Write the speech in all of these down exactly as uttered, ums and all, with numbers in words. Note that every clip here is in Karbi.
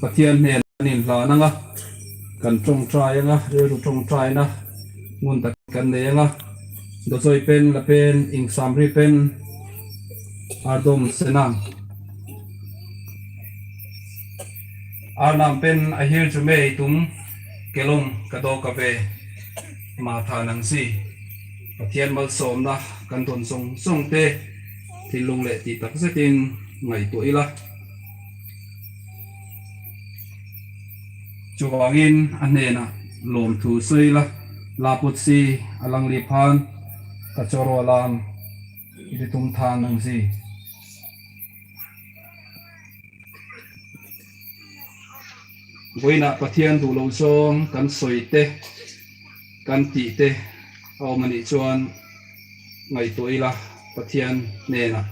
Pathian hne anin la nanga, kan chongchai anga, reru chongchai na, ngun tak kan ne anga, dosoi pen lapen ingsamri pen, ardom senang. Arnam pen ahirjume itum kelong kadokave matha nangsi. Pathian malsom na kan ton song song te thinlung le ti tak setin ngaito ila. Chuvangin anena lom thu sui la, laputsi alangliphan kachoro alam ilitum than nangsi. Boina Pathian dulo song kan soi te, kan ti te, au mani chuan ngaito ila Pathian nena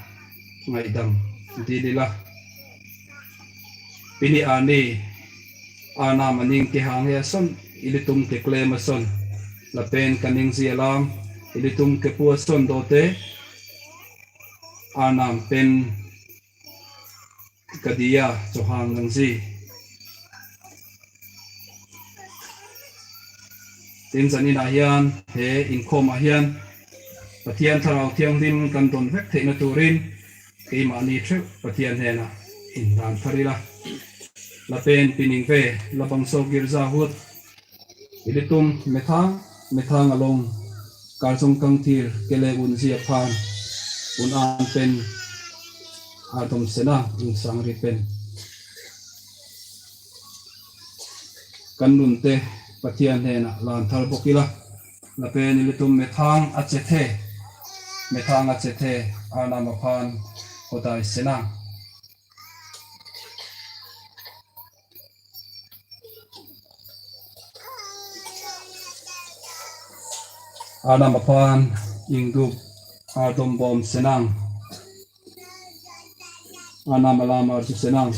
ngaidam dili la. Pini ani Arnam aning kehang he ason, ilitum keklem ason, lapen kaningje alam ilitum kepu ason dote Arnam pen kadiya chohang nangji. Tin janin ahian, he ingkhom ahian, Pathian Tharau Thianghlim kan don vek thei na turin, keima ani thek Pathian hena indan tharila. Lapen piningve labangso girja ahut ilitum methang methang along karjong kangthir kele unji aphan un an pen ardom senang, ingsangri pen. Kan nun te Pathian hena lan thar bok ila. Lapen ilitum methang achethe, methang achethe Arnam aphan hodai senang. Arnam aphan ingduk ardom bom senang. Arnam alam arju senang.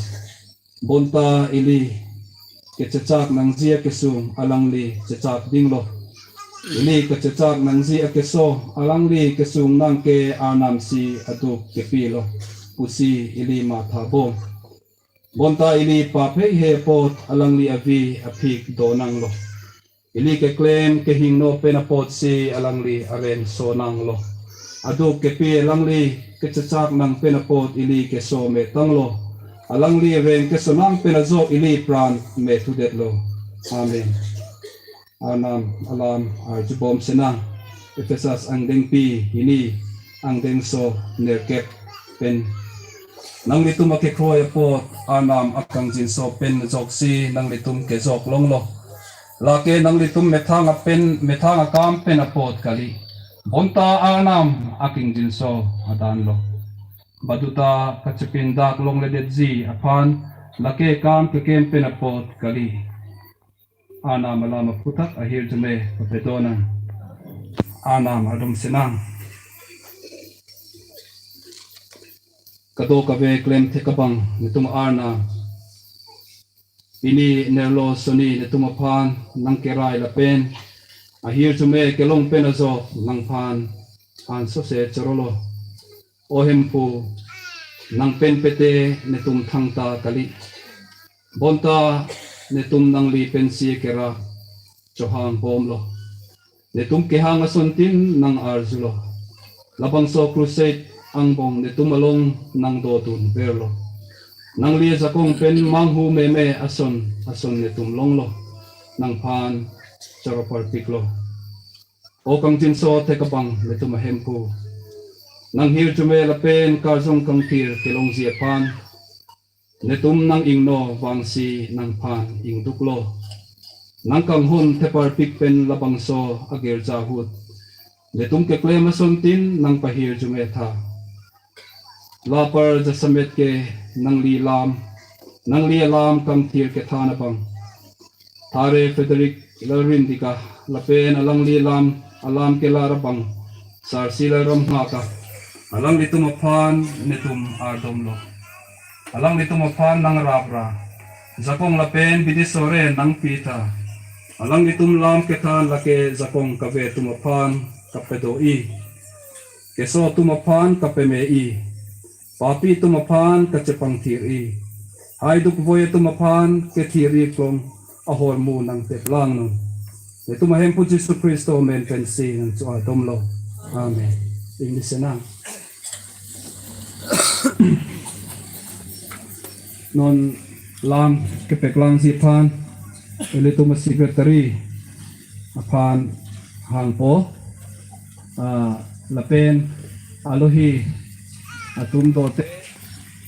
Bonta ili kechechak nangji akesung alangli chechak dinglo. Ili kechechak nangji akeso alangli kesung nang ke Arnam si aduk kepilo pusi ili matha bom. Bonta ili paphei he apot alangli avi aphik do nanglo. Ili keklem kehingno pen apotsi alangli aren so nanglo. Aduk kepi alangli kechechak nang pen apot ili keso me tanglo. Alangli reng keso nang pen ajok ili pran me thudetlo. Amen. Arnam alam arjubom senang. Ephesus angdengpi hini angdengso nerkep pen. Nanglitum akekroi apot Arnam akangjinso pen ajoksi nanglitum kejok longlo. Lake nanglitum methang apen, methang akam pen apot kali. Bonta Arnam akangjinso adanlo. Baduta kachepindak longledetji aphan lake kam keklem pen apot kali. Arnam alam aphuthak ahirjume papedo nang. Arnam ardom senang. Kadokave klem thek abang netum Arnam. Pini nerlo soni netum aphan nangkerai lapen ahirjume kelong pen ajok nangphan ansose chorolo. O Hemphu, nangpen pete netum thangta kali. Bonta netum nangli pensi kera chohang bomlo. Netum kehang asontin nang arjulo. Labangso crusade angbong netum along nangdodun verlo. Nangli ajakong pen manghu meme ason ason netum longlo. Nangphan choro parpiklo. O kangjinso thek abang netum ahemphu. Nanghirjume lapen karjong kangthir kelongji aphan netum nang ingno vangsi nangphan ingduklo. Nangkanghon theparpik pen labangso agirja ahut netum keklem asontin nangpahirjume tha. Lapar jasemet ke nangli lam, nangli alam kangthir kethan abang. Thare Frederick Lalrindika lapen alangli lam, alam kelar abang Sarsi Lalramngaka. Alanglitum aphan netum ardomlo. Alanglitum aphan nangrapra. Jakong lapen bidi sore nangpi tha. Alanglitum lam kethan lake jakong kave atum aphan kapedo-i. Keso atum aphan kapeme-i. Papi atum aphan kachepangthir-i. Haiduk voi atum aphan kethi ri klong ahormu nangtep lang non. Netum ahemphu Jisu Khristo amen pensi nangcho-atum lo. Amen. Ingni senang. Non lam kepeklang si aphan, ilitum a-secretary aphan hangpo, ah, lapen alohi atum dote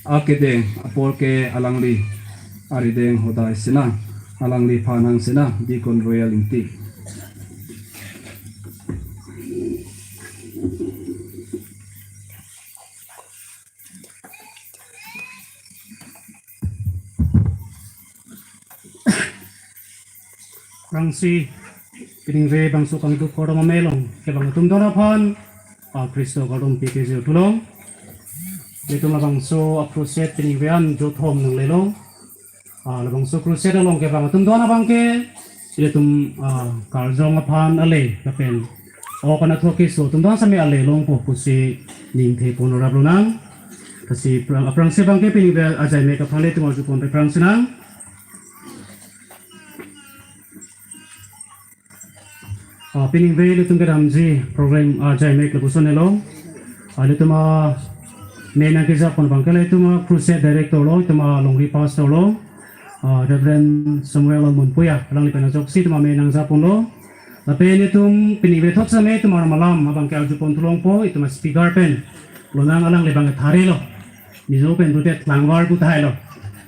akedeng apor ke alangli arideng hodai sinang, alangliphan hang sinang, Deacon Royal Ingti. Aphrangsi piningve bangso kangduk kardom amei along kevang atum don aphan, ah, Khristo kardom pi kejir thulong. Ilitum labangso a-crusade piningve an jothom nanglelo. Ah, labangso crusade along kevang atum don abangke, ilitum, ah, karjong aphan ale, lapen ok anatthu keso atum don sami ale longpo pusi ningthe pon rap lonang. Lasi aphrang, aphrangsi abangke piningve ajaimek aphan ilitum arjupon pe aphrang sinang. Ah, piningve ilitum kedamji program, ah, ajaimek lapuson helo. Ah, ilitum amei nangkejapon abangke ilitum a-crusade director lo, ilitum alongri pastor lo, ah, Reverend Samuel Monpuya, alangli pen ajoksi ilitum amei nangjapon lo. Lapen ilitum piningve thot sami ilitum arnam alam abangke arjupon thu longpo, ilitum a-speaker pen lonang, alangli abangke thari lo. Mizo pen pulote tlangvar pu tahai lo.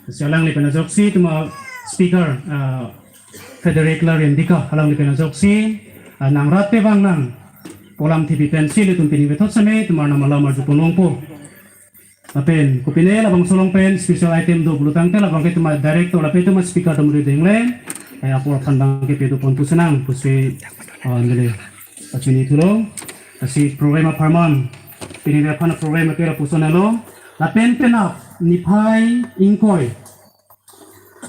Lasi alangli pen ajoksi ilitum a-speaker, ah, Frederick Larindika, alangli pen ajoksi, ah, nang rat pe vang nang polam thipi pensi ilitum piningve thot sami ilitum arnam alam arjupon longpo. Lapen kopine labangso along pen special item do pulo tangte labangke ilitum a-director lapen ilitum a-speaker atum ri dengle, eh, apor aphan abangke pedo pon pusi nang pusi, ah, neli pachini thulo. Lasi program apharman piningve aphan program ke lapuson helo. Lapen penap niphai ingkoi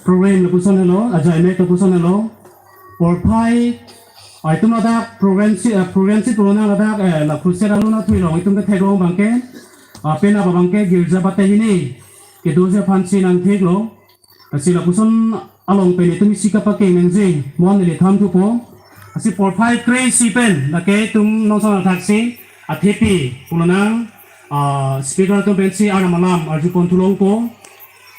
program lapuson helo, ajaimek lapuson helo. Porphai, ah, itum ladak program si, ah, program si pulo nang ladak, eh, la crusade alun athui along itum ketheklong abangke, ah, penap abangke girja batai hini kedoji aphansi nangtheklo. Lasi lapuson along pen itum isi kapakeng nangji, mo an neli than thupo. Lasi porphai kre-isi pen lake itum nongson athaksi athepi pulo nang, ah, speaker atum pensi arnam alam arjupon thu longpo.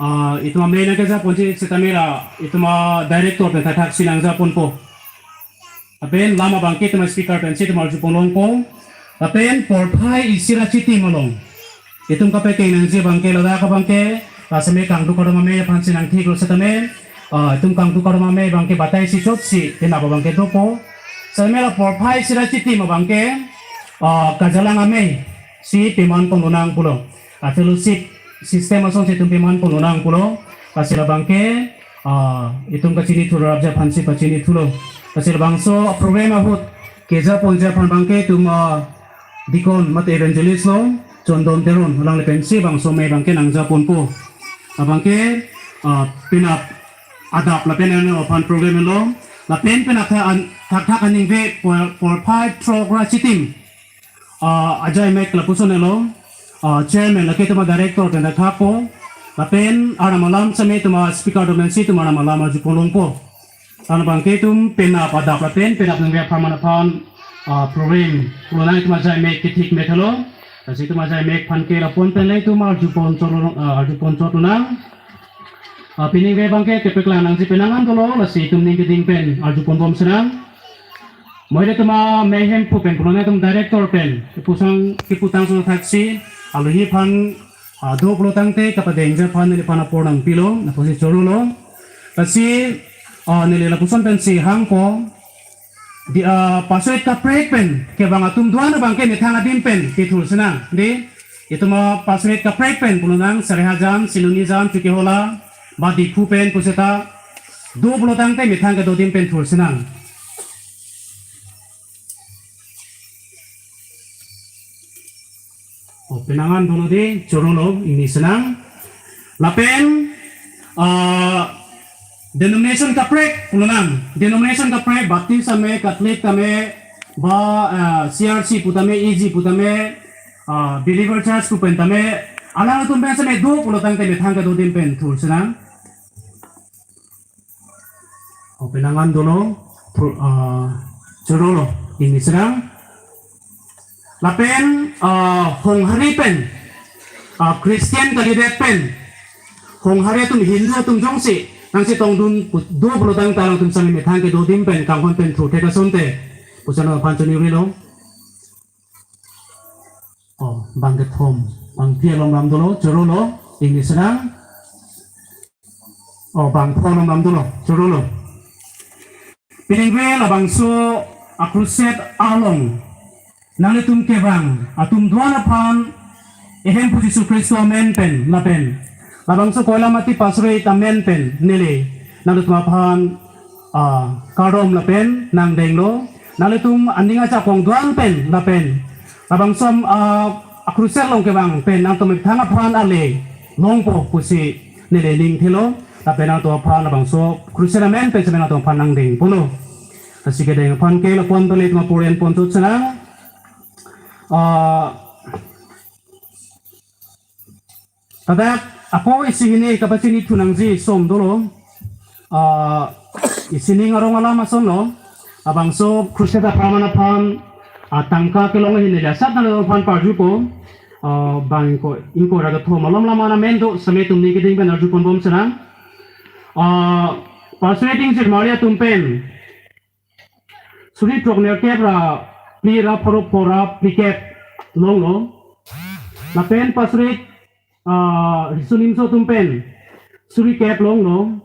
Ah, itum amei nangkejaponji setame la itum a-director pen thakthak si nangjaponpo. Lapen lam abangke itum a-speaker pensi itum arjupon longpo. Lapen porphai isi ra chitim along itum kapakeng nangji abangke ladak abangke, la sami kangduk kardom amei aphansi nangtheklo setame, ah, itum kangduk kardom amei abangke batai si chotsi penap abangke dopo. Setame la porphai isi ra chitim abangke, ah, kajalang amei si peman pon lonang pulo. Ah, fellowship system asonsi itum peman pon lonang pulo. Lasi labangke, ah, itum kachini thu rapji aphansi pachini thulo. Lasi labangso program ahut kejaponji aphan abangke itum, ah, deacon mate evangelist lo, Chondon Teron, alangli pensi bangso amei abangke nangjaponpo. Abangke, ah, penap adap lapen arnam aphan program lo. Lapen penap tha an, thakthak aningve por, porphai throk ra chitim, ah, ajaimek lapuson helo, ah, chairman lake itum a-director pen thakthakpo. Lapen arnam alam sami itum a-speaker atum pensi itum arnam alam arjupon longpo. Labangke itum penap adap lapen penap ningve apharman aphan, ah, program pulo nang itum ajaimek kethik methalo. Lasi itum ajaimek aphan ke lapon pen le itum arjupon chot lo, ah, arjupon chot lonang. Ah, piningve abangke kepeklang nangji penang an dolo, lasi itum ning keding pen arjupon bom sinang. Mo ilitum amei hemphu pen pulo nang itum director pen kepusang keputang son thaksi alohi aphan, ah, do pulo tangte kapadengji aphan neliphan apor nangpilo, lapusi chorolo. Lasi, ah, neli lapuson pensi hangpo, di, ah, pastorate kaprek pen kevang atum do-an abangke methang adim pen pithur sinang. Di, itum a-pastorate kaprek pen pulo nang Sarihajan, Silonijan, Chokihola, ba Diphu pen puseta do pulo tangte methang kedo adim pen thur sinang. O, penang an dono di, chorolo, ingni sinang. Lapen, ah, denomination kaprek pulo nang, denomination kaprek, Baptist tame, Catholic tame, ba, ah, C R C pu tame, E G pu tame, ah, Believer Church pu pen tame, alangtum pen sami do pulo tangte methang kedo adim pen thur sinang. O, penang an dolo, pro-, ah, chorolo, ingni serang. Lapen, ah, Honghari pen, ah, Christian kalidet pen, Honghari atum Hindu atum jongsi nangchetongdun pu-, do pulotangte alangtum sami methang kedo adim pen kanghon pen throthek asonte pusi nangphan choningri lo. O, bang kethom, bang phli along lam dolo, chorolo, ingni serang. O, bang pho along lam dolo, chorolo. Piningve labangso a-crusade along nanglitum kevang atum do-an aphan ehemphu Jisu Khristo amen pen lapen labangso Koilamati Pastorate amen pen neli nanglitum aphan, ah, kardom lapen nangdenglo. Nanglitum aning ajakong do-an pen lapen labangso, ah, a-crusade along kevang pen nangtum methang aphan ale longpo pusi neli ning thelo. Lapen nangtum aphan labangso crusade amen pen sitame nangtum aphan nangdeng pulo. Lasi kedeng aphan ke lapu-an pen ilitum apor en pon chot serang. Ah, ladak ako isi hini kapachini thu nangji som dolo. Ah, isi ning arong alam asonlo. Labangso crusade apharman aphan, ah, tangka kelong hini le asat nangphan parjupo. Ah, bang ingkoi, ingkoi ra kethom malom lam ana mendo same atum ning keding pen arju ponbom serang. Ah, Pastorate Ingjirmari atum pen suri throknerkep ra phli ra pharo pho ra phlikep longlo. Lapen Pastorate, ah, Riso Nimso atum pen suri kep longlo.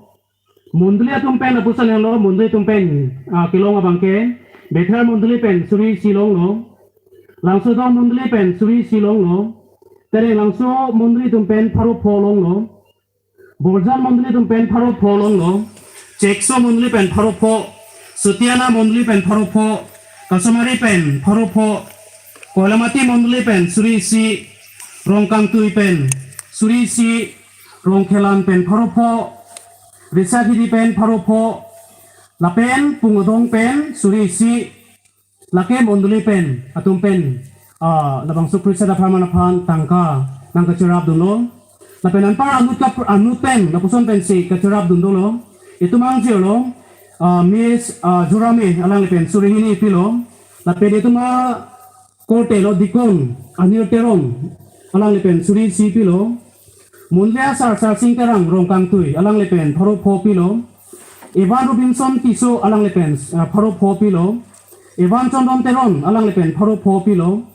Mondoli atum pen lapuson lo, mondoli atum pen, ah, kelong abang ke, Bethel mondoli pen suri isi longlo. Langsodong mondoli pen suri isi longlo. Tereng Langso mondoli atum pen pharo pho longlo. Borjan mondoli atum pen pharo pho longlo. Chekso mondoli pen pharo pho. Sutiana mondoli pen pharo pho. Kasomari pen pharo pho. Koilamati mondoli pen suri isi. Rongkangtui pen suri isi. Rongkhelan pen pharo pho. Risakhiri pen pharo pho. Lapen Pungdong pen suri isi. Lake mondoli pen, atum pen, ah, labangso crusade apharman aphan tangka nangkacherapdunlo. Lapen anpar anut ka, anut pen, lapuson pensi kacherapdun dolo. Itum angjirlo, ah, Miss, ah, Jurame alangli pen suri hini pilo. Lapen itum akorte lo Deacon Anil Teron alangli pen suri isi pilo. Mondoli asar Sarsing Terang Rongkangtui alangli pen pharo pho pilo. Evan Robinson Tisso alangli pen, ah, pharo pho pilo. Evan Chandon Teron alangli pen pharo pho pilo.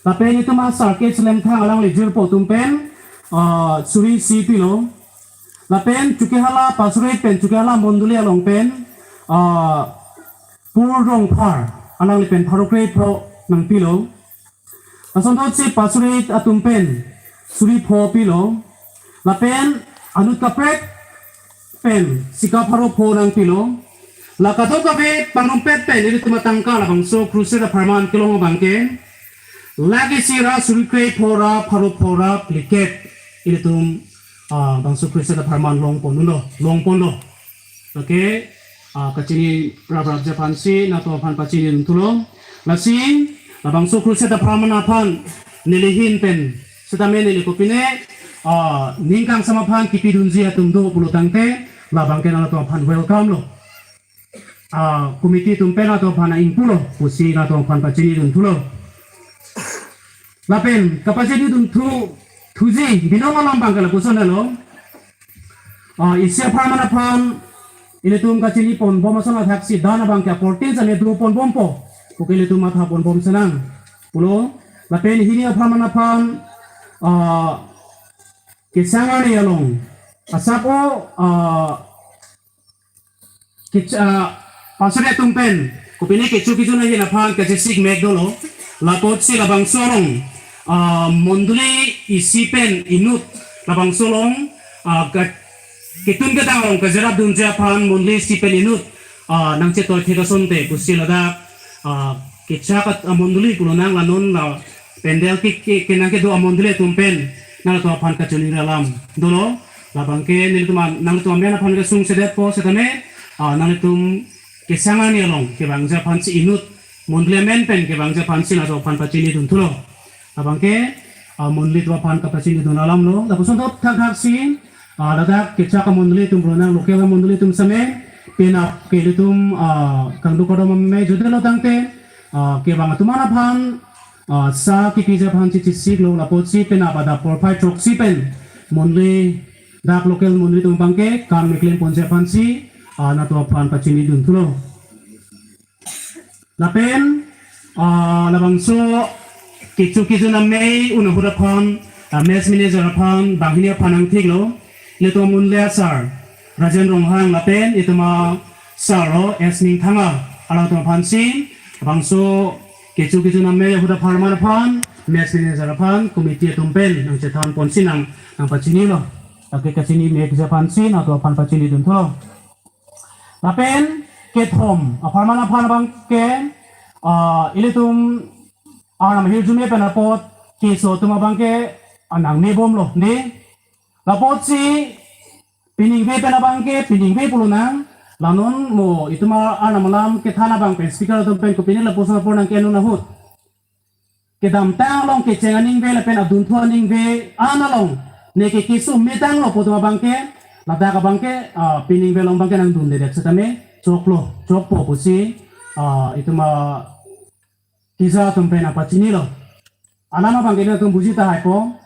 Lapen itum asar K Lemthang alangli jirpo atum pen, ah, suri isi pilo. Lapen Chokihola Pastorate pen Chokihola mondoli along pen, ah, Pur Rongphar alangli pen pharo kre pho nangpilo. Lason thotsi Pastorate atum pen suri pho pilo. Lapen anut kaprek pen sika pharo pho nangpilo. La kadokave pangrumpet pen ilitum atangka labangso crusade apharman kelong abang ke lakh isi ra suri kre pho ra pharo pho ra phlikep ilitum, ah, bangso crusade apharman longponlo, longponlo. Okay, ah, kachini raprapji aphansi nangtum aphan pachinidun thulo. Lasi labangso crusade apharman aphan neli ahin pen sitame neli kopine, ah, ning kangsam aphan kipidunji atum do pulotangte labang ke nangtum aphan welcome lo. Ah, committee atum pen nangtum aphan ingpulo pusi nangtum aphan pachinidun thulo. Lapen kapachinidun thu, thuji binong alam abang ke lapuson lo. Ah, isi apharman aphan ilitum kachini ponbom ason athaksi dan abang ke aportin sitame do ponbompo puke ilitum matha ponbom senang pulo. Lapen hini apharman aphan, ah, kesang arni along asap o, ah, kecha, ah, Pastorate atum pen kopine kecho kejun ahin aphan kachesik mek dolo. Lapotsi labangso along, ah, mondoli isi pen inut labangso along, ah, ka-, ketun kedang along kacherapdunji aphan mondoli isi pen inut, ah, nangchetoi thek asonte pusi ladak, ah, kechak at-, ah, mondoli pulonang la non la pandal ke, ke, kenang kedo amondoli atum pen nangtum aphan kachiningri alam dolo. Labang ke nelitum an, nangtum amen aphan kesung sedetpo sitame, ah, nangtum kesang arni along kevangji aphansi inut mondoli amen pen kevangji aphansi nangtum aphan pachinidun thulo. Labang ke, ah, mondoli atum aphan kapachinidun alam lo. Lapuson thot thakthaksi, ah, ladak kechak amondoli atum pulonang local amondoli atum sitame, Penap ke ilitum, ah, kangduk kardom amei jutdetlo tangte, ah, kevang atum aphan, ah, sa kipiji aphan si chesiklo, lapotsi penap adap porphai throksi pen monli, dak local monli atum abangke kam keklem ponji aphansi, ah, nangtum aphan pachinidunthulo. Lapen, ah, labangso kecho kejun amei un ahut aphan, ah, mess manager aphan, banghini aphan nangthiklo, ilitum amonit asar Rajen Ronghang lapen itum asar ro S Mingthanga, alangtum aphansi labangso kecho kejun amei ahut apharman aphan, mess manager aphan, committee atum pen nangchethan ponsi nang, nangpachinilo. Lake kachini mekji aphansi nangtum aphan pachinidunthulo. Lapen kethom apharman aphan abangke, ah, ilitum arnam ahirjume pen apot keso atum abangke, ah, nangmebomlo, dei. Lapotsi piningve pen abangke piningve pulonang, la non mo itum arnam alam kethan abang pen speaker atum pen kopine lapuson apor nangkenun ahut, kedamtang along kecheng aningve lapen adunthu aningve an along neke keso metanglo pu atum abangke, ladak abangke, ah, piningve along abangke nangdundedet setame choklo, chokpo pusi, ah, itum, ah, keja atum pen nangpachinilo. Alam abangke nangtum buji tahaipo.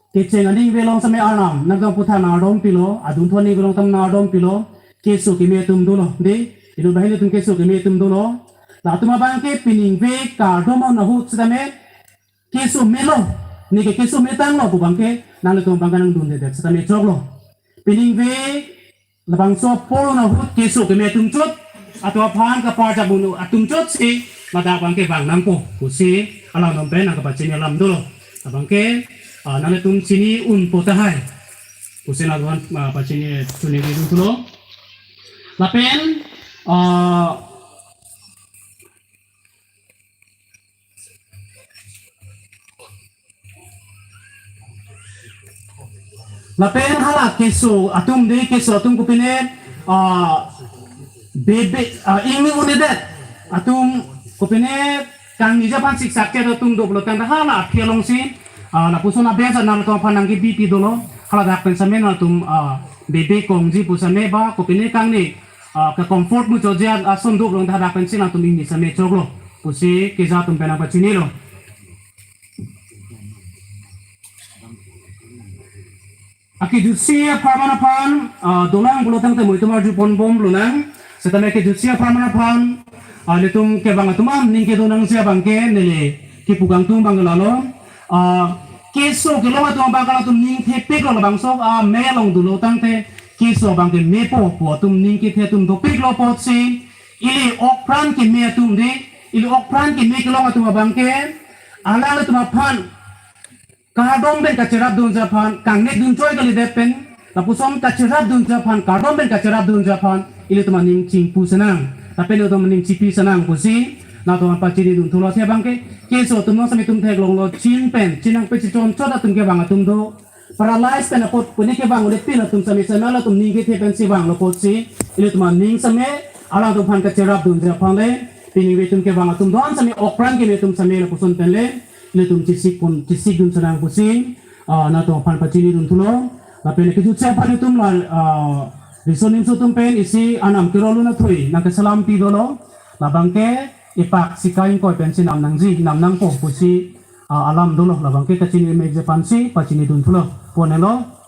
Kecheng aningve along setame arnam nangtum aphuthak nangardompilo, adunthu aningve along setame nangardompilo, keso keme atum dolo, dei. Inut banghini atum keso keme atum dolo. Latum abangke piningve kardom ahut setame keso melo, neke keso metanglo pu abangke nanglitum abangke nangdundedet setame choklo. Piningve labangso apor un ahut keso keme atum chot, atum aphan kaparjap un atum chotsi ladak abangke vang nangpo pusi alangtum pen nangkapachini alam dolo. Abangke, ah, nanglitum chini unpo tahai pusi nangtum aphan, ah, pachini chunidun thulo. Lapen, ah, lapen hala keso atum, dei, keso atum kopine, ah, bebe, ah, ingni un-edet atum kopine kangniji aphan siksak chet atum do pulo tangte hala aphi alongsi, ah, lapuson abesa nangtum aphan nangkebi pi dolo, haladak pen setame nangtum, ah, bebe kongji pu setame ba kopine kangni, ah, ke comfort muchotji ason do pulo tangte hadak pensi nangtum ingni setame choklo pusi keja atum pen nangpachinilo. Akejutsi apharman aphan, ah, dolang pulo tangte mo itum arjuponbomlonang. Setame kejutsi apharman aphan, ah, ilitum kevang atum an ning kedo nangji abangke neli kipu kangtung abang lalo. Ah, keso kelong atum abangke latum ning thepiklo, labangso amei along dolo tangte keso abangke mepo pu atum ning kethe atum dopiklo apotsi ili okpran keme atum, dei, ili okpran keme kelong atum abangke alanglitum aphan kardom pen kacherapdunji aphan, kangnek dun choi kalidet pen lapuson kacherapdunji aphan, kardom pen kacherapdunji aphan ilitum aning chingpu senang, lapen ilitum aning chipi senang pusi nangtum aphan pachinidun thulo. Athe abangke keso atum along setame itum theklonglo, chin pen chin nangpechechon chot atum kevang atum do, paralyze pen apot puni kevang ulit pin atum setame setame latum ning kethe pensi vanglo apotsi ilitum aning setame alangtum aphan kacherapdunji aphan le, piningve atum kevang atum do-an setame okpran keme atum setame lapuson pen le ilitum chesikpon, chesikdun senang pusi, ah, nangtum aphan pachinidun thulo. Lapen kejutsi aphan itum la, ah, riso nimso atum pen isi arnam kerolun athui nangkesalam pi dolo. Labangke ipak sika ingkoi pensi nam nangji, nam nangpo pusi, ah, alam dolo. Labangke kachini mekji aphansi pachinidun thulo. Ponelo.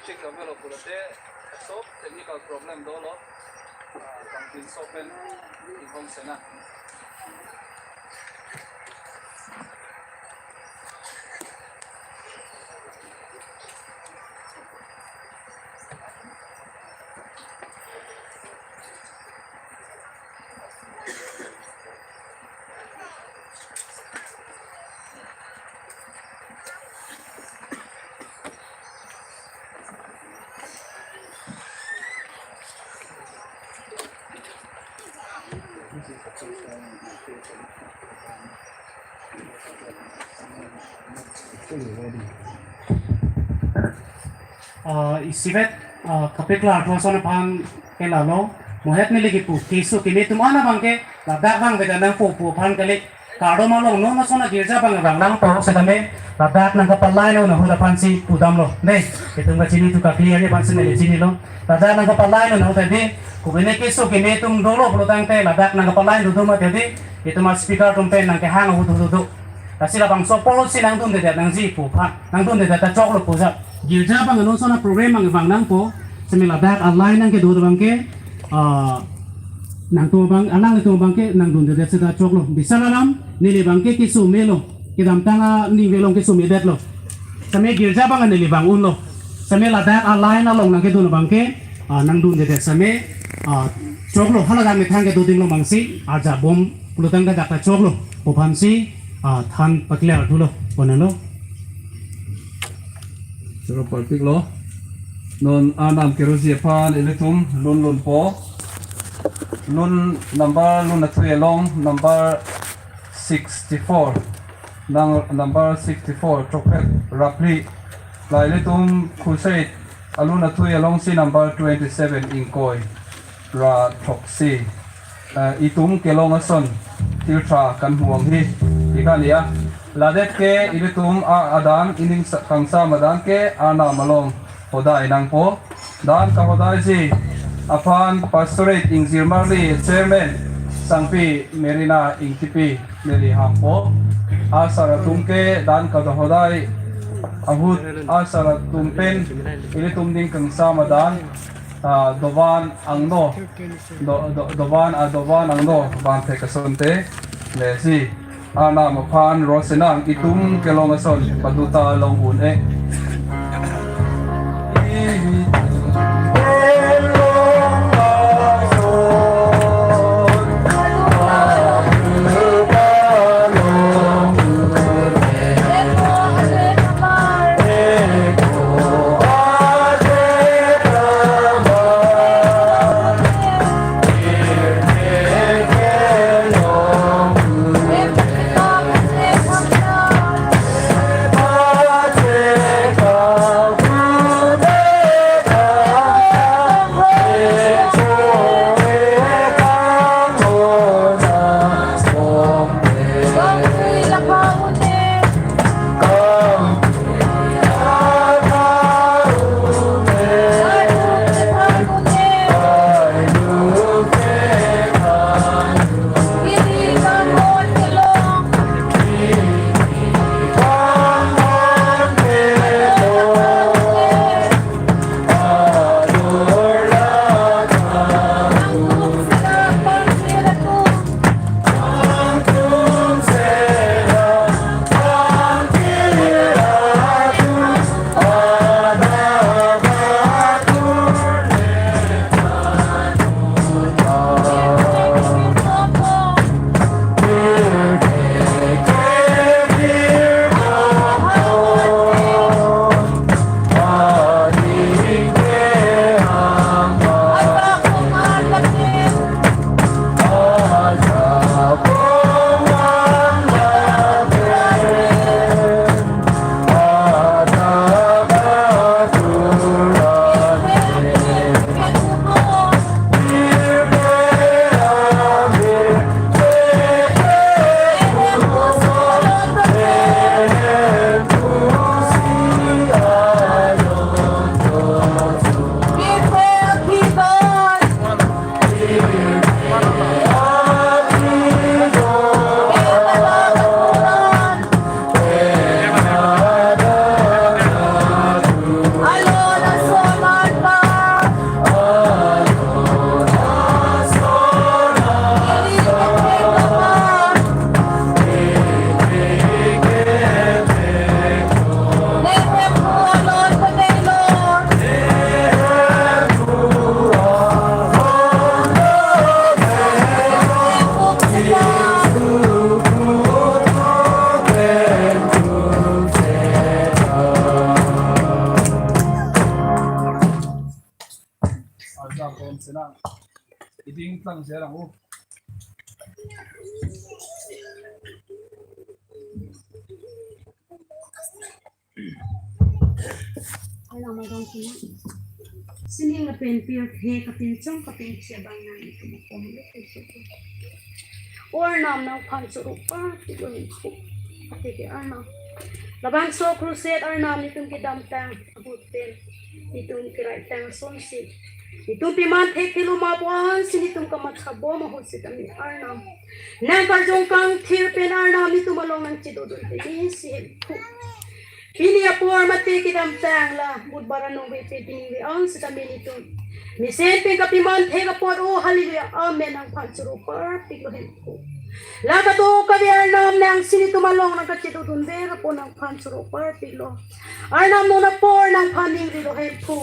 Check avelo pulote, sob technical problem dolo, ah, kangpin sob pen inghong sena. Ah, isivet, ah, kapeklar ason aphan ke lalo, mohet neli kipu, keso keme atum an abang ke ladak vangvedet nangpo pu aphan kali. Kardom along non ason agirja abang vang nangpo setame ladak nangkapalai non ahut aphansi pudamlo. Dei, itum kachini tu ka-clear aphansi neli chinilo. Ladak nangkapalai non ahut adi, kubene keso keme atum dolo pulo tangte ladak nangkapalai dodoma adi, itum a-speaker atum pen nangkehang ahut ahut do. Lasi labangso apotsi nangdundedet nangji pu aphan, nangdundedet ta choklo pu ajat. Girja abang non ason a-program abang vang nangpo, seme ladak a-line nangkedo abang ke, ah, nangtum abang, alanglitum abang ke nangdundedet seta choklo. Bisar alam, neli abang ke keso melo, kedamtang aning velong keso medetlo. Seme girja abang neli vang unlo. Seme ladak a-line along nangkedun abang ke, ah, nangdundedet seme, ah, choklo, hala dam methang kedo dinglo abangsi, arjabom pulo tangte dak ta choklo pu aphansi, ah, than paklar thulo, konelo. Choro parpiklo. Non arnam keroji aphan ilitum lun lunpo. Lun number lun athui along number sixty-four. Nang number sixty-four, Trophet Rapli. La ilitum crusade alun athui alongsi number twenty-seven, Ingkoi ra throksi. Eh, itum kelong ason thirtha kanhuang hi. Ikan ya. Ladet ke ilitum a-, adan ining sa-, kangsam adan ke arnam along hodai nangpo. Dan kahodaiji aphan Pastorate Ingjirmarli Chairman Sangpi Merina Ingtipi neli hangpo. Asar atum ke dan kahodai ahut asar atum pen ilitum ning kangsam adan, ah, dovan angno, do, do, dovan, ah, dovan angno van thek asonte lesi. Arnam aphan ro senang, itum kelong ason paduta long un-e. Tam pon sena. Iding tang sena ho. Arnam adong sena. Sining lapen pirthe kapinchong kapinche abang nangtum akom le. O Arnam, nangphan choro parpiklo Hemphu. Ate ke Arnam, labangso crusade Arnam netum kedamtang ahut pen netum keraitang asonsi netum piman thekthelo ma pu ansi netum kamatha bom ahut sitame Arnam, nangkarjong kangthir pen Arnam netum along nangchedodun tame si Hemphu. Pini apor mate kedamtang la Budbar anong ve pe pini ve ang sitame netum mesen pen kapiman thek apot, o hallelujah, amen, nangphan choro parpiklo Hemphu. La kadokave Arnam nangsi netum along nangkachedodunver apot nangphan choro parpiklo. Arnam non apor nangphan ningrilo Hemphu.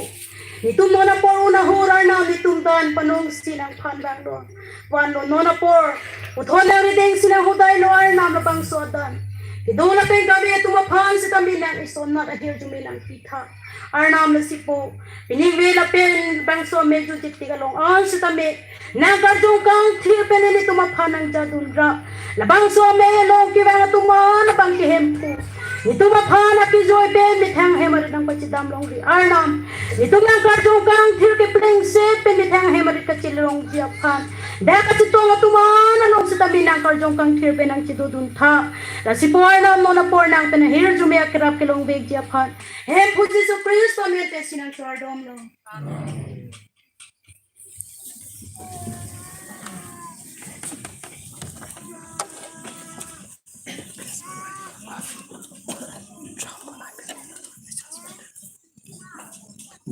Netum non apor un ahur Arnam netum dan panongsi nangphan vanglo. Vanlo non apor puthot nangrideng si nanghudailo Arnam labangso adan. Kedo lapen kave atum aphan sitame nang isonat ahirjume nangpitha Arnam. Lasi po pining ve lapen bangso me ju jitik along an sitame nangkarjong kangthir pen netum aphan nangjadun ra. Labangso me along kevang atum an abang ke Hemphu, netum aphan akejoi pen methang hem arit nangpachedam longri Arnam. Netum nangkarjong kangthir keplengset pen methang hem arit kachelongji aphan, dak kachetong atum an along sitame nangkarjong kangthir pen nangchedodun tha. Lasi po Arnam non apor nang pen ahirjume akerap kelongvekji aphan Hemphu Jisu Khristo amen pensi nangklardomlo. Amen.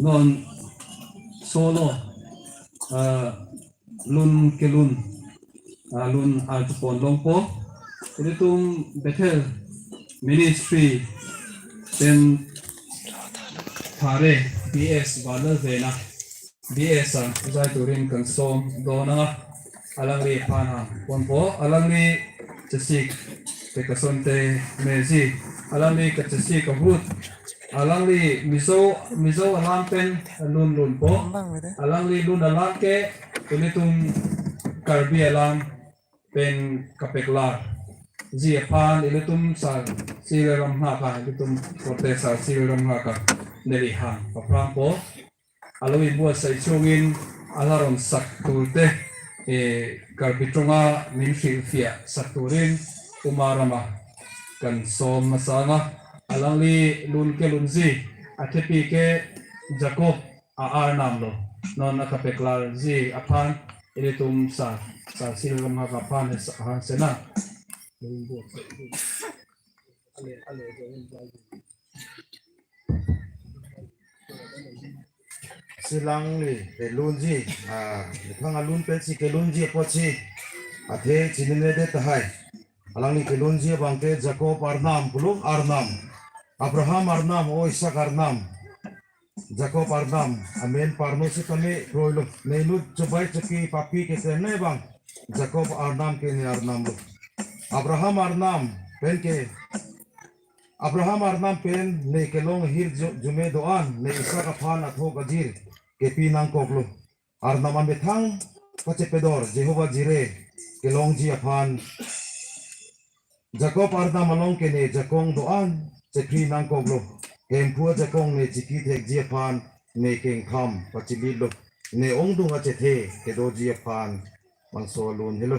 Non solo, ah, lun kelun, ah, lun arjupon longpo. Ilitum Bethel Ministry pen thare B S Vanal Vena, B S a jai turin kansom donang a, alangli aphan nangponpo. Alangli chesik te kasonte meji, alangli kachesik ahut alangli Mizo, Mizo alam pen lun lunpo. Alangli lun alam ke ilitum Karbi alam pen kapeklarji aphan ilitum Sar Siril Ramhangka, ilitum korte Sar Siril Ramhangka neli hang paphrangpo. Alo ibu asai chungin alaron sak turte, eh, Karbi Chunga min filfia sak turin Uma Rama kansom masanga, alangli lun kelunji athepi ke Jacob a-arnam lo. Non akapeklarji aphan ilitum Sar, Sar Siril Ramhangka aphan hesa-, hang sena. Si alangli kelunji, ah, methang alun pensi kelunji apotsi athe chinine det tahai. Alangli kelunji abang ke Jacob arnam pulo, arnam. Abraham arnam, o Isak arnam, Jacob arnam, amen parno sitame kroilo. Ne inut chobai choki papi keklem ne abang Jacob arnam ke ne arnam lo. Abraham arnam pen ke, Abraham arnam pen ne kelong ahirjume do-an ne Isak aphan athok ajir kepi nangkoklo. Arnam amethang pachepedor Jehovah Jireh kelongji aphan Jacob arnam along ke ne jakong do-an chepri nangkoklo. Hemphu ajakong ne chiki thekji aphan ne kengtham pachililo. Ne ongdung achethe kedoji aphan bangso alun helo.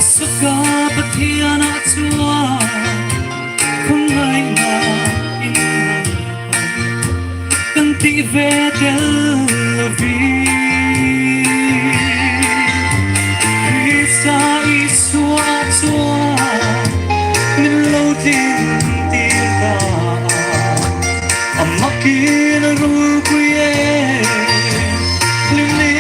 Saka pathian achua khungai na in kan ti ve tel vi. Krista Jisu achua min lo tin ti ta. Amakin rul kuye, lini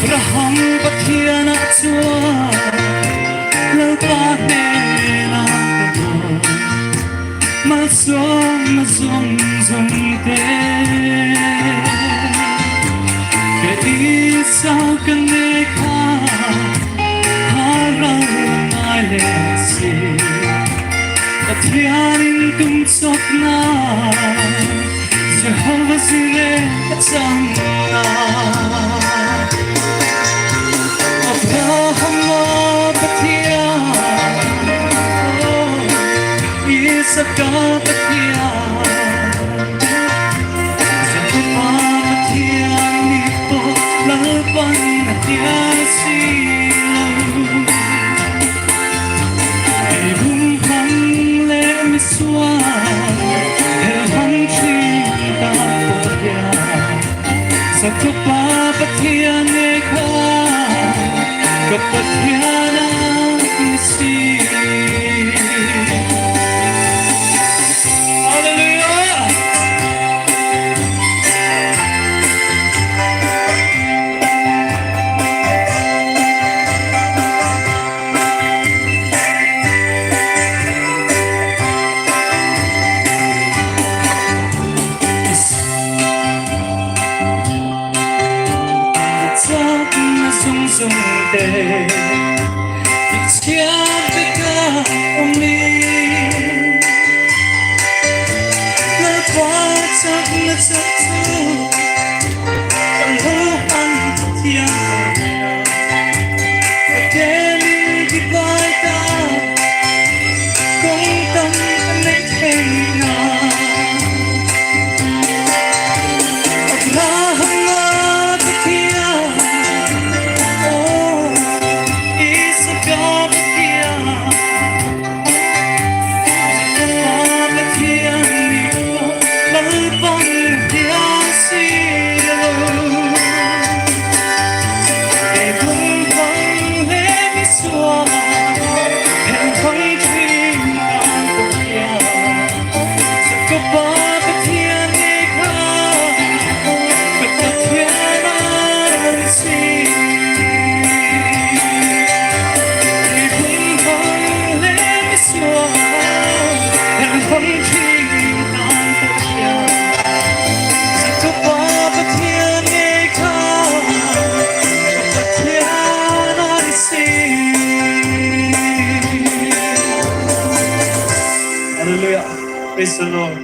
Abraham Pathian achuan, Lalpa pen atum, malsong malsong jongte, ke Esau kene kha, harau ailesi, Pathian ingtung chokna, Jehovah Jireh kachangna. Abraham apathian, oh, Isak apathian, Jakob apathian, ni po Lalpan atia silo. Ibung hang le miswa, el hang ching ta po ya. Jakob apathian ne kha, kapathian isi. Hallelujah. Chak na sung sung te, chak te ka umi. Lalpa chak na chak chu, alo ang tiang. Keni di bai ta, kong tam anek heng na. Abraham apathian, oh, Isak apathian, apathian ni Lalpan atia silo. Hallelujah. Praise the Lord.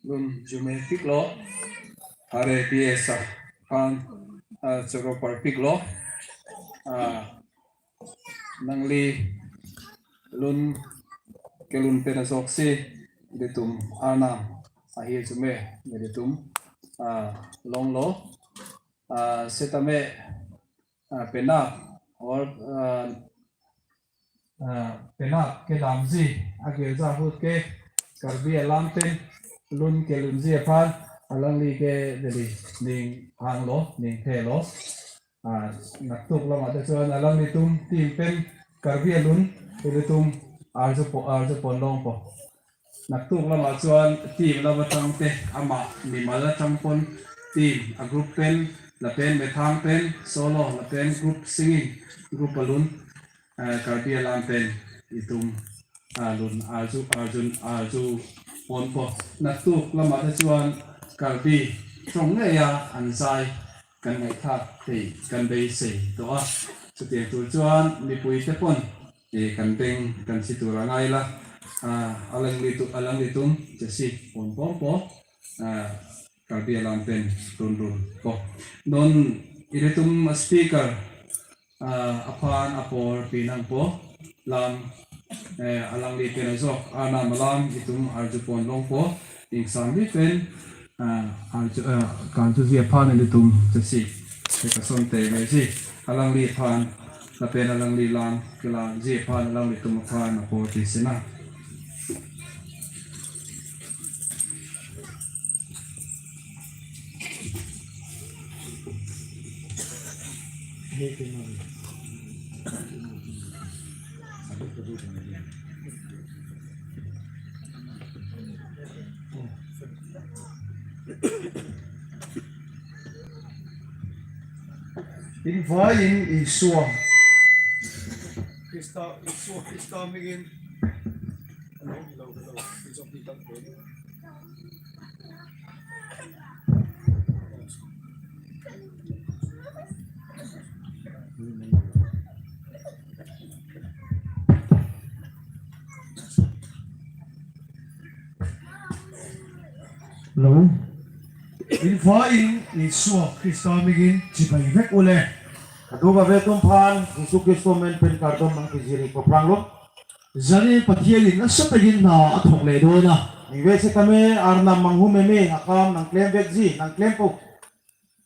Lun arjume piklo, Hare P S aphan, ah, choro parpiklo, ah, nangli lun kelun pen ajoksi ilitum Arnam ahi arjume ilitum, ah, longlo, ah, setame, ah, penap or, ah, ah, penap kedamji agirja ahut ke Karbi alam pen lun kelunji aphan alangli ke neli ning hanglo, ning thelo. Ah, naktuk lam ata chuan alanglitum team pen Karbi alun ilitum arju po, arju pon longpo. Naktuk lam achuan team lam atangte ama mimal atang pon team a group pen lapen methang pen solo lapen group singing group alun, eh, Karbi alam pen itum alun arju arjun arju ponpo. Naktuk lam ata chuan Karbi thong nge ya anjai kan ngaithak thei kan beisei to a. Chutiang tur chuan mipui te pon e kan deng kan si tur angai la, ah, alanglitu, alanglitum chesi pon pompo, ah, Karbi alam pen run run po. Non ilitum speaker, ah, aphan apor pi nangpo lam, eh, alangli pen ajok Arnam alam itum arju pon longpo. Ingsam li pen, ah, arju, ah, karjuji aphan ilitum chesi, eh, kason te mai si alangli aphan lapen alangli lang kelangji aphan alanglitum aphan apor pi sina. Ingvai in Isua Krista, Isua Krista amen. Hello, hello, hello. Hello. Ingvai in Isua Krista amen chibai vek ule. Kadokave atum aphan Jisu Khristo amen pen kardom nangpajiri ko aphranglo. Jani Pathian in asap agin na athok le do na. Ningve setame Arnam manghumeme akam nangklem vekji, nangklempo.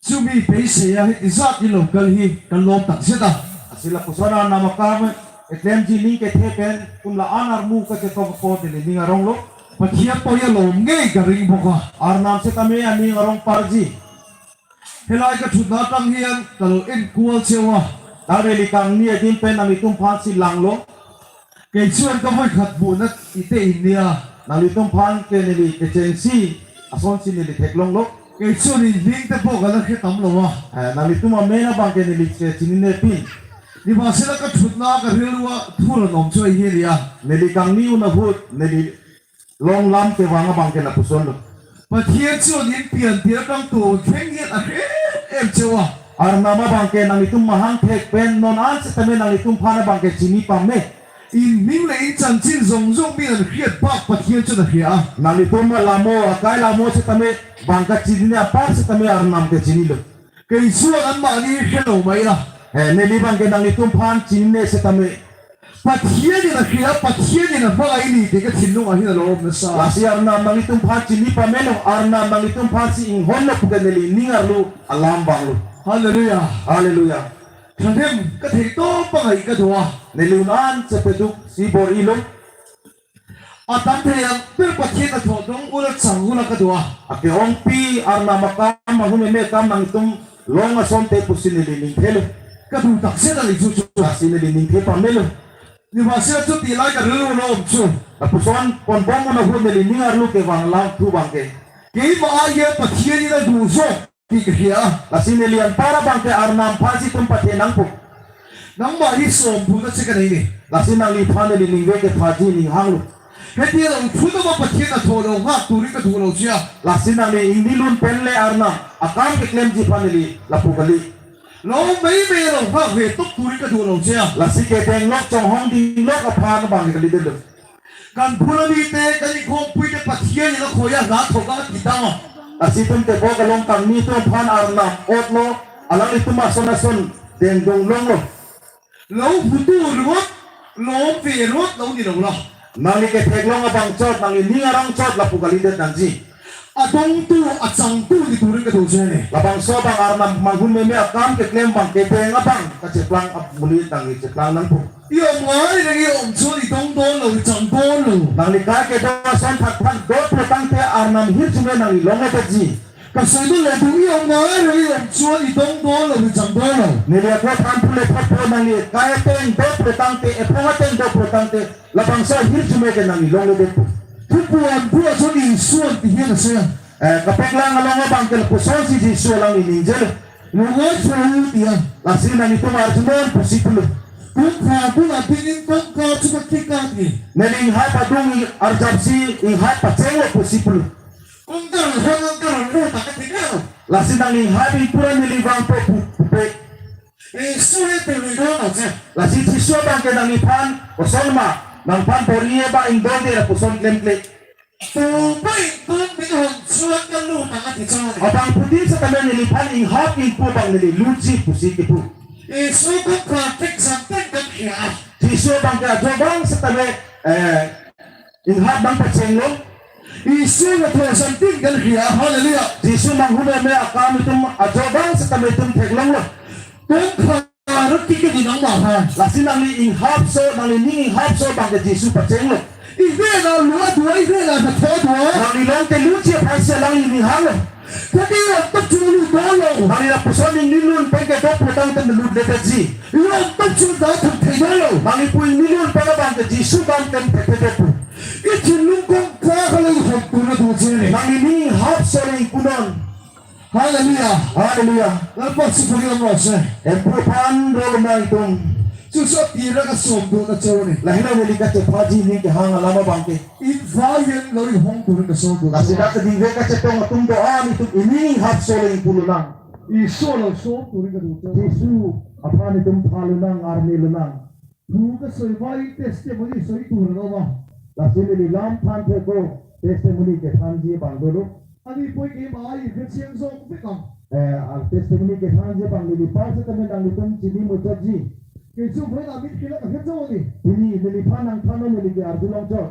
Chumi pei se ya hi ijat ilo kal hi kalom tak seta. Lasi lapuson Arnam akam keklemji ning kethe pen atum la-an armu kachethok apot neli ning aronglo. Pathian po ya lom nge karing boka. Arnam setame aning arong parji. Helai kathutna tang hian kalo en kual chewa. Tari likang ni adim pen nanglitum aphansi langlo. Kechuan kavoi khat bu nat ite inia. Nanglitum aphan ke neli kechengsi asonsi neli theklonglo. Kechuan in ning te bok ala khe tamlo wa. Eh, nanglitum amen abang ke neli che chinine pin. Ni ba sila kathutna karil wa thura nom choi hi ria. Neli kangni un ahut neli long lam kevang abang ke lapuson lo. Pathian chun inpi anti akangtung kheng hian ahem em chewa. Arnam abang ke nanglitum mahang thek pen non an setame nanglitum aphan abang ke chini pame. Inning le inchanchin jongjong mi an khriat bak Pathian chun akhria. Nanglitum alamo akai lamo setame bang kachinine apar setame Arnam ke chinilo. Keisuan anmani khelo mai la. Eh, neli abang ke nanglitum aphan chinine setame. Pathian in akhria, Pathian in apha ini te kathinlung ahin alo mesa. Lasi Arnam nanglitum aphan chini pamelo, Arnam nanglitum aphansi inghonlo pu ke neli ning arlo alam abanglo. Hallelujah. Hallelujah. Thanem kathei to pangai kadua. Neli un an chepeduksi bor-ilo. Atam theyang per Pathian atho dong ula chang ula kadua. Ake-ongpi Arnam akam manghumeme akam nangtum long asonte pusi neli ningthelo. Kadu tak se neli chuchu. Lasi neli ningthe pamelo. Ni ba se chuti lai karilo nom chu. Lapuson ponbom un ahut neli ning arlo kevang langthu abang ke. Keima aye Pathian in adu jo. Ti khia. Lasi neli anpar abang ke Arnam aphansi itum pathe nangpo. Nangma hi som pu ta chekani ni. Lasi nangliphan neli ningve kephaji ning hanglo. Heti along phun ma Pathian atho along ha turi kadolo chia. Lasi nangli ingni lun pen le Arnam akam keklemji aphan neli lapu kali. Long meimei along ha ve tok turi kadolo chia. Lasi kedeng lok chonghong ding lok aphan abang kalidetlo. Kan phula mi te kan ikhong pui te Pathian ila khoya na thoka kitama. Lasi itum tebok along kangni atum aphan Arnam otlo, alanglitum ason ason dengdong longlo. Lo phutu rot, lo pe rot, lo ni lo la. Nangli ketheklong abang chot, nangli ning arong chot lapu kalidet nangji. Adong tu, achang tu ni turi kedo jene. Labangso abang Arnam manghumeme akam keklem abang kedeng abang kacheplang ap muli nangli cheplang nangpo. Iom ngai nang iom chun idong dolo, ichang dolo. Nangli kai kedo ason thakthak dotlo tangte Arnam hirjume nangli longledetji. Kasai dolo du iom ngai nang iom chun idong dolo, ichang dolo. Neli ako than phule thotpo nangli kai ateng dotlo tangte, ephong ateng dotlo tangte, labangso hirjume ke nangli longledetpo. Thupu an pu ason isuan tihian asaya. Eh, kapeklang along abang ke lapusonsi Jisu alangli ningjelo. Lungai chulu tiang. Lasi nanglitum arjunon pusi pulo. Kungkha bula dingin kungkha chuka kika ti. Neli inghap adung arjapsi inghap pachenglo pusi pulo. Kungkha hon kungkha lo ta katika. Lasi nangli inghap ingpura neli vangpo pu, pupe. Isu he tuli do na che. Lasi Jisu abang ke nangliphan koson ma, nangphan bor-i ba ingdon de lapuson klemkle. Tupa ingkung min hon suan kalu tang ati chang. Abang pudin setame neliphan inghap ingpu abang neli lutji pusi kipu. Isu kungkha tik santik kan khia. Jisu abang ke ajo abang setame, eh, inghap abang pachenglo. Isu na thong santik kan khia. Hallelujah. Jisu manghumeme akam itum ajo abang setame itum theklonglo. Kungkha Arut kiki di nang maha. Lasi nangli inghapso, nangli ning inghapso abang ke Jisu pachenglo. Ive na lua dua, ive na na tho dua. Nangli longte lutji aphansi alangli ning hanglo. Kadi lam tokchu lu dolo. Nangli lapuson ingni lun pen kedo pu tangte lut ledet ji. Lam tokchu da thang thei dolo. Nangli pu ingni lun pen abang ke Jisu abang pen thek thek pu. Ichin lungkong ka kali hok kuna tu jene. Nangli ning hap sore ingpu non. Hallelujah. Hallelujah. Lalpa si pagi lam rose. Hemphu aphan rol nangtum. Suso tira ka som do na chone. Lahelo neli kachephaji ning kehang alam abang ke. Invayan lori hong tu ka som do. Lasi dak kedingve kachetong atum do-an itum ingni hap sore ingpu lonang. Iso lo som tu ka do. Jisu aphan itum phalonang, arnilonang. Thu kasoi vai testimony soi tu lo ma. Lasi neli lam than thek ko testimony kethanji abang dolo. Ani poi ke ma ai vet siang song pe kam. Eh, a testimony kethanji abang neli pa setame nanglitum chini muchotji. Ke su voi na mit kila ka vet song ni. Pini neliphan nangthan neli ke arjulong chot.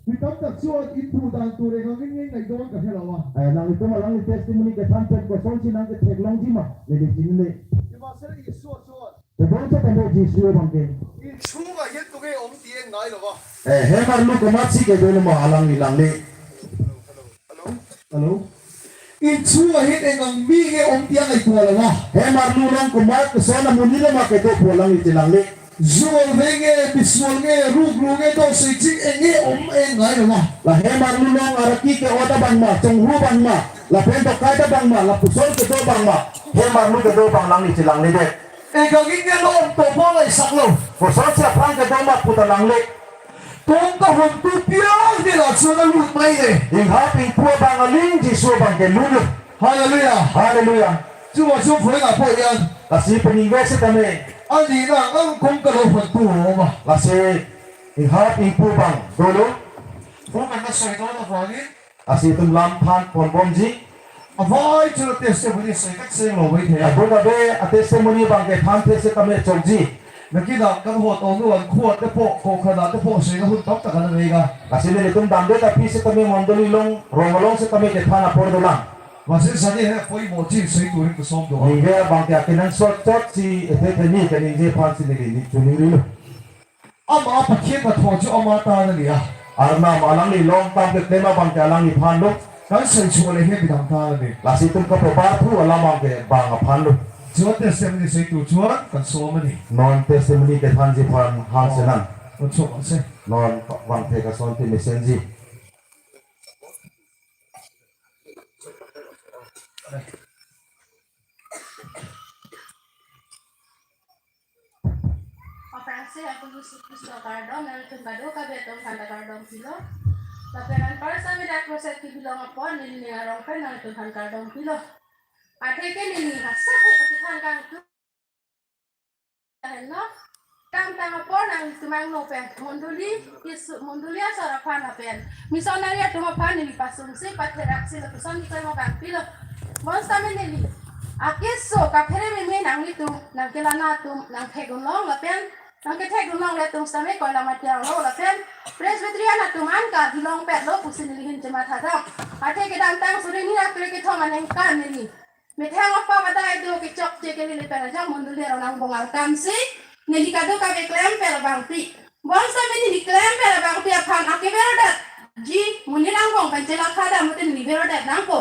Ni tam tak suat inpu tang tu re kang ingin ngai don ka hela wa. Eh, nanglitum alangli testimony kethan thek kosonsi nangketheklongji ma neli chinine. Ke ma sere Isu suat. Tebon setame Jisu abang ke. Inchung ahit ke om tiang ngai lo ba. Eh, hem arlu komatsi kedo lo ma alangli langle. Hello? Inchung ahit engang mi ke om tiang ai kuala ba. Hem arlu along komat koson amonit lo ma kedo pu alangli chelangle. Jol venge, bismol nge, ruk ruk nge, do sui ching enge om engai lo ba. La hem arlu along araki ke-ot abang ma, chonghu abang ma, lapen dokai abang ma, lapuson kedo abang ma, hem arlu kedo abang alangli chelangledet. Ekaging ke lo, to bolai saklo. Kosonsi aphrang kedo ma pu ta nangle. Tong kahun tu piang di la sona lut mai le. Inghap ingpu abang aling Jisu abang ke lulu. Hallelujah. Hallelujah. Cuma sum foi na po yan. Lasi peningve setame. Ani na ang kong kalo hun tu ma. Lasi inghap ingpu abang dolo. Kong kan na soi to na po ni. Lasi itum lam than ponbomji. Avai chula testimony soi kakseng lo vai the. Abun abe a testimony abang kethan thek setame chokji. Naki na kan hot ong nuan khuat te po, ko khana te po soi kahun tam ta kan vega. Lasi nelitum damde tapi setame mondoli along, rong along setame kethan apor dolang. Masi sani he poi mo chi soi turin kesom do. Ningve abang ke akenangsot chotsi ethe theni kaningje aphansi neli ni chuning rilo. Ama apakhin na tho chu ama ta na niya. Arnam alangli long tam keklem abang ke alangliphan lo. Kan sen chu le he bidang ta na ni. Lasi itum kapo barthu alam abang ke bang aphan lo. Chuan testimony soi tu chuan kan so mani. Non testimony kethanji aphan hang senan. Kan so kan se. Non vangthe kasonti mesenji. Aphrangsi Apo Jisu Khristo akardom, nanglitum kadokave atum aphan ta kardom pilo. Lapen anparsa media crusade kebi long apot neli ning arong pen nanglitum aphan kardom pilo. Atheke neli hasak hai ati than kangtung. Henlo, kangtang apor nanglitum angno pen mondoli, Jisu mondoli asor aphan lapen missionary atum aphan neli pasungsi patheraksi lapuson neli koi mo kangpilo. Bonsitame neli akeso kaphere meme nanglitum, nangkelana atum nangthekdun long lapen nangkethekdun longle atum sitame koilam atiang lo lapen Presbyterian atum an karjulong pet lo pusi neli hin chematha dam. Athe kedamtang suri ni akre kethom aningkan neli methang apam adai do kechokche ke neli pen ajok mondoli arong nangbong alkam si neli kadokave klem per abangpi. Bonsitame neli klem per abangpi aphan akever datji, monit angbong pen chelakha dam pute neli ver dat nangpo.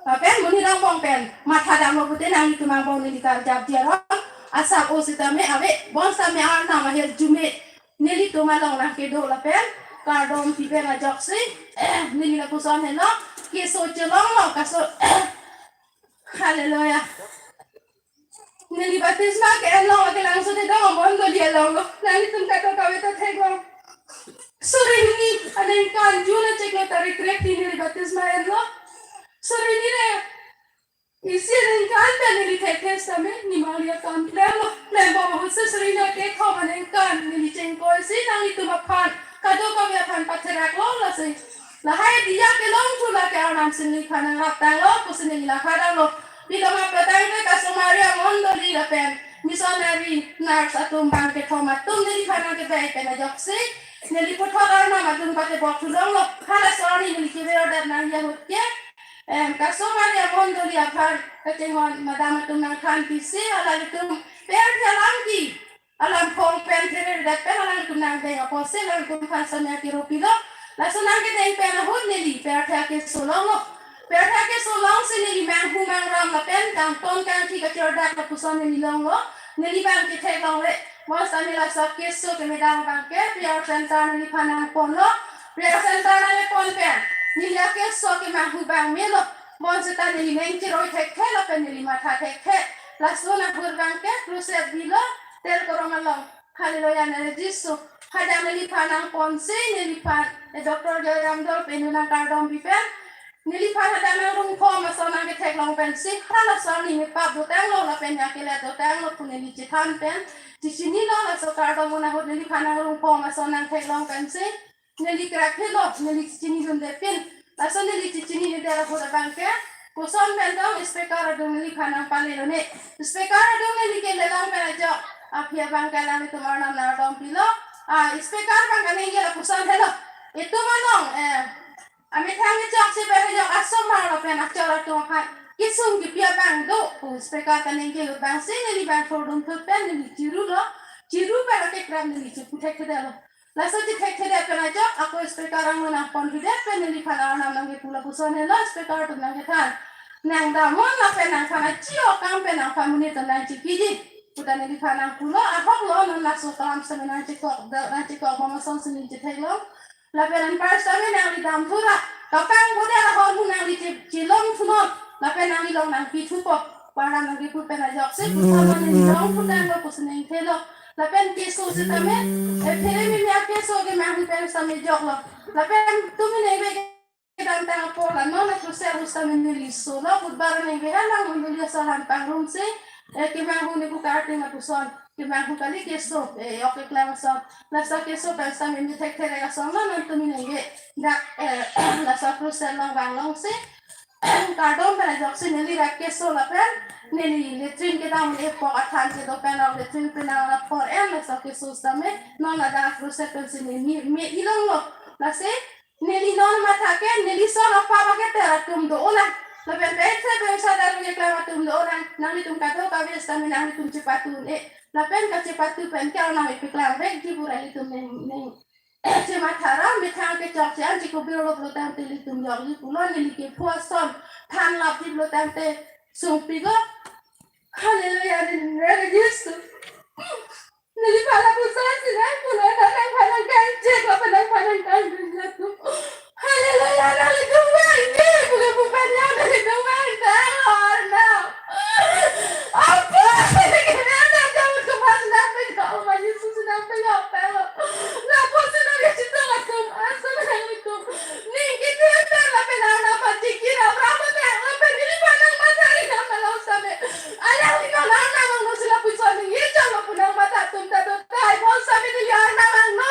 Lapen monit angbong pen matha damlo pute nanglitum angbong neli karjapji arong asap o sitame ave. Bonsitame Arnam ahirjume nelitum along nangkedo lapen kardom pipen ajoksi neli lapuson helo, keso chelonglo kaso. Hallelujah. Neli baptisma ke-en long akelangso de dong mondoli along lo. Nanglitum kadokave ta theklong. Suri ni aningkan June chiklo tarik trek ti neli baptisma enlo. Suri ni le isi aningkan ta neli thekthe sitame nimali akam klemlo. Klembom ahut si suri ni akethom aningkan neli chengkoi si nanglitum aphan kadokave aphan patheraklo lasi. Lahai diya kelong thu lake Arnam si neliphan nangrap tanglo pusi neli lakha damlo. Pilo ma petang ke kaso Maria mondoli lapen missionary nurse atum bang kethom atum neliphan nangkebai pen ajoksi neli puthot Arnam atum patebok thulonglo. Halaso arni neli kever dat nangji ahut ke, em, kaso Maria mondoli aphan kachinghon madam atum nangthan pisi, halalitum per thalang ki alam phong pen theredet pen alangtum nangdeng apotsi alangtum aphan samya kiru pilo. Laso nangkedeng pen ahut neli per thak keso longlo. Pirthe keso alongsi neli manghu mangram lapen kangton kangthi kachordak lapuson neli longlo, neli abang chetheklongle. Bonsitame laso keso kemedang abangke prayer center neliphan nangponlo. Prayer center nangpon pen neli akeso kemanghu abang melo. Bonsita neli neng chiroi thekthe lapen neli matha thekthe. Laso nahur abangke crusade bilo, Tel Korong along. Hallelujah, neli Jisu. Hadak neliphan nangponsi, neliphan, eh, Doctor Joyram Dolphe pen nangkardom pi pen. Neliphan hadak nangrungphom ason nangketheklong pensi, halaso arni mepap dotanglo lapen nangkelet dotanglo pu neli chethan pen, chechinilo. Laso kardom ahut neliphan nangrungphom ason nangtheklong pensi neli krakthelo, neli chechinidunde pin. Laso neli chechinine det ahut abangke, koson pen tong speaker adung neliphan nangpalelo ne. Speaker adung neli kelelong pen ajok, aphi abangke alanglitum arnam nangdom pilo. Ah, speaker abangke ningje lapuson helo. Itum anong, eh, amethang kechok si pen ajok asomar lapen achor atum aphan kesung kepi abang do pu speaker kaningje abangsi neli abang kordom thut pen neli chirulo. Chiru pen akekrap neli chepu thekthedetlo. Laso chethekthedet pen ajok ako speaker angbong nangponpidet pen neliphan arnam nangkepu lapuson helo, speaker atum nangkethan, nang damnon lapen nangphan achi-o akam pen nangphan monit atum nangchekiji pu ta neliphan nangpulo. Ahoklo, non laso kalam sitame nangchekok, nangchekok bom asonsi neli chetheklong. Lapen anpar sitame nangli damthura kapangbodet ahormu nangli che-, chelongthunon lapen nangli long nangpithupo. Paran nangkepu pen ajoksi, pusama neli longthutanglo pusi ningthelo. Lapen keso sitame, eh, phere mimi akeso kemanghu pen sitame joklo. Lapen tumi nengve kedamtang apor la non crusade ahut sitame neli solo, Budhbar nengve halang mondoli asor aphan pangrumsi, eh, kemanghu nepu karting lapuson, kemanghu kali keso, eh, ok keklang ason. Laso keso pen sitame methek therek ason lo non tumi nengve dak, eh, laso crusade along vanglongsi kardom pen ajoksi neli rak keso lapen neli latrine kedam epok athan kedo pen ok latrine penang la apor en laso keso sitame non ladak crusade pensi neli me-ilonglo. Lasi neli non matha ke neli son apap aketer atum do-olang. Lapen pen se pen sadar keklang atum do-olang. Nanglitum kadokave sitame nanglitum chepatu-un-e. Lapen kachepatu pen ke arnam epeklangvekji pu ra ilitum neng, neng chemathara, methang kechok che-an chekobir loplo tangte ilitum jokji pulo, neli kepho ason thanlapji pulo tangte sungpiklo. Hallelujah, neli neli Jisu. Neliphan lapuson si nangpulo, nangphan nangkangjek lapen nangphan nangkangdun atum. Hallelujah, nanglitum vangji pu ke pu pen ya nanglitum vangtanglo arnam. Apa ini kena ada jauh ke mana nangpejok, Ama Jisu si nangpejok tanglo. Lapuson nangkachetong atum, ason nanglitum ning kiti anda lapen arnam aphan chekirap rap tanglo pen neliphan nangmatha ri nang malam sitame. Alanglitum arnam angno si lapuson ningje choklo pu nangmatha atum ta do tai, bonsitame neli arnam angno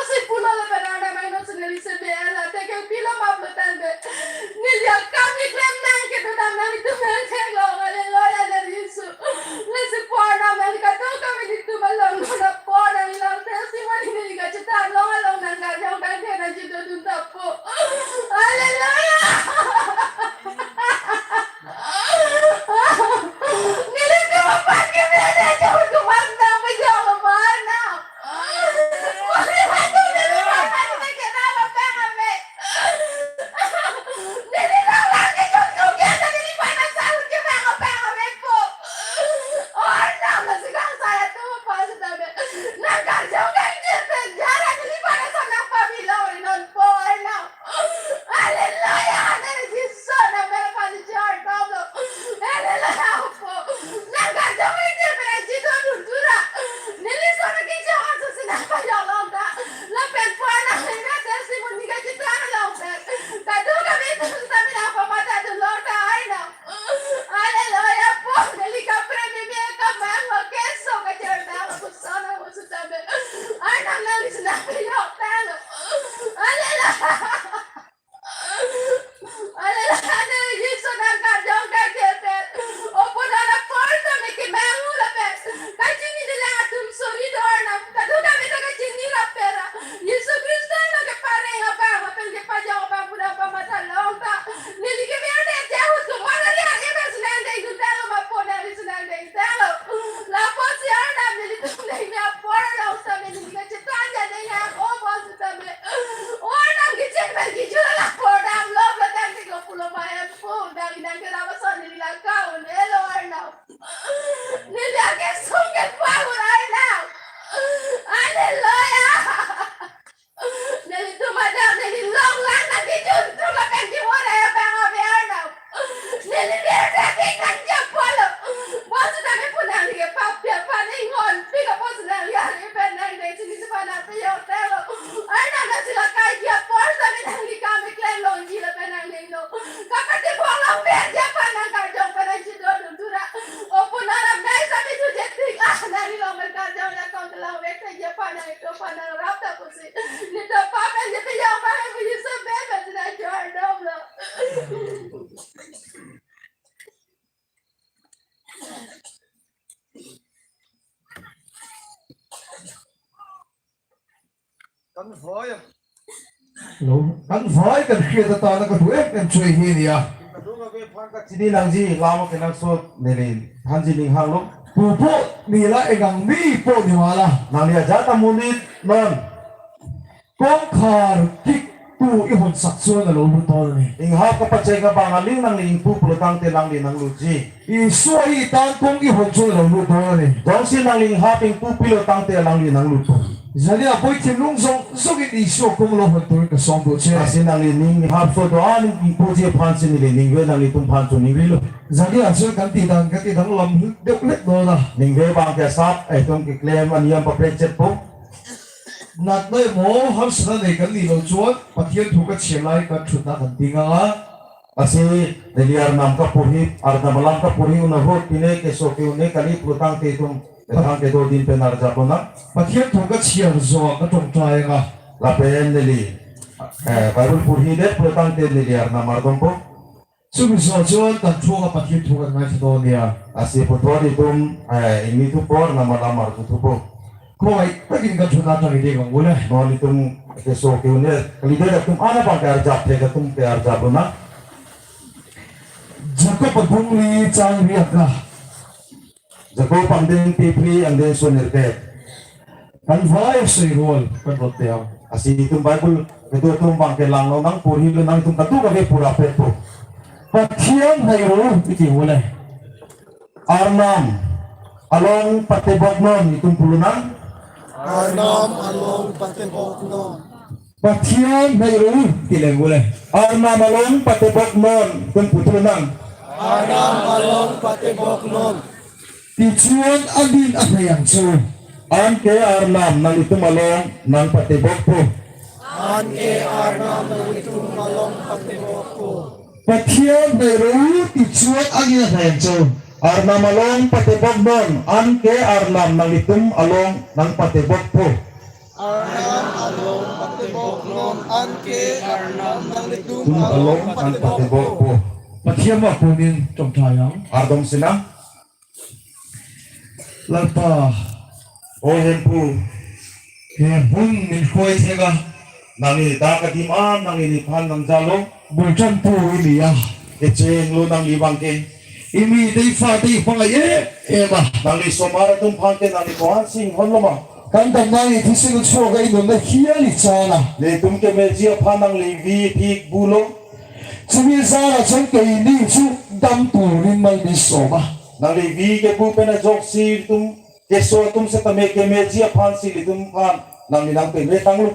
Neta pakai neta yang pakai punya sebab neta jual dong lo. Kan voi. Lo, kan voi kan kria ta ta na ka duet kan chui hi ni ya. Kadung ave phan kachini nangji, lama ke nangsot neli thanji ning hanglo. Pupo nila engang mi po ni wala. Nangli ajat amonit non. Kongkhar kik tu ihon sakso na lo lu ton ni. Inghap kapachai ka bang aling nangli ingpu pulotangte nangli nanglutji. Iso i tangkong ihon chun lo lu do ni. Jongsi nangli inghap ingpu pulotangte nangli nanglupo. Jadi apoi thim lung jong jong in iso kong lo hon tur ka song do che. Lasi nangli ning inghap so do-an ingpuji aphan si neli ningve nanglitum aphan chun ningrilo. Jadi aso kanti dang kanti dang lam dek lek do na. Ningve bang ke sap, eh, tum keklem an yam paprek chet po. Nat noi mo har sana ne kan ni lo chuan Pathian thu ka chelai ka thut na kan tinga. Lasi neli Arnam kaporhi, Arnam alam kaporhi un ahut pine keso ke-un-e kali pulotangte itum methang kedo din pen arjap lonang. Pathian thu kachiar jo ka tong trai nga. Lapen neli, eh, Bible porhidet pulotangte neli Arnam ardongpo. Sumi so chuan kan thu ka Pathian thu kan ngai thadon nia. Lasi puthot itum, eh, ingni thupo, Arnam alam arju thupo. Khoi takin kan thuna tang ide kang ule. Non itum keso ke-un-e kalidet atum ana bang ke arjap the, atum ke arjap lonang. Jakob abung li chang riak ka. Jakob angdeng phli angdeng son irpet. Kan vai soi rol kan rot teo. Lasi itum Bible kedo atum bang ke lang lonang, porhi lonang, itum katu kave pura pet po. Pathian hai ro iti hole. Arnam along patebok non itum pu lonang. Arnam along patebok non. Pathian hai ro ti leng ule. Arnam along patebok non itum pu lonang. Arnam along patebok non. Tichuan adin ahayang cho. Anke Arnam nanglitum along nangpatebokpo. Anke Arnam nanglitum along patebokpo. Pathian hai ro tichuan adin ahayang cho. Arnam along patebok non, anke Arnam nanglitum along nangpatebokpo. Arnam along patebok non, anke Arnam nanglitum tum along along patebok patebok po. Pathian ma punin tong thayang. Ardom sinang. Lalpa. O Hemphu. He hun min khoi thega. Nangli dak adim an nangli nephan nangjalo. Bulchan pu ili ya. Kecheng lo nangli bang ke. Imi dei fa dei pang ye ema. Nangli somar atum aphan ke nangli kohan sing hon lo ma. Kan dam nangli thising so ga inun na hiali chana. Netum kemeji aphan nangli vi thik bulo. Chumi zara chong ke ini chu dam pu rin mal ni so ba. Nangli vi kebu pen ajoksi itum keso atum setame kemeji aphan si ilitum aphan nangli nangpeme tanglo.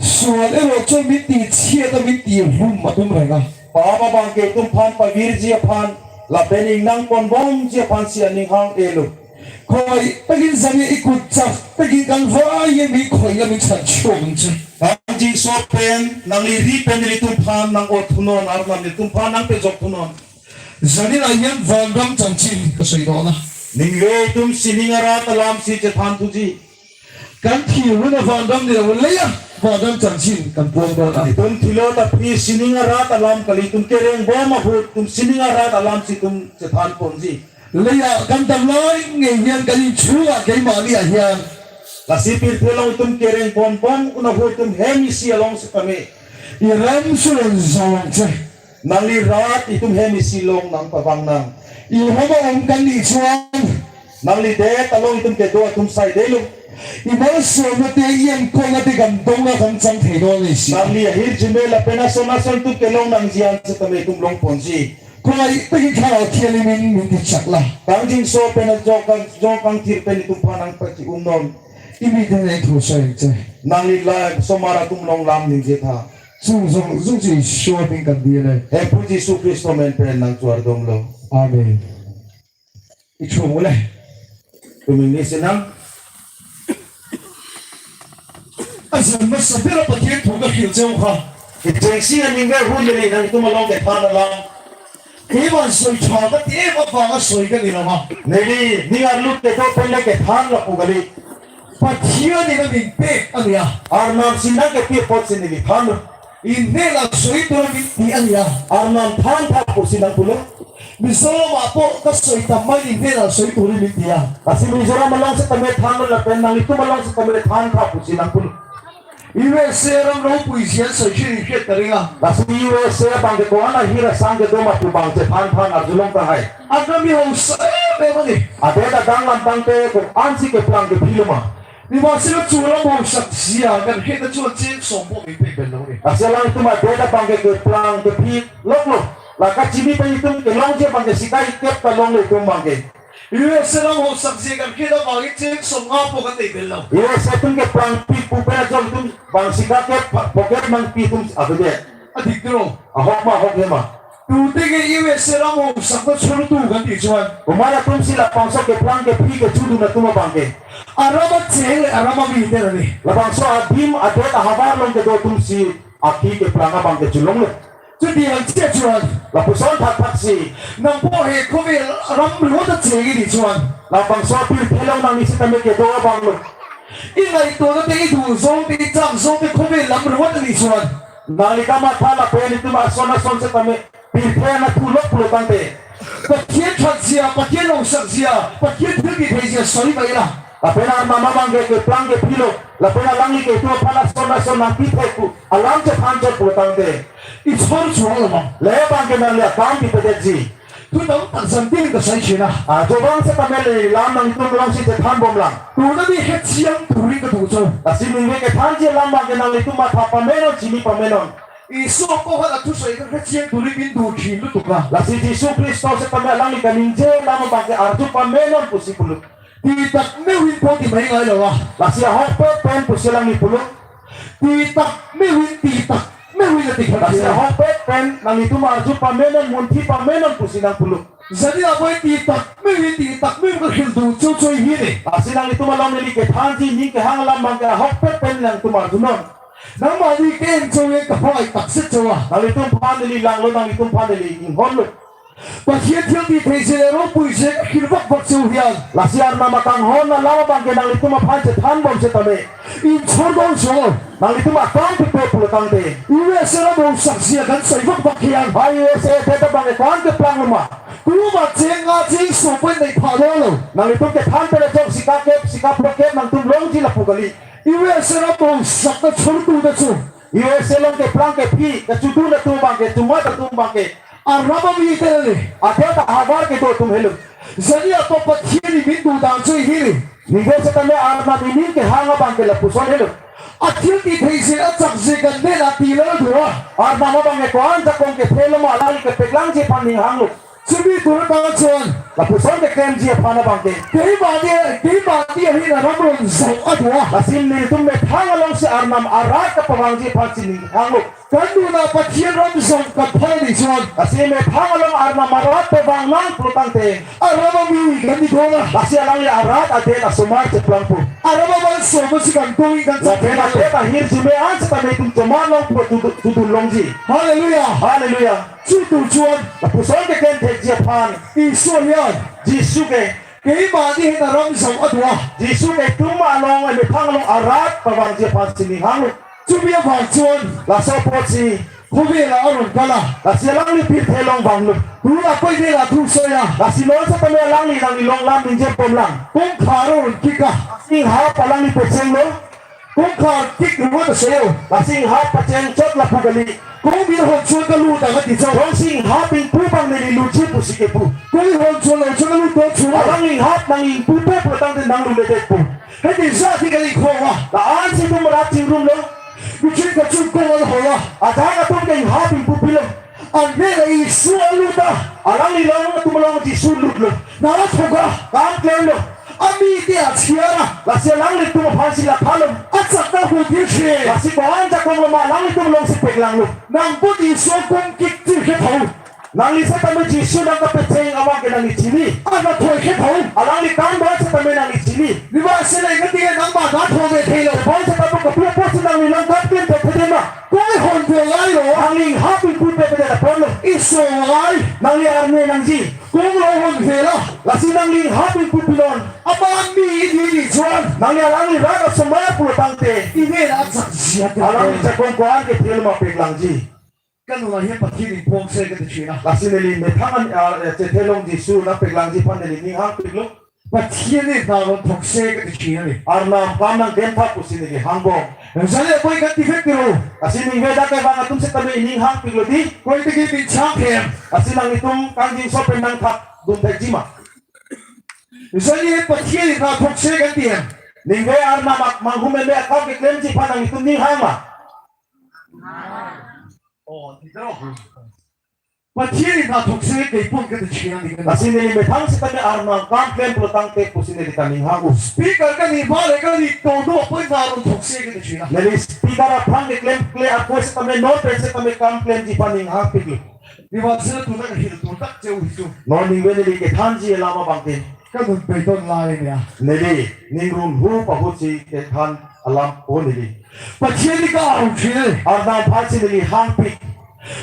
Suan ero cho miti chia ta miti hum atum rega. Pap abang ke itum aphan pavirji aphan lapen ingnang ponbomji aphan si aning hang-elo. Khoi pagin zani ikut chak pagin kan vai ye mi khoi la mi chan chom che. Kangjinso pen nangli ri pen ilitum aphan nang-ot thunon, Arnam ilitum aphan nangpejok thunon. Janin ayan vandam chanchin kasoi dona. Ningve itum sining arat alam si chethan thuji. Kan thi runa vandam ni leya vandam chanchin kan pon dona. Itum thilo ta phi sining arat alam kali, itum kereng bom ahut itum sining arat alam si itum chethan ponji. Leya kan dam lai nge hian kali chua ke mali ahian. Lasi pirthe along itum kereng bom bom un ahut itum hem isi along si kame. Iram sulon zawang che. Nangli rat itum hem isi along nangpavang nang. Ihoma om kan ni chuan. Nangli det along itum kedo atum sai detlo. Imal so mate ian ko mate kan dong na kan chang thei do ni si. Nangli ahirjume lapen ason ason itum kelong nangji an setame itum long ponji. Khoi pagi khara thiali min min ti chakla. Kangjinso pen ajok kang jok kangthir pen itum aphan nangpaki umnon. Imi den ai thu sai che. Nangli la somar atum along lam ningje tha. Sung sung sung si shopping kan di le. Hemphu Jisu Khristo amen pen nangchuar dom lo. Amen. Ichung le. Tuming ni sinang. Asan mas sapira Pathian thu ka khil cheu kha. Kechengsi aning ve hun le nangtum along kethan alam. Kevan soi tha ka ti ema vang a soi ka ni lama. Neli ning arlut kedo pen le kethan lapu kali. Pathian nangpipek ania. Arnam si nangkepi apotsi neli than. Ingnela soi turi minti ania. Arnam thantha pusi nangpulo. Mizoram apo kasoi tamai ingnela soi turi minti a. Lasi Mizoram along setame than lapen nanglitum along setame thantha pusi nangpulo. U S A aram ro puisian soi chiri khet karinga. Lasi U S A abang ke ko-an ahir asang kedo ma pu abang chethan than arjulong tahai. Arnam mi hausa eh memang ni. Adet adang lam tangte ko-ansi keplang kepilo ma. Ni masih lo churam hausak sia kan khet na chuan cheng sompo mi pe ben lo ni. Lasi alangtum adet abang ke keplang kepiloklo. La kachini pen itum kelongji abang ke sika ikep ta longlo itum abang ke. U S A aram hausak sia kan khet na bagi cheng som nga po kan te ben lo. U S A atum keplang pi pu pen ajok itum abang sika kep pocket nangpi itum avedet. Adik dro. Ahok ma ahok he ma. Tute ke U S A aram hausak na churu tu kan ti chuan. Komat atumsi labangso keplang kepi kechudun atum abang ke. Aram acheng le aram ami te na ni. Labangso adim adet ahavar along kedo atumsi akhi keplang abang ke chulonglo. Chuti hang che chuan. Lapuson thakthak si. Nangpo he khove aram ro ta cheng ni chuan. Labangso pirthe along nangli setame kedo abang lo. Inglai to na te idu jong te icham jong te khove aram ro ta ni chuan. Nangli kamatha lapen itum ason ason setame pirthe anatthu lok pulo tangte. Pathian thaksia, Pathian longsaksi, Pathian thilkithei sia soi bai la. Lapen arnam abang ke keplang kepilo. Lapen alangli ke itum aphan ason ason nangpithek pu alam chethan chot pulo tangte. Ison chuang lo ma. Le abang ke nangli akam pipedetji. Tu tang tak santin kasai chena. Ah, jo abang setame le lam nangtum alongsi chethan bomlang. Tu na ni het siang turi ka tu cho. Lasi ningve kethanji alam abang ke nanglitum matha pamenon chini pamenon. Isu ko ha athu soi ka het siang turi bin du thin lu tu ka. Lasi Jisu Khristo setame alangli kaningje alam abang ke arju pamenon pusi pulo. Ti tak me hin po ti mai ngai lo wa. Lasi ahokpet pen pusi alangli pulo. Ti tak me hin ti tak me hin ti kha. Lasi ahokpet pen nanglitum arju pamenon munthi pamenon pusi nangpulo. Jani apoi ti tak me hin ti tak me hin ka khil du cho cho hi ne. Lasi nanglitum along neli kethanji ning kehang alam abang ke ahokpet pen nangtum arjunon. Nang mani ke en cho ye kaphai tak se cho wa. Nanglitum aphan neli langlo nanglitum aphan neli inghonlo. Pathian thilkithei se le ro puise khil bak bak se uhian. Lasi arnam akanghon alam abang ke nanglitum aphan chethan bom setame. Inchor dong so. Nanglitum akam pipe pulo tangte. U S A aram hausak sia kan soi bak bak hian. Ba U S A adet abang ke ko-an keplang lo ma. Kuma cheng nga cheng som pen nai pha lo lo. Nanglitum kethan pen ajok sika kep sika pocket nangtum longji lapu kali. U S A aram hausak na churu tu na chu. U S A along keplang kepi kechudun atum abang ke, chumat atum abang ke. Aram ami te le. Adet ahavar kedo atum helo. Jani apo Pathian ni min du dam cho hi le. Ningve setame arnam ining kehang abang ke lapuson helo. Athilkithei se achak se kan ne la ti lo dua. Arnam abang ke ko-an jakong kethe lo ma alangli kepeklangji aphan ning hanglo. Chumi turu ta chuan. Lapuson keklemji aphan abang ke. Keima di, keima di ahin aram ron zau adua. Lasi nelitum methang alongsi arnam arat kapavangji aphansi ning hanglo. Kan duna Pathian aram zau kan phai ni chuan. Lasi methang along arnam arat pavang nang pulo tangte. Aram ami kan ni dona. Lasi alangli arat adet asomar cheplangpo. Aram aban so masi kan tui kan. Lapen adet ahirjume an setame itum chomar longpo tu, tu, tu longji. Hallelujah. Hallelujah. Chutu chuan. Lapuson keklem thekji aphan. Isu ahian. Jisu ke. Keima di hin aram zau adua. Jisu ke itum along, emethang along arat pavangji aphansi ning hanglo. Chumi avang chuan. Laso apotsi. Khove la aron kala. Lasi alangli pirthe along vanglo. Tu la koi de la thu soya. Lasi non setame alangli nangli along lam ningje bomlang. Kongkhar aron kika. Lasi inghap alangli pechenglo. Kongkhar kik ruwa ta seyo. Lasi inghap pacheng chot lapu kali. Kong mi hon chuan kalu ta kati cho. Kongsi inghap ingpu abang neli lutji pusi kepu. Kong hon chuan lo chuan kalu ta chuan. Alang inghap nang ingpupe pulo tangte nang luledetpo. Hedi ja ti kali khova. La-ansi itum rat chingrumlo. Kuchin kachun kong ala hola. Ajahak atum ke inghap ingpupilo. Ante la Isu alu ta. Alangli along atum along Jisu lutlo. Nara thoga. Kam klemlo. Ami te achiara. Lasi alanglitum aphansi la phalo. Achak ta hu thir she. Lasi ko-an jakong lo ma alanglitum alongsi peklanglo. Nangput Isu akong kik thir khe thau. Nangli setame Jisu nangkapecheng abang ke nangli chini. Ana thoi khe thau. Alangli kam ba setame nangli chini. Niba sele ngati nang ba na thoi ve thelo. Bang setame kopi apotsi nangli nangkap kin thek thek ma. Koi hon ve lai lo. Nangli inghap ingpupe pe da ponlo. Isu lai. Nangli arne nangji. Kong lo hon vela. Lasi nangli inghang pik pu pilon. Aman mi ini ni juan. Nangli alangli rat asomar pulo tangte. Ive la chak siat. Alangli jakong ko-an kethe ma peklangji. Kanu la he Pathen ni phongse kete china. Lasi neli methang an, ah, eh, chethe longji su nangpeklangji aphan neli ning hangpiklo. Pathen ni ta ron thokse kete china ni. Arnam kam nangklem tha pusi neli hangbom. Jale koi kati fek tiro. Lasi ningve dak kevang atum setame ning hangpiklo di. Koi tiki min chang hem. Lasi nanglitum kangjinso pen nangthak dun thekji ma. Jale Pathen ni ta thokse kati hem. Ningve Arnam ak manghumeme akam keklemji aphan nanglitum ning hang ma. Oh, titro. Pathen ni ta thokse kepon kete china ni. Lasi neli methang setame Arnam kam klem pulo tangte pusi neli ta ning hang. Speaker kani vale kani tono apoi ta ron thokse kete china. Neli speaker aphan keklem kle ako setame non pen setame kam klemji aphan ning hangpiklo. Ni vang sila tutak hil tutak cheu hitu. Non ningve neli kethanji alam abangke. Kanun peiton lai nia. Neli, ning run hu pahutsi kethan alam o neli. Pathen ni ka-aung chine. Arnam aphansi neli hangpik.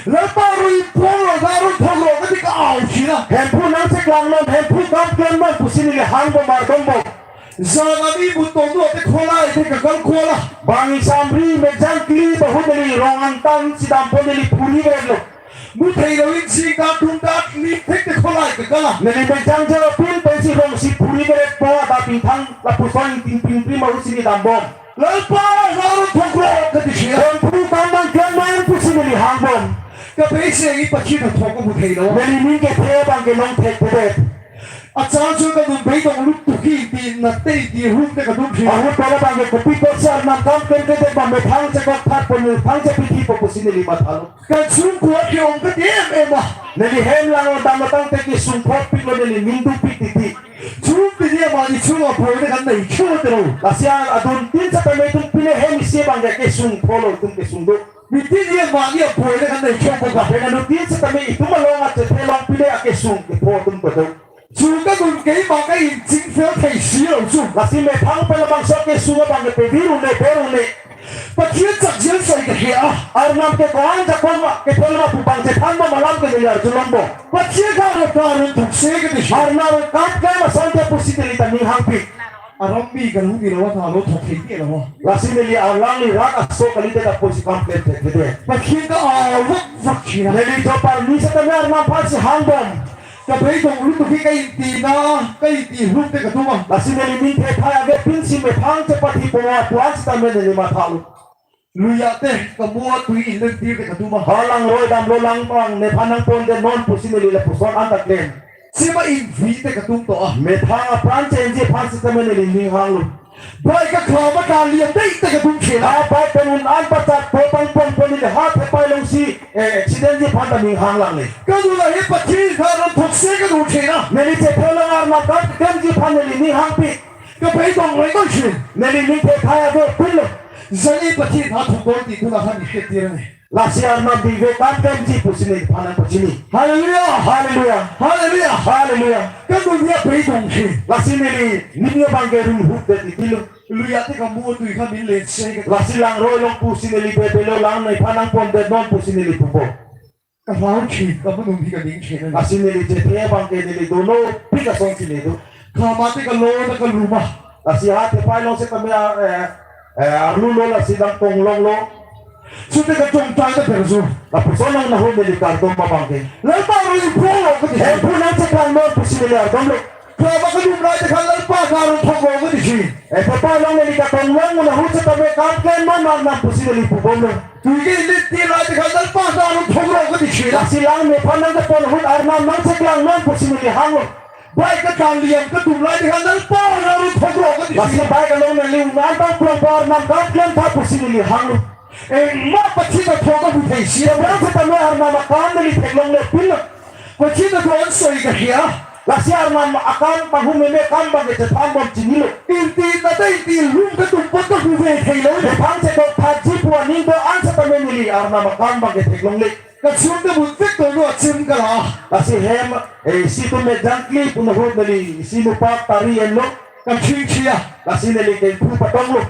Lalpa ro iphong lo, na ro thong lo, kati ka-aung china. Hemphu nangcheklang non, Hemphu kam klem non pusi neli hangbom ardombom. Jana mi bu tong lo te kholai te kakal kola. Bang isamri mejang kli pahut neli rong angtan si dampo neli phuri kret lo. Muthei lo in sing ta tum ta kli thek te kholai ke kala. Neli mejang jero pin pensi rong si phuri kret po adap ingthang lapuson ting ting pin maru sini dambom. Lalpa na ro thong lo kati china. Hemphu kam nangklem non pusi neli hangbom. Kaprek se i Pathen ta thong ko muthei lo. Neli ning kethe abangke long thekthedet. Achan chu kanun pei tong lut tuki ti na tei ti hum te kadun thri. Ahut pen abangke kopi kosi Arnam kam klem kete ba methang chekok phat po methang chepithi po pusi neli mathalo. Kan sung kuat ke ong ke dem ema. Neli hem lang dam tangte kesung phopiklo neli ning dupik titi. Sung pini ama ni sung apoi ne kan nai chu tero. Lasi adun tin setame tum pine hem isi abangke kesung pholo tum kesung do. Mitin ye mani apoi le kan nai chok ko ka. Pen adun tin setame itum along achethe long pine akesung kepho atum kedo. Chu kanun ke ma ka in ching fel thei si lo chu. Lasi methang pen labangso kesung abang ke pevir un-e per un-e. Pathen chak jil sai ke hia. Arnam ke ko-an jakong ma kethe ma pu bang chethan ma malam ke neli arjulong bo. Pathen ka ro ka ro thokse kete china. Arnam kam klem ason te pusi neli ta ning hangpik. Aram mi kan hung ilo ta lo thok thei lo. Lasi neli alangli rat aso kalite ta pusi kam klem thekthedet. Pathen ka-aung vak vak china. Neli jo parni setame Arnam aphansi hangbom. Kaprek tong lut tuki ka inti na, ka inti hum te kaduma. Lasi neli ning thethai ave pinsi methang chepathi po ma puan setame neli mathalo. Luya te kamu atui inlen tir te kaduma. Ha langroi damlo lang bang nephan nangpondet non pusi neli lapuson anta klem. Sima invi te kadum to ah. Methang apran chenji aphan setame neli ning hanglo. Bai ka khama ka liam dei te kadum chena. Ha bai pen un-an pachat po pangpon po neli ha thepai longsi, eh, accident ji aphan ta ning hang langle. Kanu la he Pathen ka ron thokse kanu chena. Neli chethe long Arnam kam klemji aphan neli ning hangpik. Kaprek tong roi ko shi. Neli ning thethai ave pinlo. Jani Pathen ha thong don ti kula han ni khetir ne. Lasi Arnam ningve kam klemji pusi neliphan nangpachini. Hallelujah. Hallelujah. Hallelujah. Hallelujah. Kanu ni kaprek tong shi. Lasi neli ning abangke run hukdet titilo. Luya te kamu atui ka min le se ke. Lasi langroi long pusi neli bebelo lang nephan nangpondet non pusi neli pupo. Ka hlau chi, ka manung hi ka ning chi na. Lasi neli chethe abangke neli dono pik asong si neli do. Khama te ka lo na ka luma. Lasi ha thepai long setame, eh, eh, arlu lo lasi dam tong longlo. Sute ka chong chang ta perzu. Lapuson nang nahum neli kardom abangke. Lalpa ro iphong lo kati. Hemphu nangcheklang non pusi neli ardomlo. Khama kadum rai te khan Lalpa ka ron thong lo kati shi. Eh, thepai long neli katong long na hu setame kam klem ma mang nang pusi neli pubomlo. Tui ke inlen tir rai te khan Lalpa ka ron thong lo kati shi. Lasi lang nephan nangkepon ahut Arnam nangcheklang non pusi neli hanglo. Bai ka tan liam kadum rai te khan Lalpa ka ron thong lo kati shi. Lasi bai kalong neli un-an pangplong po Arnam kam klem tha pusi neli hanglo. Eh, ma Pathen ta thong ka hu thei si. Bang setame Arnam akam neli theklongle pinlo. Pathen ta thong soi ka hia. Lasi Arnam akam panghumeme kam abangke chethanbom chinilo. Inti na ta inti lum kadum pot ka hu ve thei lo. Methang chekok phatji pu aning do-an setame neli Arnam akam abangke theklongle. Ka chun ta but vek to lo achim ka la. Lasi hem, eh, isi atum mejang kli pu ahut neli isi mupak tari enlo. Ka ching chia. Lasi neli kengpu patonglo.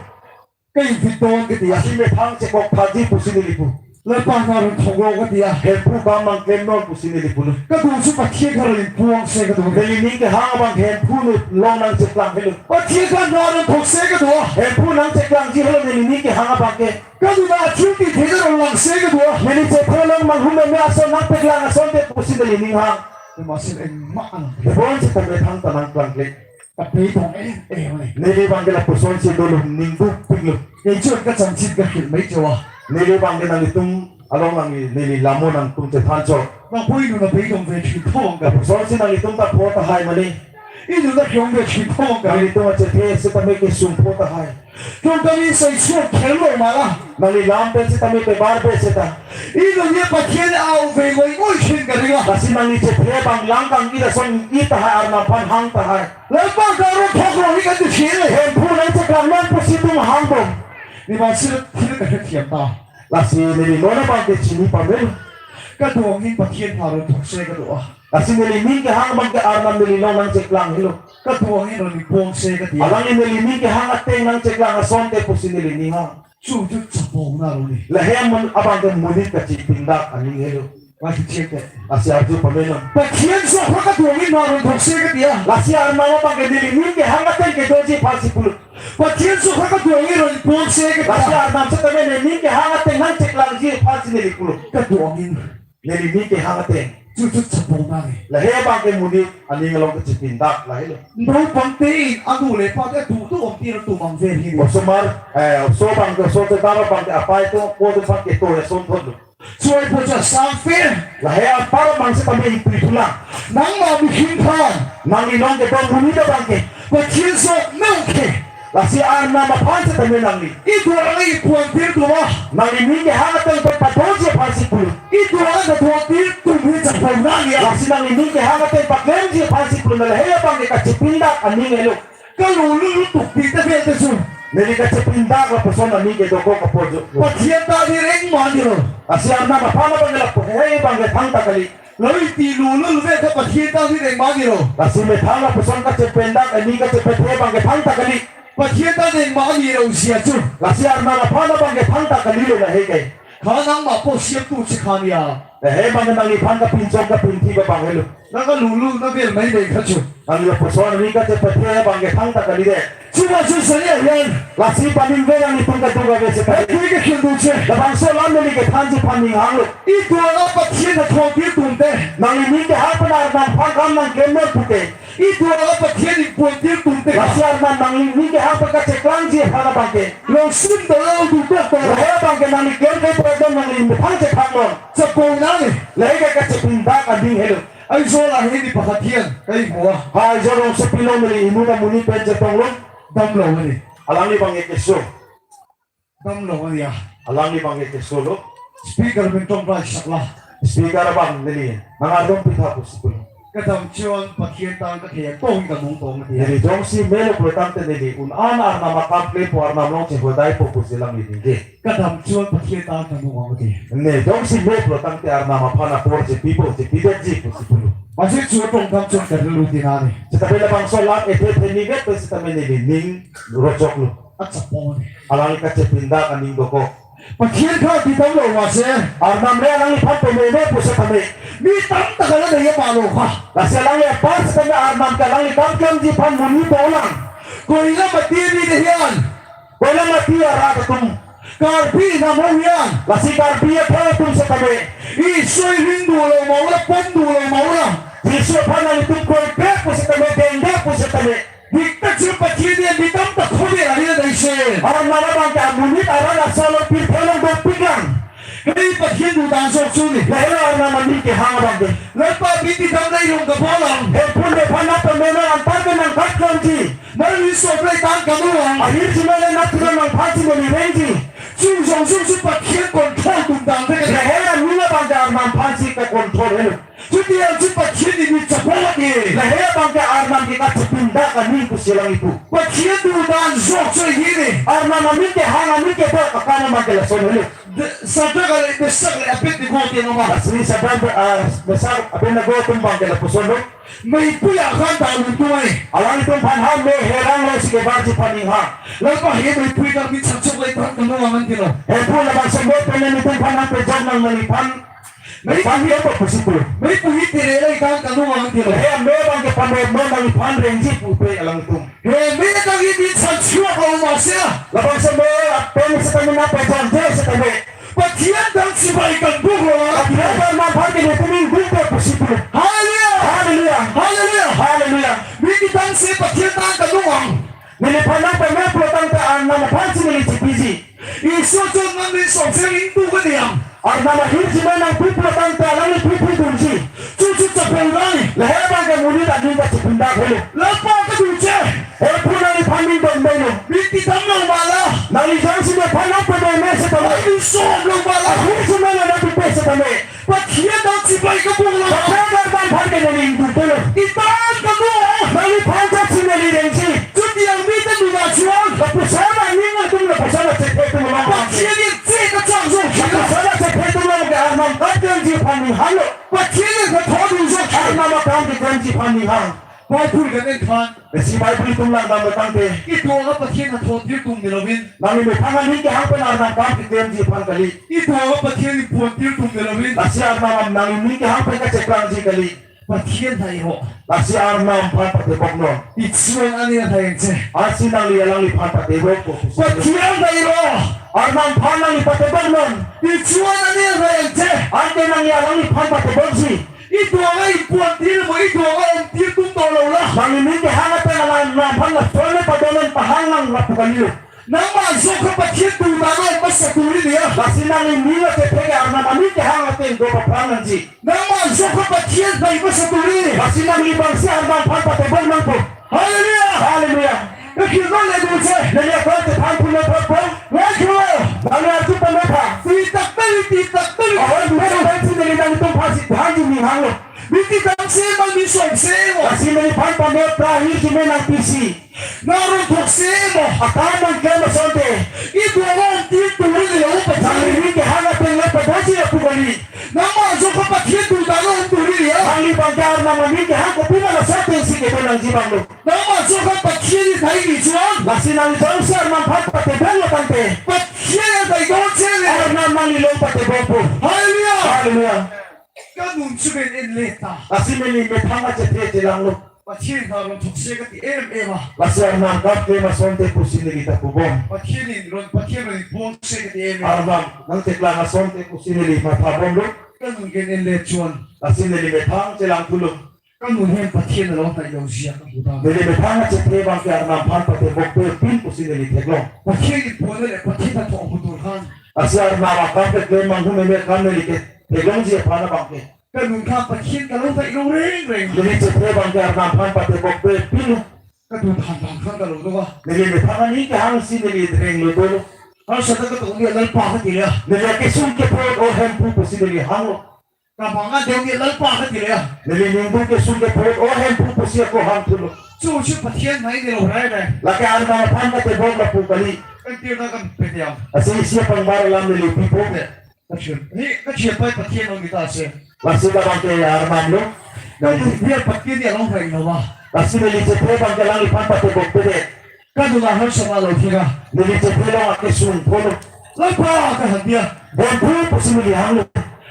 Ka invi don kiti ya. Lasi methang chekok phatji pusi neli pu. Lapen nang arong thoklo kati a. Hemphu kam nangklemnon pusi neli pulo. Kadokave Pathen aphan arong ingpon se kadokave. Neli ning kehang abang Hemphu along nangcheklang helo. Pathen aphan arong thok se kadokave. Hemphu nangcheklangji helo neli ning kehang abang ke. Kadokave achuti theda arong lang se kadokave. Neli chethe along manghumeme ason nangpeklang asonte pusi neli ning hang. Ema si engma an. Bonsi tame thangta nangklangkle. Kape tong eh eh mane. Neli abang ke lapusonsi dolo, ning duk pik lo. Kejut kachamchit kakhil mei jo a. Neli abang ke nanglitum along nangli, neli lamo nangtum chethan chot. Nangpui nu nangpui tong ve chitong ka. Lapusonsi nanglitum ta pho tahai mane. Inut ta khiong ve chitong ka. Nanglitum achethe sitame kesung pho tahai. Tong kami sai suak khelo mala. Nangli lam pen sitame pebar pe seta. Inut ye Pathen au ve ngoi ngoi chin ka ringa. Lasi nangli chethe abang lang kang-i ason i tahai, Arnam aphan hang tahai. Lapen arong thoklo hi kan tu chile. Hemphu nangcheklangnon pusi itum hang bom. Neli ma sir thil ka thiam ta. Lasi neli non abang ke chini pamelo. Kadokave Pathen aphan arong thok se kadokave. Lasi neli ning kehang abang ke Arnam neli along nangcheklang helo. Kadokave arong ingpon se kati a. Alangli neli ning kehang ateng nangcheklang asonte pusi neli ning hang. Chu chu chapon na ro ni. Lahei amun abang ke monit kachepindak aning helo. Lasi chete. Lasi arju pamenon. Pathen aso aphan kadokave arong thok se kati a. Lasi Arnam abang ke neli ning kehang ateng kedoji aphansi pulo. Pathen aso aphan kadokave arong ingpon se kati a. Lasi Arnam sitame neli ning kehang ateng nangcheklangji aphansi neli pulo. Kadokave. Neli ning kehang ateng. Chu chu chapon na ni. Lahei abang ke monit aning along kachepindak lahelo. Ndo pangte in anu le pa te tu tu om tir tu mang ver hi. Osomar, eh, oso abang ke, oso te dara abang ke apai to, po te abang ke to ya son thot lo. Suai po cha sang fe. Lahei apar abang sitame ipri thulang. Nangma bikin phan. Nangli along kedam monit abang ke. Pathen aso nang ke. Lasi Arnam aphan sitame nangli. Itum arong ingpon tir tu ma. Nangli ning kehang ateng padoji aphansi pulo. Itum arong ingpon tir tu mi chapon nang ya. Lasi nangli ning kehang ateng paklemji aphansi pulo, lahei abang ke kachepindak aning helo. Kalulu tuk pi ta ve ta su. Neli kachepindak lapuson aning ke dokok apot jo. Pathen ta di reng ma di ro. Lasi Arnam aphan abang ke lapu, hei abang ke thangta kali. Loi ti lulu ve ta Pathen ta di reng ma di ro. Lasi methang lapuson kachepindak aning kachepathe abang ke thangta kali. Pathen ta di reng ma di ro sia chu. Lasi Arnam aphan abang ke thangta kalilo lahei ke. Kha nangma po siap tu si khan ya. Lahei abang ke nangliphan kapinchong kapinthi abang helo. Nang kalulu na vel mai dei kha chu. Nangli lapuson aning kachepathe abang ke thangta kali de. Chuba chu sani ayan. Lasi paning ve nanglitum kadokave seta. Hei, kui ke khil du che. Labangso alam neli kethanji aphan ning hanglo. Itum arong Pathen athong tir tum te. Nangli ning kehang pen Arnam aphan kam nangklemnon pute. Itum arong Pathen ingpon tir tum te. Lasi Arnam nangli ning kehang pen kacheklangji aphan abang ke. Long sim do lo du tok to. Lahei abang ke nangli klem ke problem nangli methang chethangnon. Chapon na ni. Lahei ke kachepindak aning helo. Aizawl ahin ni pakhat hian kai hua. Aizawl rongsopi along neli inut amonit pen chetonglo. Damlo mani. Alangli abang ke keso. Damlo mani ya. Alangli abang ke keso lo. Speaker pen tong bai sakla. Speaker abang neli nangardom pitha pusi pulo. Kadam chun Pathen ta kakhei tong kamung tong mati. Neli jongsi melo pulo tangte neli un-an Arnam akam klempo, Arnam along chehodaipo pusi alangli ningje. Kadam chun Pathen ta kamung tong mati. Ne jongsi melo pulo tangte Arnam aphan apor chepipo, chepidetji pusi pulo. Masi chu tong kam chun karlu dinani. Seta pen labangso alam ethe ethe nivet pen sitame neli ning rochoklo. Achapon. Alangli kachepindak aning dokok. Pathen kha kedamlo masi. Arnam le alangliphan pememe pusitame. Mi tamtah kala dei ya palo kha. Lasi alangli apar sitame Arnam ke alangli kam klemji aphan monit dolang. Koilamati ni dei hian. Koilamati arat atum. Karbi namo hian. Lasi Karbi aphai atum sitame. Isoi ring dulo ma ula, pon dulo ma ula. Jisu aphan nanglitum kroikre pusitame, dengde pusitame. Dik ta chu Pathen ni mi tamtah khode ari na daise. Arnam abang ke amonit arat asalo pirthe along dopiklang. Kali Pathen dutang sok chu ni. Lahelo Arnam aning kehang abang ke. Lalpa bi ti dam dai rong kabolang. Hemphu nephan nangpamenon anparke nangkatklongji. Mali soplai tang kamuang. Ahirjume le nat tulang nangphansi neli rengji. Chung jong chung chu Pathen control tum dam te. Lahelo aning abang ke Arnam aphansi ke control helo. Chuti an chu Pathian ni mi chapot e. Lahei abang ke Arnam ke kachepindak aning pusi alang ipu. Pathian dudan jok choi hini. Arnam aning kehang aning kebok akan abang ke lason helo. De, Sadrak le, Mesak le Abednego ti nama. Lasi Sadrak, ah, Mesak, Abednego atum abang ke lapuson lo. Meipui akhan ta lungtung ai. Alanglitum aphan ha me herang lo si kebarji aphan inghang. Lapu he meipui ta mi chapchok le tan kanu aman kilo. Hemphu labangso me pen nelitum aphan nangpejok nang neliphan. Mei- Nangphan yo po pusi pu. Meipui tere le tan kanu aman kilo. He me abang ke pame mo neliphan rengji pupe alanglitum. He me ta ni mi chapchok lo ma se. Labangso me pen setame nangpejokje setame. Pathian tang chibai kanbuk lo. Pathian tang nangphan ke nelitum ingduk po pusi pu. Hallelujah. Hallelujah. Hallelujah. Hallelujah. Mi kethan si Pathian tang kanung ang. Neliphan nangpame pulo tangte Arnam aphan si neli chepiji. Iso chon nang ni songse ingduk ke niang. Arnam ahirjume nangpi pulo tangte alangli pi pi dunji. Chuchu chapel nai. Lahei abang ke monit aning kachepindak helo. Lapa keduche. Hemphu nangliphan ning dom dai lo. Mi kethan lo ma la. Nangli jongsi nephan nangpame me setame. Nangli som lo ma la. Ahirjume nangpipe setame. Pathian tang chibai kanbuk lo. Pathian tang aphan ke neli ingduk lo. Kethan kanu. Nangliphan chot si neli rengji. Chuti ang mi ta duna chuang. Lapuson aning atum lapuson achethe atum lo. Pathian ni che kachang jong. Lapuson achethe atum lo ke Arnam kapklengji aphan inghang lo. Pathian ni kathon jong. Arnam akam keklemji aphan inghang. Bible kan en than. Lasi Bible itum langdam tangte. Itum aphan Pathian athon thir atum ni lo vin. Nangli methang aning kehang pen Arnam akam keklemji aphan kali. Itum aphan Pathian ni pon thir atum ni lo vin. Lasi Arnam nangli ning kehang pen kacheklangji kali. Pathian ta iro. Lasi Arnam aphan patebok non. Ichuan ani athai che. Lasi nangli alangliphan patebok po. Pathian ta iro. Arnam aphan nangli patebok non. Ichuan ani athai che. Anke nangli alangliphan patebokji. Itum aphan ipon thir mo, itum aphan om thir atum dolo la. Nangli ning kehang pen Arnam aphan lason le padon non, pahang nang lapu kali lo. Nangma jokha Pathian dudan lo, masa turi dia. Lasi nangli ning achethe ke Arnam aning kehang ateng do paphrang nangji. Nangma jokha Pathian pai masa turi. Lasi nangli abang si Arnam aphan patebok nangpo. Hallelujah. Hallelujah. Ekhi lo le dun se. Neli akon chethan pulo po. Wai kilo. Nangli arju pame tha. Ti tak tali, ti tak tali. Ahoi dun se, neli nangtum aphan si thanji inghang lo. Mi kethan si ma mi songse mo. Lasi neliphan pame pra ahirjume nangpisi. Nang rong thok si mo. Akam nangklem asonte. Itum aphan thir atum ni lo pa. Nangli ning kehang ateng le padonji lapu kali. Nangma jokha Pathian dudan lo turi dia. Nangli abang ke Arnam aning kehang kopi ma laso ateng si kedo nangji abang lo. Nangma jokha Pathian ni thai ni chuan. Lasi nangli jongsi Arnam aphan patebok lo tangte. Pathian ni thai don che le. Arnam nangli along patebok po. Hallelujah. Hallelujah. Kanun chuben en le ta. Lasi neli methang achethe chelang lo. Pathian ta rong thok se kati em em a. Lasi Arnam akam keklem asonte pusi neli ta pubom. Pathian ni rong, Pathian rong bom se kati em em. Arnam nangcheklang asonte pusi neli matha bom lo. Kanun ke en le chuan. Lasi neli methang chelang thu lo. Kanun hem Pathian along ta yo sia ka buta. Neli methang achethe abang ke Arnam aphan patebok pe pin pusi neli theklong. Pathian ni pon le Pathian ta thok butur khan. Lasi Arnam akam keklem manghumeme khan neli ketheklongji aphan abang ke. Kanun kha Pathian kalong ta ilong reng reng. Neli chethe abang ke Arnam aphan patebok pe pin lo. Kadu than than khan kalo do ka. Neli methang aning kehang si neli reng lo dolo. Harsana katong ni Lalpa kati le. Neli akesung kepho o Hemphu pusi neli hang lo. Kamang adeu ni Lalpa kati le. Neli ningduk kesung kepho o Hemphu pusi ako hang thu lo. Chuchu Pathian nai ni lo rai rai. Lake Arnam aphan patebok lapu kali. Kan tir na kan pe diam. Lasi isi apangbar alam neli pipo. Kachun. Ni kachun pai Pathian ong kita se. Lasi labang ke Arnam lo. Kan dia Pathian dia long rai no ba. Lasi neli chethe abang ke alangliphan patebok pe det. Kadun la harsana lo thira. Neli chethe along akesung pho lo. Lalpa kahan dia. Hemphu pusi neli hang lo.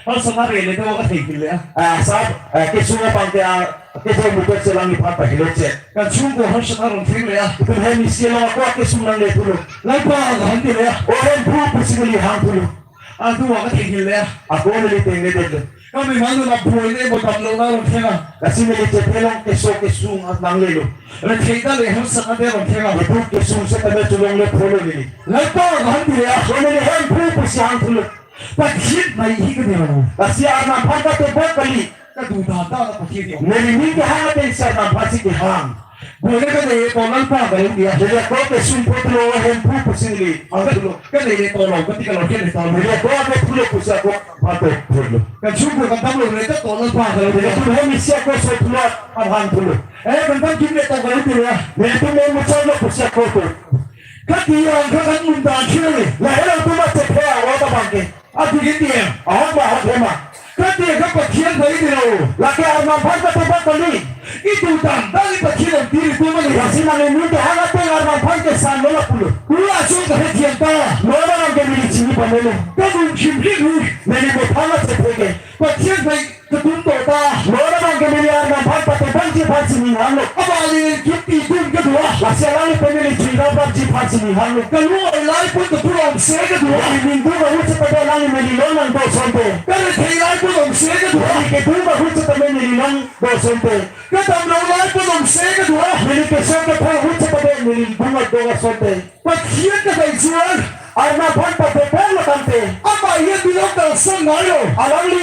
Harsana re le do kathek le a. Ah, sab, eh, kesung abang ke, ah, kejo muter se alangliphan pahilot se. Kachun ko harsana rong thek le a. Itum hem isi along ako akesung nangle thu lo. Lalpa kahan dia le a. O Hemphu pusi neli hang thu lo. Adu wa kathek le a. Ako neli tengle det lo. Kami manu na buai le mo dam lo na rong thek a. Lasi neli chethe along keso kesung at nangle lo. Re thek ta le harsana de rong thek a. Itum kesung setame cholongle pho lo neli. Lalpa kahan dia le a. Ako neli Hemphu pusi hang thu lo. Pathian nai hi kani lo. Lasi Arnam aphan patebok kali. Kadu than than Pathian ni. Neli ning kehang ateng si Arnam aphan si kehang. Bole kanei tonal pa kali dia. Neli ako ke sum putlo, Hemphu pusi neli. Ang pulo. Kanei tonal, kati kalau kanei tonal. Neli ako ke pulo pusi ako patok pulo. Kan sum pu kan tam lo neli tonal pa kali dia. Nelitum hem isi ako so pulo, abang pulo. Eh, kan tam kim ne tonal kali dia. Nelitum hem muchar lo pusi ako tu. Kati yang kan undang sini. Lahai atum ma chephe awat abang ke. Adu gini ya, ahok ba ahok hema. Kati ka Pathian bai dilo. Lake Arnam aphan patebak kali. Itum damdam Pathian ong tiri tu mani. Lasi nangli ningke hang ateng Arnam aphan kesan lo lapulo. Ula chong ka hethian ta. Lo na nang ke neli chini pamelo. Kadun chim ri ru. Neli mo phana chephe ke. Pathian bai Ketum tota. Lo na bang ke neli Arnam aphan patebangji aphan si ning hanglo. Abang neli kiti dun kedua. Lasi alangli pen neli jui raprapji aphan si ning hanglo. Kalu ai lai pun ketum ongse kedua. Neli ning dun ahut setame alangli neli long nangdo asonte. Kare thei lai pun ongse kedua. Neli kedun ahut setame neli long do asonte. Kedam long lai pun ongse kedua. Neli keso kethai ahut setame neli dun do asonte. Pathian ke bai jual. Arnam aphan patebang lo tangte. Ama ye bilong kalsong ngayo. Alangli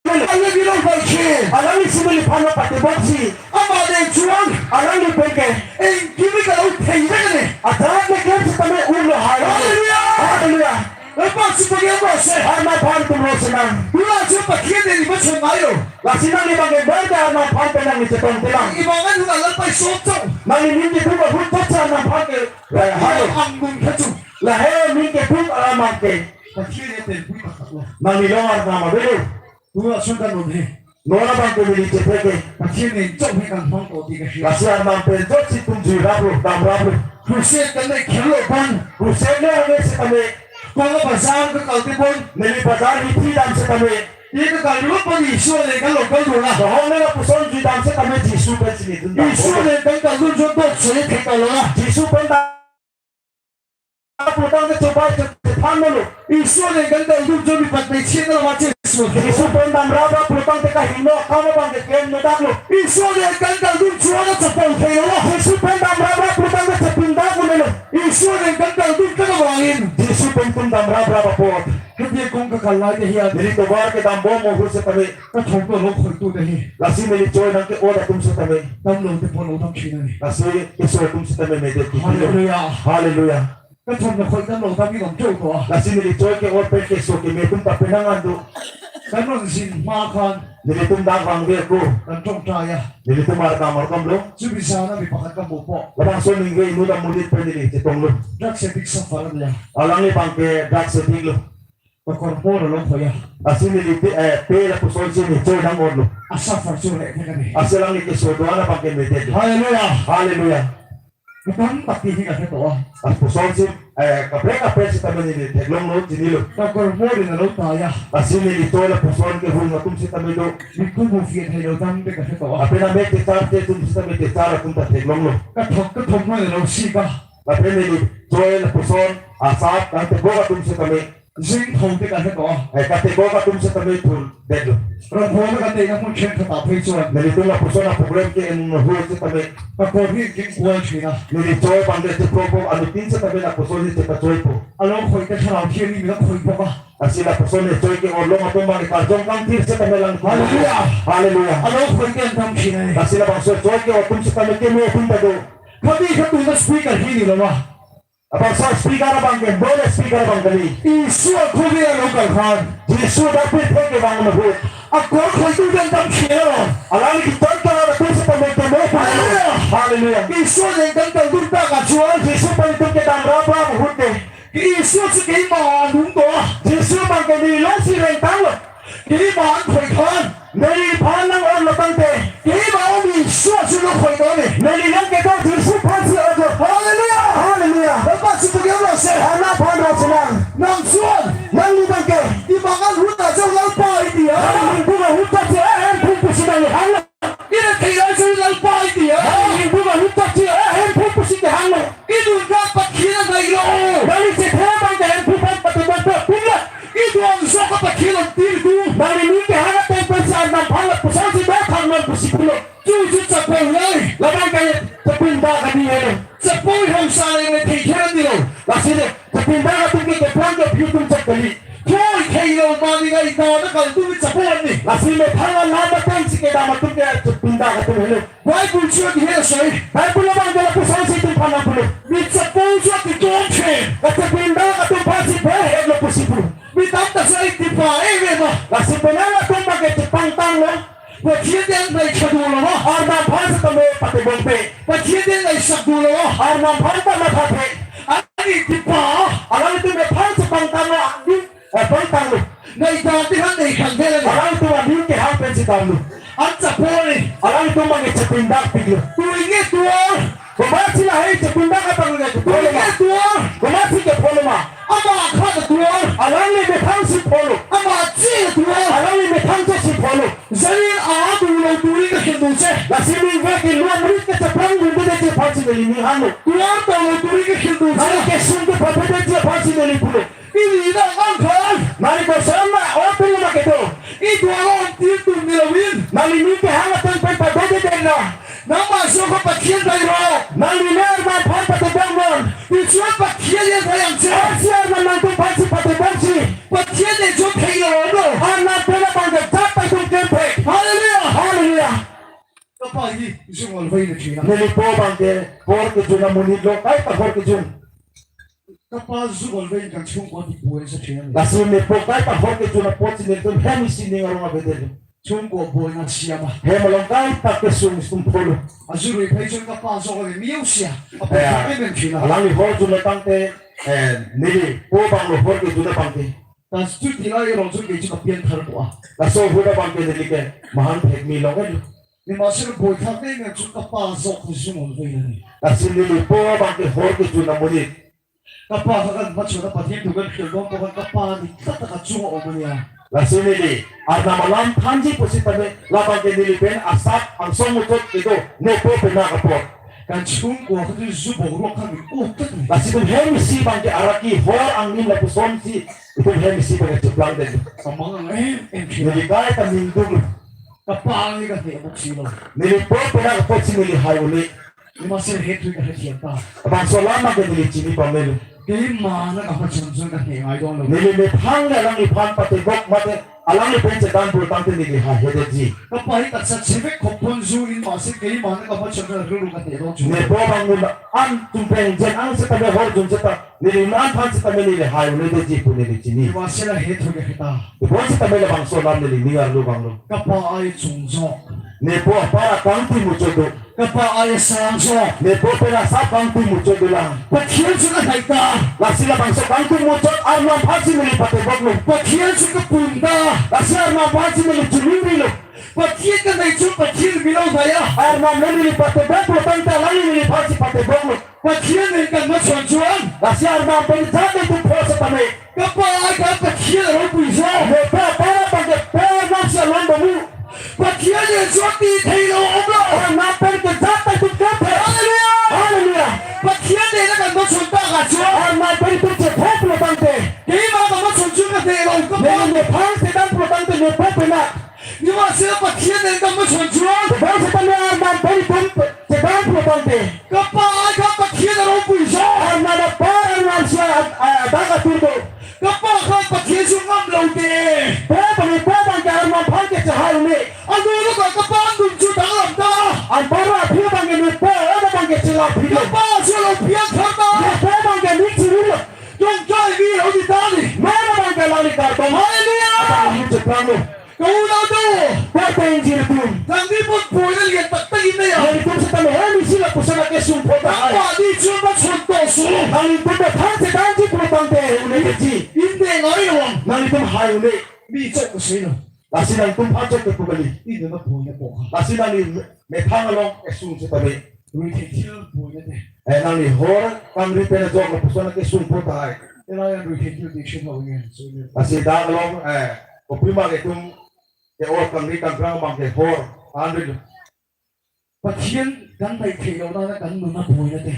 Alang neli long bai si, alangli si neliphan lo patebok si. Ama deng chuang, alangli pen ke, eng kimi kalau thei dek ne. Ajaran le kem setame un lo hai. Hallelujah. Hallelujah. Lepas si pagi apa se? Arnam aphan tum lo senang. Dua chu Pathian neli macam ayo. Lasi nangli bang ke ber ke Arnam aphan pen nangli chetong telang. Imangan huna lalpai sop chong. Nangli ning kedun ahut ta Arnam aphan ke. Lahai angdung khachu. Lahai ning kedun alam ke. Pathian ne pen pui pakak lo. Nangli long Arnam avelo. Tua sudah non he. Nona bang ke neli chephe ke. Pathian ne chok he kan hong ko ti ka shi. Lasi Arnam pen chok si tum jui raplo, dam raplo. Crusade kan ne khelo pon. Crusade ne ave setame. Kong bazar ke kalte pon. Neli bazar hithi dam setame. Ye ke kalu pon Isu ne kan lo kan lo na. Dahong ne lapuson jui dam setame Jisu pen si neli dun dam. Isu ne kan kalu jo dok se the ka lo na. Jisu pen dam Putang te chobai chethan lo. Isu ne kan kaldun jo mi pat me chien lo ma Jisu. Jisu pen dam rap rap putang te kahingno akam abang ke klem medak lo. Isu ne kan kaldun chuan chapon thei lo. Jisu pen dam rap rap putang te chapin dak lo. Isu ne kan kaldun kan abang in. Jisu pen tum dam rap rap apot. Hedi kong ka kalai te hian. Neli tovar kedam bom ahut setame. Kathom lo lo khoi tu te hi. Lasi neli choi nang ke-ot atum setame. Damlo te pon lo dam china ni. Lasi keso atum setame medet ki. Hallelujah. Hallelujah. Kathom lo khoi damlo dam ki dam choi to. Lasi neli choi ke-ot pen keso keme atum ta penang ando. Kan non sin ma khan. Nelitum dak vangve ko. Kan chongcha ya. Nelitum Arnam arkamlo. Chubi sa na bi pakat ka bo po. Labangso ningve inut amonit pen neli chetong lo. Drugs addict suffer ya. Alangli bang ke drugs addict lo. Pakorpo lo lo khoya. Lasi neli te, eh, te lapuson si neli choi dam-ot lo. Asuffer chu re the kani. Lasi alangli keso do-an abang ke medet lo. Hallelujah. Hallelujah. Kedam bati hi ka theto a. Lapuson si, eh, kaprek kaprek setame neli theklong lo, chinilo. Pakorpo ri na lo ta ya. Lasi neli choi lapuson kehung atum setame do. Niku bu fian hai lo dam te ka theto a. Lapen amek techar te atum setame techar atum ta theklong lo. Kathok kathok ma lo si ka. Lapen neli choi lapuson asap kan tebok atum setame. Jing thong te ka theto a. Eh, katebok atum setame thun detlo. Rong thong te ka te na mun chen thata phei chuan. Nelitum lapuson a-program ke-en ahut setame. Ka kor hi king kual china. Neli choi bang de te program anuttin setame lapuson si chepachoipo. Along khoi te tharau thian ni mi la khoi po ka. Lasi lapuson ne choi ke-ot long atum bang karjong kangthir setame lang. Hallelujah. Hallelujah. Along khoi te an tam china. Lasi labangso choi ke-ot atum setame keme atum ta do. Kami khatu na speaker hi ni lo ma. Abang sa speaker abang ke, bole speaker abang kali. Isu akhovi alo kalkhan. Jisu dapit he kevang ahut. Akor khoi tu dan tam chelo. Alangli keton ta atum setame keme. Hallelujah. Hallelujah. Isu ne kan kaldun ta ka chuan. Jisu pen itum kedam rap rap ahut ke. Isu si keima anung to. Jisu bang ke neli long si rengtang lo. Keima an khoi khan. Neliphan nang-ot lo tangte. Keima an Isu si lo khoi to ne. Neli long ke to Jisu aphan si ot lo. Hallelujah. Hallelujah. Lalpa si pagi lo se. Arnam aphan ra senang. Nang chuan. Nangli bang ke. Imangan hut ta jong Lalpa iti ya. Nangli bung ahut ta si, eh, Hemphu pusi nangli hang. Ira thei lai jong Lalpa iti ya. Nangli bung ahut ta si, eh, Hemphu pusi kehang lo. Idun ka Pathian nai lo. Nangli chethe bang ke Hemphu aphan patebok pum lo. Idun so ka Pathian lo tir tu. Nangli ning kehang ateng pen si Arnam aphan lapuson si do thang non pusi pulo. Chu chu chapoi nai. Labang ke chapin ba kani helo. Chapoi hong sa le ne thei khe ni lo. Lasi le chapin ba atum ke keplang ke piu tum chap kali. Choi khe Ilo mani ga ita na kal tu mi chapo ni. Lasi methang alam ateng si kedam atum ke chepindak atum helo. Bible chot he soi. Bible abang ke lapuson si itum aphan nangpulo. Mi chapo chot ti tom che. Kachepindak atum aphan si ber helo pusi pulo. Mi tam ta sai ti pa e ve ma. Lasi penang atum abang ke chepangtanglo. Pathian deng nai chadu lo ma. Arnam aphan setame patebongpe. Pathian deng nai chadu lo ma. Arnam aphan ta mathathe. Ani ti pa. Alanglitum methang chepangtanglo, ani, eh, pangtanglo. Nai dati han nai khan dela ni. Alanglitum aning kehang pensi damlo. An chapo ni. Alanglitum abang ke chepindakpiklo. Tui nge tuar. Komatsi lahai chepindak abang ke pholo ma. Tui nge tuar. Komatsi ke pholo ma. Ama khat tuar. Alangli methang si pholo. Ama chi tuar. Alangli methang si pholo. Janin a tu lo turi ke khindu che. Lasi ningve ke luam rit ke chaplang dundede aphansi neli ning hanglo. Tuar ta lo turi ke khindu che. Neli kesung ke phapedede aphansi neli pulo. Ili na angkhan. Neli koson ma o pilo ma kedo. I tuar lo antir tum ni lawin. Neli ning kehang ateng pen padodede na. Nang ma so ko Pathian dai ro. Neli ner ma aphan patebong non. Ichun Pathian ye sayang che. Arsi Arnam nangtum aphansi patebongsi. Pathian ne jo thei lo lo. Arnam pen abang ke jat pai tum kempe. Hallelujah. Hallelujah. Kapa hi jung olvei ne thina. Neli po abang ke hor kejun amonit lo, kai ta hor kejun. Kapa jung olvei kan chungko ti puen sa thina. Lasi neli po kai ta hor kejun apotsi nelitum hem isi ning arong avedetlo. Chungko boi na siama. Hem along kai ta kesung itum pholo. Ajuri phai chun kapa jung olvei miu sia. Apa Eh, kami men thina. Alangli hor jun lo tangte, eh, neli po abang lo hor kejun abang ke. Tas tu tila i rong chun ke chu kapian thar po a. Laso ahut abang ke neli ke mahan thek mi lo kan. Ni masir boi thak ne ngan chu kapa jok ni jung olvei na ni. Lasi neli po abang ke hor kejun amonit. Kapa ha kan machona Pathian tu kan khel bom po kan kapa ni tata ka chung o mania. Lasi neli Arnam alam thanji pusitame labang ke neli pen asap angsong muchot kedo ne po penang apot. Kan chungko katu jubok rok kan mi utat ni. Lasi itum hem isi abang ke araki hor angnim lapusonsi itum hem isi abang ke cheplang den. Kamang ang em em thina. Neli kai ta ningduk. Kapa ni ka ne buk si lo. Neli po penang apotsi neli hai un-e. Ni masir het tu ka het hian ta. Labangso alam ke neli chini pamelo. Kei mana ka pachon chon ka ne ngai don lo. Neli methang le alangliphan patebok mate alangli pen chedan pulotangte neli ha hedetji. Kapa hi ka sa chevek khopon ju in masir kei mana ka pachon chon ka ne don chu. Ne po abang ngun an tum pen jen ang setame hor jun seta. Neli nan aphan setame neli hai un-edetji pu neli chini. Iwa sela het thu ke heta. Bonsetame labangso alam neli ning arlo abang lo. Kapa ai chungjok. Ne po apar akangtui muchot do. Kapa ai samjok. Ne po pen asap kangtui muchot dolang. Pathian chun ahai ta. Lasi labangso kangtui muchot Arnam aphansi neli patebok lo. Pathian chun kapun ta. Lasi Arnam aphansi neli chuningri lo. Pathian kan dai chun Pathian milo daya. Arnam neli patebok lo tangte alangli neliphansi patebok lo. Pathian ne kan machon chun. Lasi Arnam pen jat ne tu pho setame. Kapa ai ka Pathian aro puijo. Ne po apar abang ke po Arnam si along bamu. Pathian ne jot ti thei lo om lo. Arnam pen ke jat tai tu kap hai. Hallelujah. Hallelujah. Pathian ne na kan machon ta ka chun. Arnam pen tu chepho pulotangte. Kei ma kan machon chun ka thei lo kapa. Ne ne phang chedan pulotangte ne po penang. Ni masir Pathian ne kan machon chun. Bonsetame Arnam pen itum chedan pulotangte. Kapa ai ka Pathian aro puijo. Arnam apar Arnam si a, a, adak atur do. Kapa ka Pathian si ngam lo te. Po abang po abang ke Arnam aphan ke chahai un-e. Anu lo ka kapa andun chu dang lam ta. Anpar aphi abang ke ne po abang ke chila phi lo. Kapa chu lo phian thar ta. Ne po abang ke nik chiri lo. Jong jai vi lo di ta ni. Mana abang ke alangli kardom. Hallelujah. Abang ni cheplang lo. Kau na do. Kua ta ingjir atum. Nangli pon poi na lian tak tak in na ya. Nelitum setame hem isi lapuson akesung pho tahai. Kapa di chun machon to su. Nanglitum methang chedanji pulotangte un-edetji. In de ngai lo. Nanglitum hai un-e. Mi chok ko si lo. Lasi nangtum aphan chok kepu kali. In na poi na po ka. Lasi nangli methang along kesung setame. Rui thekthil poi na te. Eh, nangli hor kangri pen ajok lapuson akesung pho tahai. Ela ya rui thekthil di shen ho nge. So ne. Lasi dak along, eh, kopi ma ke itum ke hor kangri kangkrang abang ke hor. Anri. Pathian kan dai thei lo na kan nuna poi na te.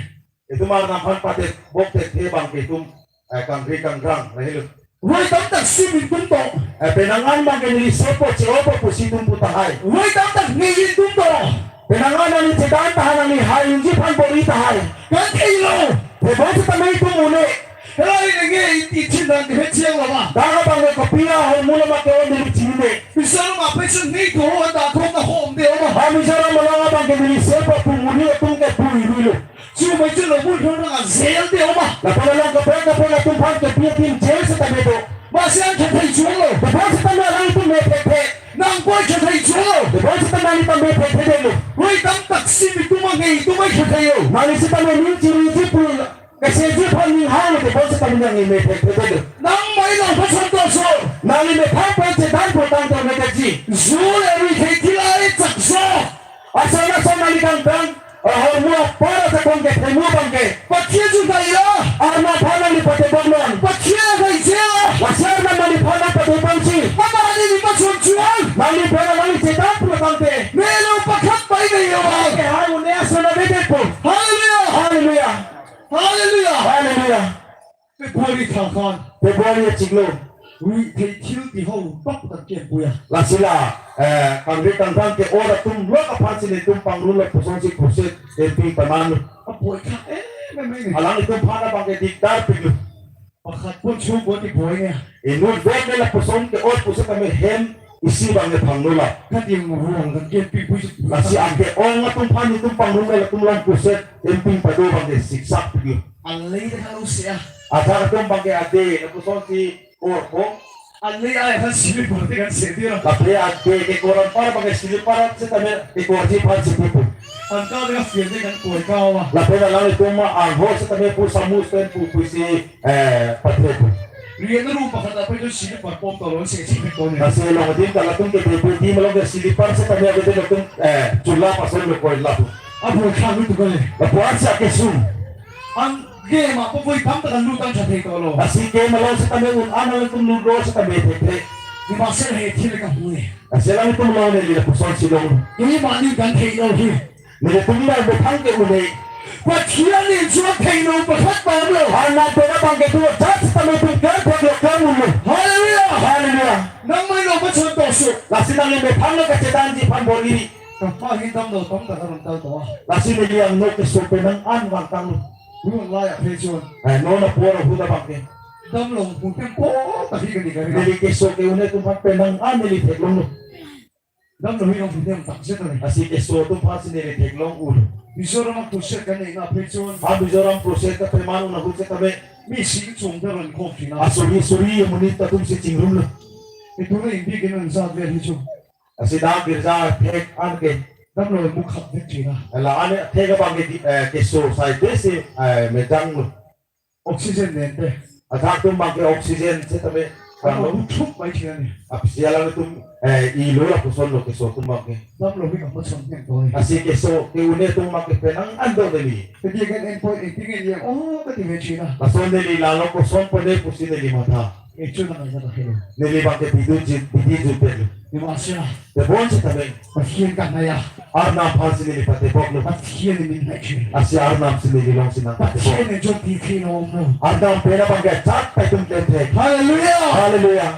Itum Arnam aphan patebok te the abang ke itum, eh, kangri kangkrang, lahelo. Roi tam tak sim in tum to. Eh, penang an abang ke neli sepo che-opo pusi itum pu tahai. Roi tam tak nge in tum to. Penang an neli chedan tahai neli hai unji aphan bor-i tahai. Kan thei lo. Te bonsetame itum un-e. Helai nge in ti chin dan ke chiang lo. Dak abang ke kopi ahormu lo ma ke-o neli chinine. Mizoram aphi chun ni ko anda kong na hom de ma. Ha Mizoram along abang ke neli sepa pu muri atum ke pu irui lo. Chumai chun lo mun thong na jail de ma. Lapen along kaprek kaprek atum aphan ke pi atum jail setame do. Masi an kethai chulo. Lapen setame alangtum me thekthe. Nang poi kethai chulo. Lapen setame nangli ta me thekthe detlo. Rui tam taksi mi tum ange tum ai kethai yo. Nangli setame ning chiri chipu. Keseji aphan ning hang lo, lapen setame nangli me thekthe detlo. Nang mai long pason to so. Nangli methang pen chedan pu tangte me thekthe. Jule rui thekthila e chakso. Ason ason nangli kangkang, ahormu apar ajakong kethemu abang ke. Pathian jun thailo. Arnam aphan nangli patebok non. Pathian thailo. Lasi Arnam nangliphan nangpatebok si. Mama neli pason chuan. Nangli pen nangli chedan pu tangte. Melo pakhat pai nai yo. Ke hai une ason avedetpo. Hallelujah. Hallelujah. Hallelujah. Hallelujah. February thangkhan. February achiklo. Rui thei thil ti ho bak tan ken puya. Lasi la, eh, kangri kangkang ke-ot atum lok aphan si netum pangrum lapusonsi crusade camping paman. Apoi kha, eh, me, me, me. Alanglitum aphan abang ke dikdar pik lo. Pakhat pon chum pon ti poi ne. Inut vet ne lapuson ke-ot pusi kami hem isi abang ne phanglo la. Kati ruang kan ken pi pusi. Lasi ake-ong atum aphan netum pangrum latum along crusade camping pado abang ke siksak pik lo. Alei de kalau sia. Ajak atum abang ke ade, lapusonsi kor ko. Alei ai kan slipper te kan se dia. Lapen ade kekor anpar abang ke slipper setame kekorji aphan si pipo. Anka de kan pian de kan koi kawa. Lapen alanglitum ma angho setame pu samus pen pu pusi, eh, pathe pu. Rian ru pakhat apai tu slipper pom tolon se se ko ne. Lasi along adim kalatum ke deputy malong ke slipper setame ke latum, eh, chula pason lo koi lapu. Apo kha mi tu ko ne. Lapu ansa kesung. An game apo koi kam ta kan lu tang chathe tolo. Lasi game along setame un-an alanglitum ludo setame thekthe. Ni maser he thil ka hu ne. Lasi alanglitum along neli lapusonsi long. Ni mani kan thei lo hi. Nelitum abang methang ke une. Pathian ni chuak thei lo pakhat pam lo. Arnam pen abang ke tu jat setame tum kan thek lo kan un lo. Hallelujah. Hallelujah. Nang mai lo pason to so. Lasi nangli methang lo kachedanji aphan bor-iri. Kapa hi damlo tom ta karon tal to. Lasi neli angno keso penang an vangtang lo. Hu lai aphe chun. Eh, non apor ahut abang ke. Damlo hu tempo ta hi kani kari. Neli keso ke-un atum aphan penang an neli theklong lo. Damlo hi long hu tem tak se ta ne. Lasi keso atum aphan si neli theklong un. Mizoram atum se kani na aphe chun. Ha Mizoram atum se ta peman un ahut setame. Mi sing chung ta ron khom si na. Asuri suri amonit atum si chingrum lo. Itu ne indi ke nang sa ve hi chun. Lasi dak girja thek an ke. Damlo mu khap thek china. La an thek abang ke, eh, keso sai te si, eh, mejang lo. Oxygen nen te. Ajak atum abang ke oxygen setame. Damlo mu thup pai china ne. Apsi alanglitum, eh, ilo lapuson lo keso atum abang ke. Damlo mi kapason nen to ne. Lasi keso ke-un atum abang ke penang an do neli. Kati kan en point eighty ngen ye. Oh, kati me china. Lason neli lalo koson pone pusi neli matha. Echo na nang ta hello. Neli abang ke bidi jun, bidi jun pen lo. Ni maser. Tebon setame. Pathian kan naya. Arnam aphan si neli patebok lo. Pathian ni min hai chun. Lasi Arnam si neli long si nangpatebok. Pathian ni jot di kri no no. Arnam pen abang ke jat pai tum klem thek. Hallelujah. Hallelujah.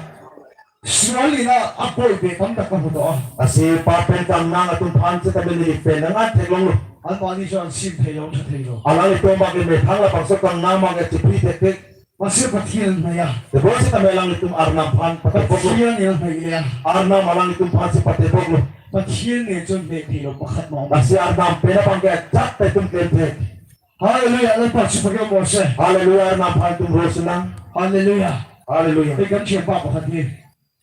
Sual ina apoi be kam tak kamu to. Lasi pa pen kangnang atum aphan setame neli penang an theklong lo. An pani chun sim thei long thei lo. Alanglitum abang ke methang labangso kangnang abang ke chipri thek thek. Masi Pathian naya. Tebon setame alanglitum Arnam aphan patebok lo. Pathian yang naya. Arnam alanglitum aphan si patebok lo. Pathian ni chun be thilo pakhat mo. Lasi Arnam pen abang ke jat pai tum klem thek. Hallelujah. Lapu si pakai mo se. Hallelujah. Arnam aphan itum ro si nang. Hallelujah. Hallelujah. Ikan siapa pakhat ni.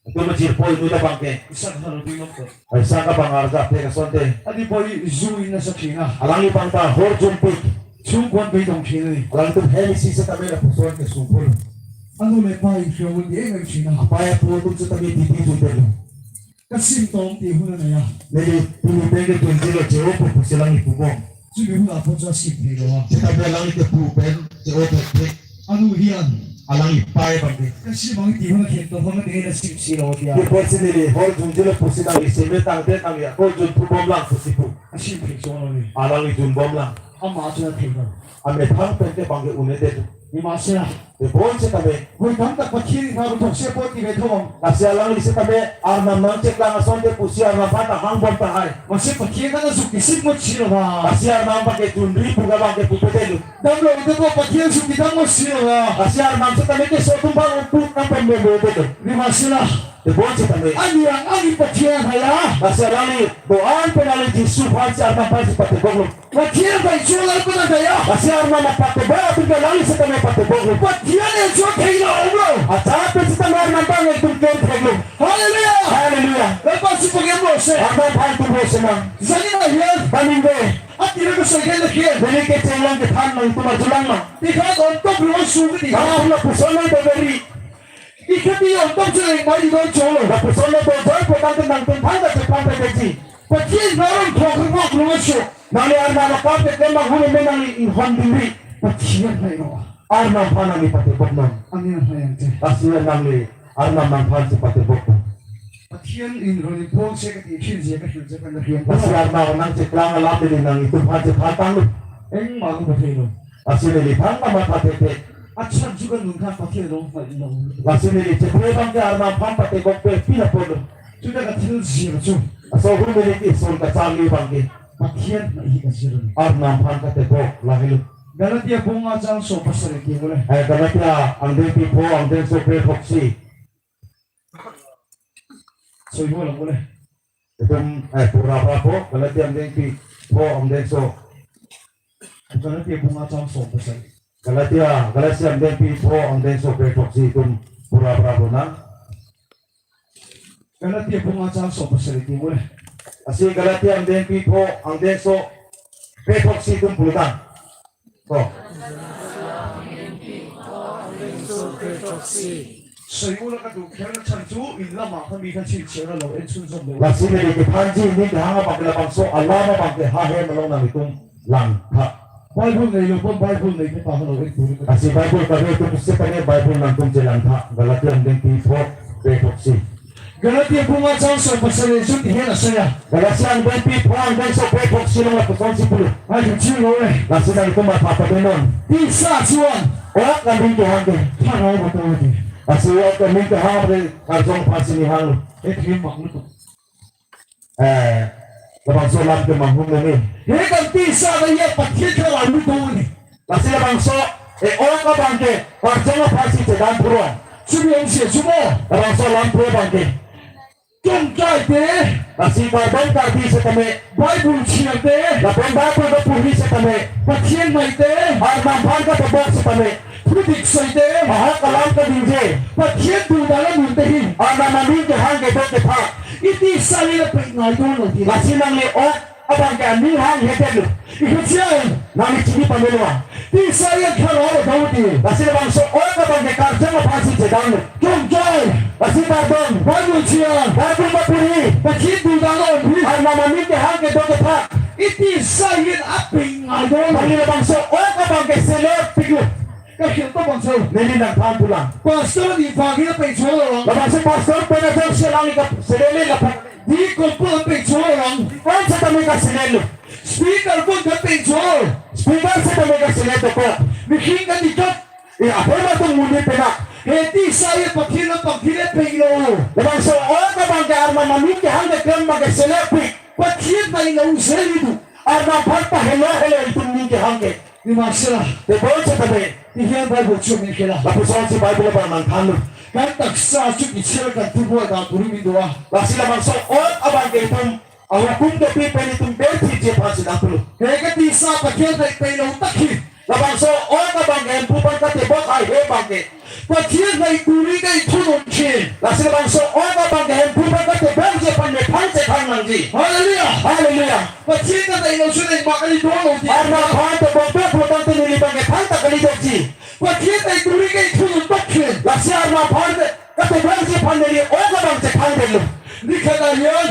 Itum jirpo inut abang ke. Isak halo di nok to. Isak abang arja te kasonte. Adi poi jui na sa china. Alangli abang ta hor jumpik. Sungkon pai tong china ni. Alanglitum hem isi setame lapuson ke sungkon. Anu le pai fiamun di em china. Apai apo atum setame titi jumpik lo. Kasim tong ti huna naya. Neli pulu pen ke tunji lo che-o pu pusi alangli pubom. Chumi hula apot sa sip ni lo. Seta pen alangli kepu pen che-o pen pen. Anu hian. Alangli pai abang ke. Kasi bang ti huna khet to huna tingin na sip si lo dia. Ke pusi neli hor junji lo pusi nangli seme tangte nangli ako jun pubom lang pusi pu. Asi pi so lo ni. Alangli junbom lang. Ama aja thei lo. Amethang pen ke abang ke un-edet. Ni maser. Tebon setame. Hoi kam tak Pathian ni thar thok se pot ni bethong. Lasi alangli setame Arnam nangcheklang asonte pusi Arnam aphan ta hangbom tahai. Masi Pathian kan suk kisip mut si lo ba. Lasi Arnam abang ke junri pu abang ke pupedet lo. Damlo ite ko Pathian suk kidam mut si lo ba. Lasi Arnam setame keso atum abang uput nang pen Bebe bebe. Nima sila. Tebon setame. Ani ang ani Pathian haya. Lasi alangli do-an pen alangli Jisu aphansi Arnam aphansi pateboklo. Pathian bai chula kuna haya. Lasi Arnam apatebok atum ke alangli setame pateboklo. Pathian yang chua thenglo umlo. Acha pen setame Arnam abang etum ken thenglo. Hallelujah. Hallelujah. Lepas si pengen mo se. Arnam aphan tum mo senang. Jani na hian. Kaning be. Ati re ko soiken le hian. Neli kechenglang kethan nangtum arjulang ma. Tikhat on top lo su ke di. Arnam lapuson nang beberi. Ikhati on top chule mai di don cholo. Lapuson lo bojoi potang ke nangtum aphan ta chephan ta keji. Pathian baron thok thok lo so. Nangli Arnam akam keklem ahun me nangli inghon dingri. Pathian hai ro. Arnam aphan nangli patebok non. Amen hai ante. Lasi nangli Arnam nangphansi patebok non. Pathian inghon inpong se kati khin je ka khin je kan rian. Lasi Arnam nangcheklang alam neli nanglitum aphansi phan tanglo. Eng malu pathelo. Lasi neliphan kamatha thekthe. Achan juga nungkha Pathian long pa long. Lasi neli chethe abang ke Arnam aphan patebok pe pina polo. Chuta kathil jir chu. Laso ahut neli ke son kacharli abang ke. Pathian na hi kajir. Arnam aphan katebok lahelo. Galatia bung achang so pasal ke mole. Eh, Galatia angdengpi pho angdengso kre throksi. Soi ho lang mole. Itum, eh, pura pura pho, Galatia angdengpi pho angdengso. Galatia bung achang so pasal. Galatia, Galatia angdengpi pho angdengso kre throksi itum pura pura pho nang. Galatia bung achang so pasal ke mole. Lasi Galatia angdengpi pho angdengso kre throksi itum pulutang. Ko. Soi ula ka dukher na chan chu in lama kami kan chin chera lo en chun jom lo. Lasi neli kephanji ning kehang abang ke labangso alam abang ke ha he malong nanglitum langtha. Bible nei lo pon Bible nei ke pa lo en puri. Lasi Bible kave atum setame Bible nangtum chelangtha. Galatia angdengpi pho kre throksi. Galatia bung achang so pasal le jut hen asaya. Galatia angdengpi pho angdengso kre throksi along lapusonsi pulo. Ai kachilo eh. Lasi nangtum matha padenon. Tisa chuan. Ok aning kehang ke. Thana betul ke. Lasi ok aning kehang ke karjong aphansi nihang. Eh, thim mak lu. Eh, labangso alam ke manghumlo ni. He kan tisa na ya Pathian kalam lu do ni. Lasi labangso, eh, ok abang ke karjong aphansi chedam puro. Chubi ang siya chubo. Labangso alam puro abang ke. Chongchai te. Lasi kardom kardi setame. Bible chiyar te. Lapen Bible kapuri setame. Pathian mai te. Arnam aphan katebok setame. Thudik sai te. Ahok alam kaningje. Pathian dudala nun te hin. Arnam aning kehang kedo kepha. Iti sai la pe ngai don lo ti. Lasi nangli ok abang ke aning hanghedet lo. Ikut siya. Nangli chini pamelo. Tisa ya khara lo dau ti. Lasi labangso ok abang ke karjong aphansi chedam lo. Chongchai. Lasi kardom. Bible chiyar. Bible kapuri. Pathian dudala nun. Arnam aning kehang kedo kepha. Iti sai la pe ngai don lo. Nangli labangso ok abang ke selepik lo. Kakhil to bangso. Neli nangthan pulang. Pastor di pagi na pe cholo. Labangso pastor pen ajok selang ka selele la. Deacon pen pe cholo. Deacon setame kaselelo. Speaker pen ka pe cholo. Speaker setame kaselelo ko. Meeting ka di jok. Eh, apa ma tung muni pena. He tisa ya Pathian na pangkile pe lo. Labangso ok abang ke Arnam aning kehang keklem abang ke selepik. Pathian na ilo selidu. Arnam aphan pahelo helo itum ning kehang ke. Nima sila. Tebon setame. Ihian Bible chu min kela. Lapusonsi Bible abang nangthanlo. Kan taksa chu kichir kan tubo da turi min doa. Lasi labangso ok abang ke itum ahukum kepi pen itum berthiji aphansi nangpulo. He ke tisa Pathian hai pe lo takhi. Labangso ok abang ke Hemphu aphan katebok ai he abang ke. Pathian hai turi kai thunun chin. Lasi labangso ok abang ke Hemphu aphan katebokji aphan methang chethang nangji. Hallelujah. Hallelujah. Pathian ka tai lo chule mak ali do lo ti. Arnam aphan tebok tebok tang te neli abang ke thangta kalidetji. Pathian tai turi kai thunun tok chin. Lasi Arnam aphan katebokji aphan neli ok abang chethangdetlo. Ni khata yan.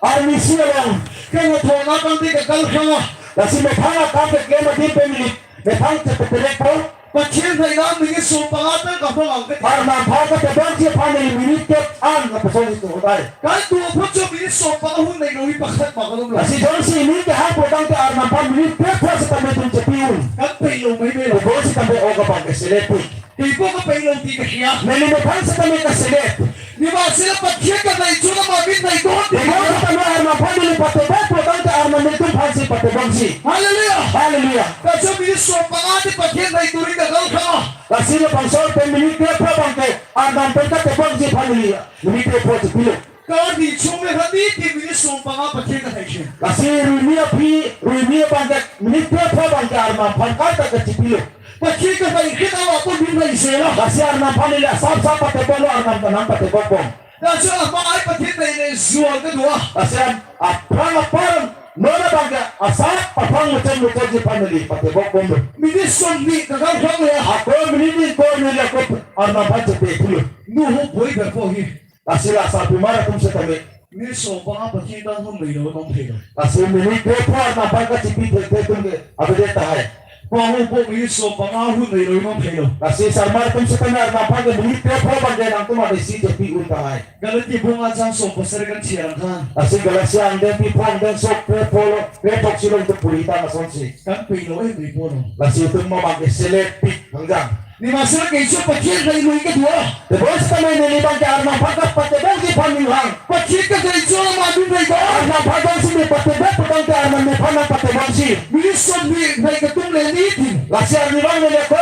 Arnisi along. Ke na thona kang te ka kal khanga. Lasi methang akam keklem adim pen neli methang chepetelek po. Pathian hai lam minit som panga ta ka pang ang ke. Arnam aphan katebokji aphan neli minit kep an lapuson itum hodai. Kan tu apot cho minit som panga hun nai roi pakhat ma kalom lo. Lasi jongsi ining kehang putang te Arnam aphan minit kep pho setame itum chepi un. Kan pe lo mai be lo. Tebon setame ok abang ke selepik. Tebon ka pe lo ti ka hiya. Neli methang setame kaselet. Nima sila Pathian ka nai chuna ma min nai don ti. Tebon setame Arnam aphan neli patebok putang te Arnam nelitum aphansi patebokji. Hallelujah. Hallelujah. Ka cho minit som panga te Pathian hai turi ka kal khanga. Lasi labangso pen minit kep abang ke Arnam pen katebokji aphan neli minute kre-pho chepilo. Kardi chome khadi ti minute som panga Pathen kathai che. Lasi ruini aphi, ruini abang ke minute kre-pho abang ke Arnam aphan kaita kachepilo. Pathen kathai kheta wa pon bin hai se lo. Lasi Arnam aphan neli asap sap pateboklo, Arnam ta nangpatebokbom. Laso amei Pathen nai le zuang kedo. Lasi an aphrang apar non abang ke asap aphrang muchot muchotji aphan neli patebokbomlo. Minute som ni kakang khang le. Ako minute ingkoi neli ako Arnam aphan chepe thulo. Nu ho boi berpo hi. Lasi la sarpimar atum setame. Minute som panga Pathen ta hun nai lo nong thelo. Lasi minute kre-pho Arnam aphan kachepi thekthe atum ke avedet tahai. Pahu po minute som panga hun nai lo nong thelo. Lasi sarmar atum setame Arnam aphan ke minute kre-pho abang ke nangtum ave si chepi un tahai. Galati bung achang som pasar kan chiang kan. Lasi Galatia angdeng phli phli angdeng sok kre-pho lo, kre-throksi along tu puri ta asonsi. Kan pe lo eh pe po lo. Lasi itum abang ke selet pik hangjang. Ni masar ke isu Pathen nai lui kedo. Tebon setame neli abang ke Arnam aphan kapatebokji aphan ning hang. Pathen kathai isu ma dun nai ko. Arnam aphan jongsi neli patebok putangte Arnam nephan nangpatebokji. Minute som ni nai ketum le ni tin. Lasi arnivang neli ako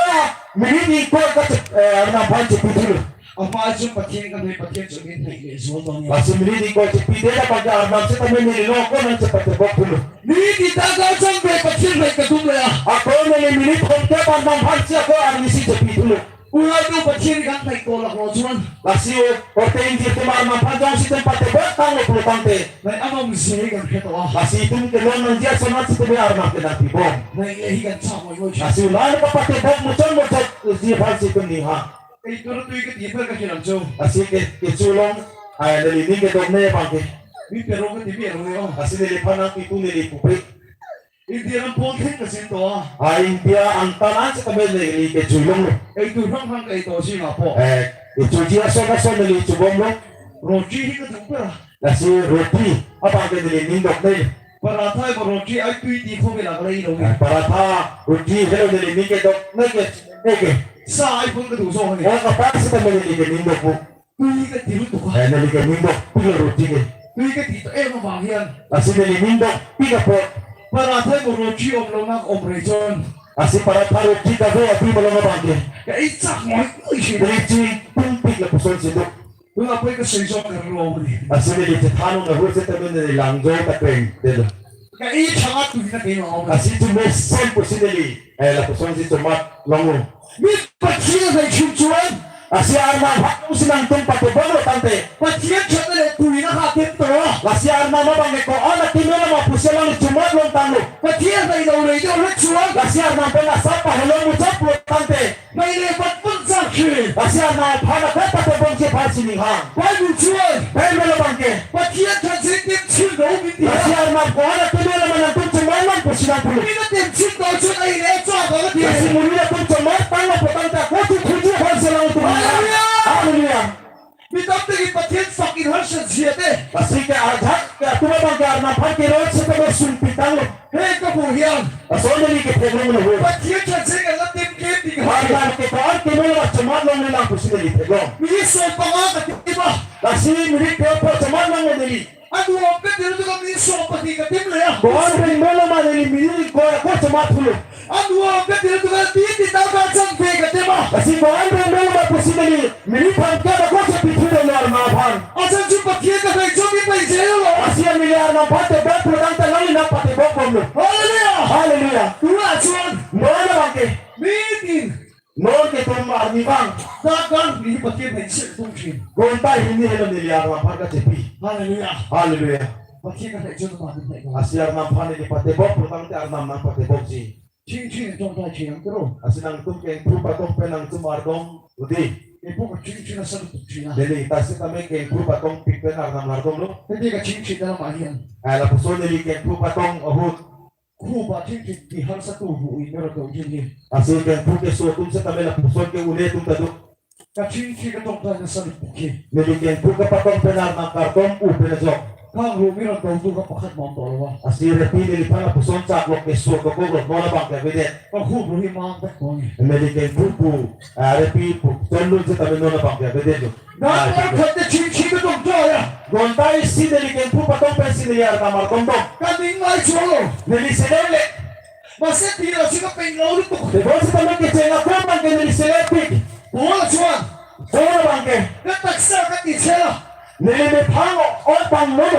minute ingkoi ka chep, eh, Arnam aphan chepi thulo. Apa ajo Pathen kanai Pathen chongen nai le zo tong ya. Lasi minute ingkoi chepidet aphan ke Arnam setame neli lo ako nangchepatebok thulo. Minute ta ka chang be Pathen nai ketum le ya. Ako neli minute thomkep Arnam aphansi ako arnisi chepi thulo. Ura tu Pathen kanai ko la ko chuan. Lasi o, korte ingjir atum Arnam aphan jongsi itum patebok tanglo pulotangte. Nai amam je kan kheto ah. Lasi itum kelong nangji ason setame Arnam ke nangpibom. Nai le hi kan cha moi moi. Lasi ulan kapatebok muchot muchotji aphansi itum ning hang. Ei, toro tui kati pher kachelang cho. Lasi ke, kecho along, ai, neli ning kedok ne abang ke. Mi pero kati mi ero yo. Lasi neliphan nangpitu neli pupe. India ram pon theng kasin to ah. Ai, India angtan an setame neli kecho along lo. Ei, tu rang rang kai to si na po. Eh, kechoji ason ason neli chobomlo. Roji hi kati pher. Lasi roti abang ke neli ning dok ne. Paratha mo roti ai tui ti pho ke la kalai lo. Eh, paratha, roti helo neli ning kedok ne ke, ne ke. Sa ai pon kedo so ne. O kapar setame neli ke ning dokpo. Tui kati ru tu ka. Eh, neli ke ning dokpiklo roti ke. Tui kati to eh ma bang hian. Lasi neli ning dokpik apot. Paratha mo roti om lo nak om rechon. Lasi paratha roti kave api malong abang ke. Ka ichak moi isi. Neli chingtungpik lapusonsi do. Ula poi ka soi jong ka ro ni. Lasi neli chethan un ahut setame neli langjo ta kreng delo. Ka i changa tu na ke no. Lasi tu mesen pusi neli, eh, lapusonsi chomat longlo. Mi Pathen nai chun chuan. Lasi Arnam aphan jongsi nangtum pateboklo tangte. Pathen chat le tu na ha tem to. Lasi Arnam abang ke ko-an akeme lo ma pusi lang chomat longtanglo. Pathen nai lo le jo le chuan. Lasi Arnam pen asap pahelo muchot pulotangte. Nai le pat pun sa khi. Lasi Arnam aphan akapatebokji aphansi ning hang. Bible chuan. Bible abang ke. Pathen than si tim chin lo min dia. Lasi Arnam ko-an akeme lo ma nangtum chomat long pusi nangpulo. Min tim chin lo chuan ai le cha ba dia. Lasi muri atum chomat tanglo putangte ako tu khuju aphansi lang atum. Hallelujah. Hallelujah. Mi tam te ki Pathen sak in harsat jia te. Lasi ke ajak ke atum abang ke Arnam aphan kerot setame sungpi tanglo. He ka bu hian. Lason neli ke theklong lo ho. Pathen chat se ka la tem ke ti ka. Arnam ke ko-an akeme lo ma chomat longle lang pusi neli theklong. Mi so panga ka ti ba. Lasi minute kre-pho chomat longle neli. Anu om ke dil tu ka mi so pa ti ka tim le ya. Ko-an pen melo ma neli minute ingkoi ako chomat thulo. Anu om ke dil tu ka ti ti ta ka chang pe ka tim ma. Lasi ko-an pen melo ma pusi neli. Minute thomkep ako chepi thulo Arnam aphan. Asan chu Pathen kathai chom ni pai je lo. Lasi neli Arnam aphan tebok pulotangte neli nangpatebokbomlo. Hallelujah. Hallelujah. Tu la chuan. Non abang ke. Meeting. Non ke itum arnivang. Dak dak ni Pathen nai si tum chin. Gonta hini helo neli Arnam aphan kachepi. Hallelujah. Hallelujah. Pathen kathai chom ma tum thai. Lasi Arnam aphan neli patebok pulotangte Arnam nangpatebokji. Chingching tong ta ching ang kero. Lasi nangtum kengphur patong pen nangtum ardom udi. Epo ka chingching asa tu ching ah. Neli ta setame kengphur patongpik pen Arnam ardomlo. Tadi ka chingching dalam ahian. Ai lapuson neli kengphur patong ahut. Khu ba chingching di har sa tu bu i mero tong chingching. Lasi kengphur keso atum setame lapuson ke-un atum ta do. Ka chingching katong ta na sa pu ke. Neli kengphur kapatong pen Arnam kardom u pen ajok. Kang ru mi ron tong tu ka pakhat mom to lo wa. Lasi repi neliphan lapuson chak lok keso dokok lo non abang ke avedet. Ka khu ru hi mang tak tong. Neli kengphur pu, ah, repi pu, chonlun setame non abang ke avedetlo. Na ai, par khat te chingching katong ta ya. Gonta isi neli kengphur patong pensi neli Arnam ardomdom. Ka ning lai chulo. Neli selele. Masi ti la si ka peng lo lu tuk. Tebon setame kecheng ako abang ke neli selepik. Bola chuan. Ora abangke. Kataksa kati sela. Neli mephang o, o pangno.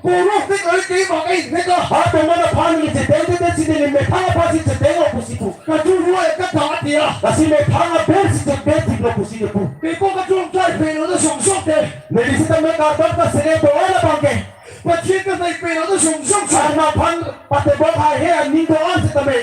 Kuruk tik oi ti bang ai neka. Atum mana aphan neli cheteng cheteng si neli mephang aphan si chetenglo pusi pu. Kachuru e kata atia. Lasi mephang aber si chetenglo pusi pu. Kiko kachuru chai pelo na song song te. Neli sitame kardom kaselet do-an abangke. Pathian kanai pelo na song song sa. Arnam aphan patebok haihe aning do-an sitame.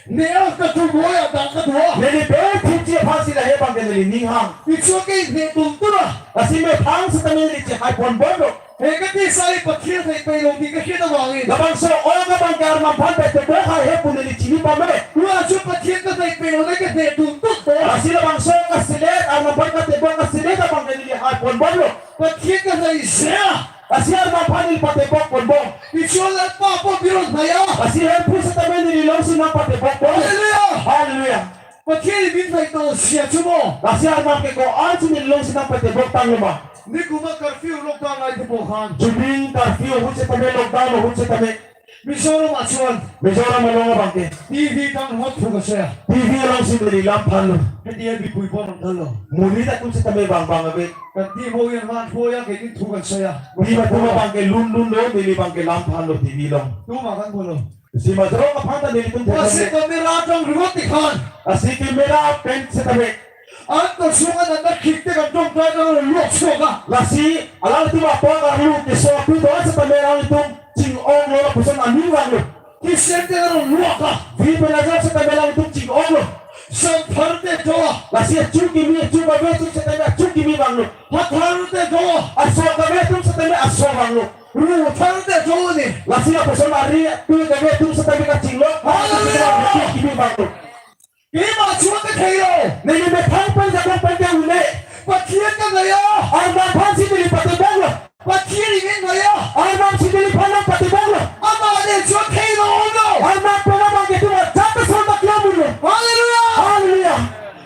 Ne a kachuru e adang kadua. Neli be thipji aphan si lahei abangke neli ning hang. Icho ke ne tum tura. Lasi mephang sitame neli chehai ponbomlo. He kati sai Pathian hai pelo ni kakheta vangin. Labangso ong abangke Arnam aphan patebok haihe pu neli chini pame. Ua ajo Pathian kanai pelo ne ke ne tum tuk bo. Lasi labangso kaselet Arnam aphan patebok kaselet abangke neli hai ponbomlo. Pathian kanai sela. Lasi Arnam aphan neli patebok ponbom. Icho la pa po biron haya. Lasi hemphu sitame neli longsi nangpatebok pon. Hallelujah. Hallelujah. Pathian ni bin thai to sia chumo. Lasi Arnam ke ko-an si neli longsi nangpatebok tanglo ma. Ni kuma curfew lockdown ai te po han. Chuning curfew ahut sitame lockdown ahut sitame. Mizoram ason. Mizoram along abangke. T V tang hot thu kasaya. T V alongsi neli lam phanlo. Hedi abi pui po mang thalo. Monit atum sitame bang bang ave. Kan T V yang han po ya ke ni thu kasaya. T V atum abangke lun lun lo neli abangke lam phanlo T V along. Tu makan bolo. Si majrong aphan ta nelitum Wasi theklong. Camera tong ribot ikhan. Lasi camera pen sitame. An ta sungan an ta khik te kan tong try na lok so ka. Lasi alangtum apor arlu keso api do sitame alangtum ching-onglo lapuson aning vanglo. Kisen te na lok ka. Vi pen ajak sitame alangtum ching-onglo. Samphar te do. Lasi achu kimi achu kave atum sitame achu kimi vanglo. Hathar te do. Aso kave atum sitame aso vanglo. Ru thar te do ni. Lasi lapuson ari tu kave atum sitame kachinglo. Hallelujah. Atum kimi vanglo. Ima chuan te thelo. Neli mephang pen jadong pen ke une. Pathian kanai ya. Arnam aphan si neli pateboklo. Pathian ni kanai ya. Arnam si neliphan nangpateboklo. Ama ne chuan thelo lo. Arnam pen abangke tu ajat ta son ta klamlo. Hallelujah. Hallelujah.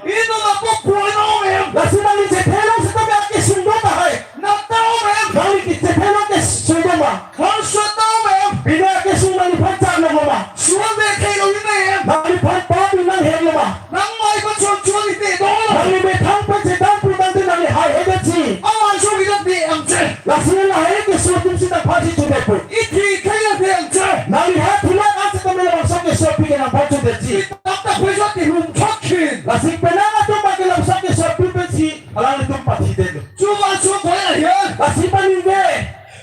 Ino na po kuai no em. Lasi nangli chethelong sitame akesung do tahai. Na tao em. Nangli kechethelong kesung do ma. Khang sua tao em. Bina kesung nangliphan chak nang ma. Suan de thelo ina em. Nangliphan pa binang hem ma. Nang mai pa chon chon ite do. Nangli methang pa chetang pu tangte nangli haihedet si. Awan so kita de em che. Lasi lahei keso atum sitame aphan si chodetpo. Ithi thaya de em che. Nangli ha thulak an sitame labangso keso api ke nangphan chodetji. Tap tap pui so ti hum thot khin. Lasi penang atum abangke labangso keso api pensi alanglitum pathidetlo. Chuva chu koi ahian. Lasi paningve.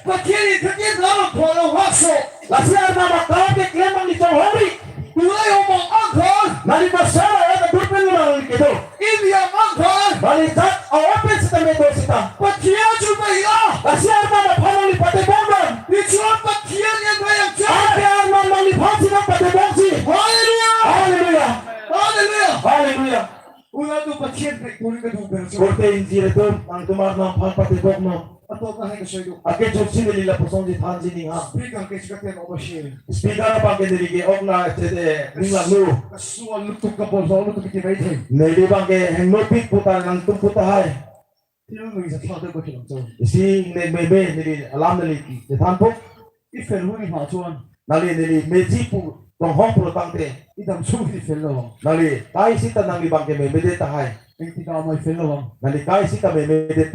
Pathian ni thakin laro pholo hakso. Lasi Arnam akam keklem nangli chonghongri. Tulai omong angkhan. Nangli masara ya kedur pen nangli kedo. India angkhan. Nangli jat awa pen sitame do sita. Pathian chu pai la. Lasi Arnam aphan nangli patebok non. Ichuan Pathian yang bayang chan. Ake Arnam nangliphan si nangpatebokji. Hallelujah. Hallelujah. Hallelujah. Hallelujah. Ula tu Pathian pe kuri ka du ber so. Korte ingjir atum, nangtum Arnam aphan patebok non. Ato ka hai ka soi do. Ake chok si neli lapuson si than si ning ha. Speaker ke chika ten oba shi. Speaker abangke neli ke-ok na chete ning langno. Kasua lutuk kabol so lutuk ki bai the. Neli abangke hengno pik puta nangtum puta hai. Tilo nung isa thade ko thilo to. Isi ne meme neli alam neli chethanpo. Iphel huni ma chuan. Nangli neli meji pu tonghong pu tangte. Idam sung iphel lo. Nangli kai sita nangli abangke memedet tahai. Engti ka mai phel lo. Nangli kai sita memedet.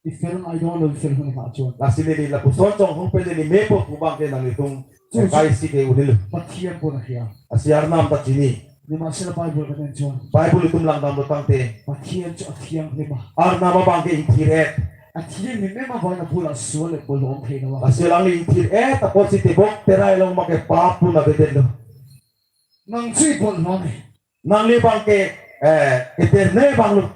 Iphel ai don lo iphel huni ma chuan. Lasi neli lapuson chonghong pen neli mepo pu abangke nanglitum. Chu, chu. Kai si ke unilo. Pathian pu na hia. Lasi Arnam ta chini. Nima sila Bible ka den chuan. Bible itum langdamlo tangte. Pathian chu athiang hema. Arnam abangke ingthir-et. Athiang ni mema vang na bula suan le bula om thei na va. Lasi alangli ingthir-et apotsi tebok terai along abangke pap pu na bedetlo. Nang chu bol non. Nangli abangke, eh, eterne abanglo.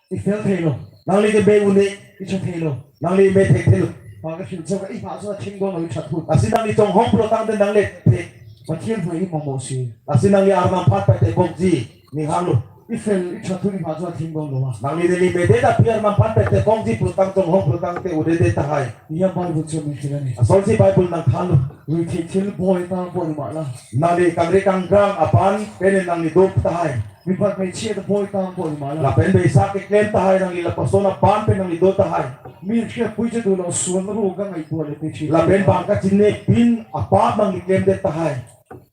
Iphel thelo. Nangli ke be une. Icho thelo. Nangli me thek thelo. Ba ka thil so ka iha so thing gong lo ithat hut. Lasi nangli chonghong pu tangte nangli thek. Pathian hoi ima mo si. Lasi nangli Arnam aphan patebokji ning hanglo. Iphel ithat hut iha so thing gong lo ma. Nangli neli medet aphi Arnam aphan patebokji pu tang chonghong pu tangte udedet tahai. Iya Bible chu mi thilani. Asonsi Bible nangthanlo. Ri thil thil boi tang boi ma la. Nangli kangri kangkrang aban pen nangli do tahai. Mi phat mai che ta boi tang boi ma la. Lapen beisa keklem tahai nangli lapuson aban pen nangli do tahai. Mi khe pui che do lo suan ru ka ngai boi le pe che. Lapen bang kachine pin apap nangli klemdet tahai.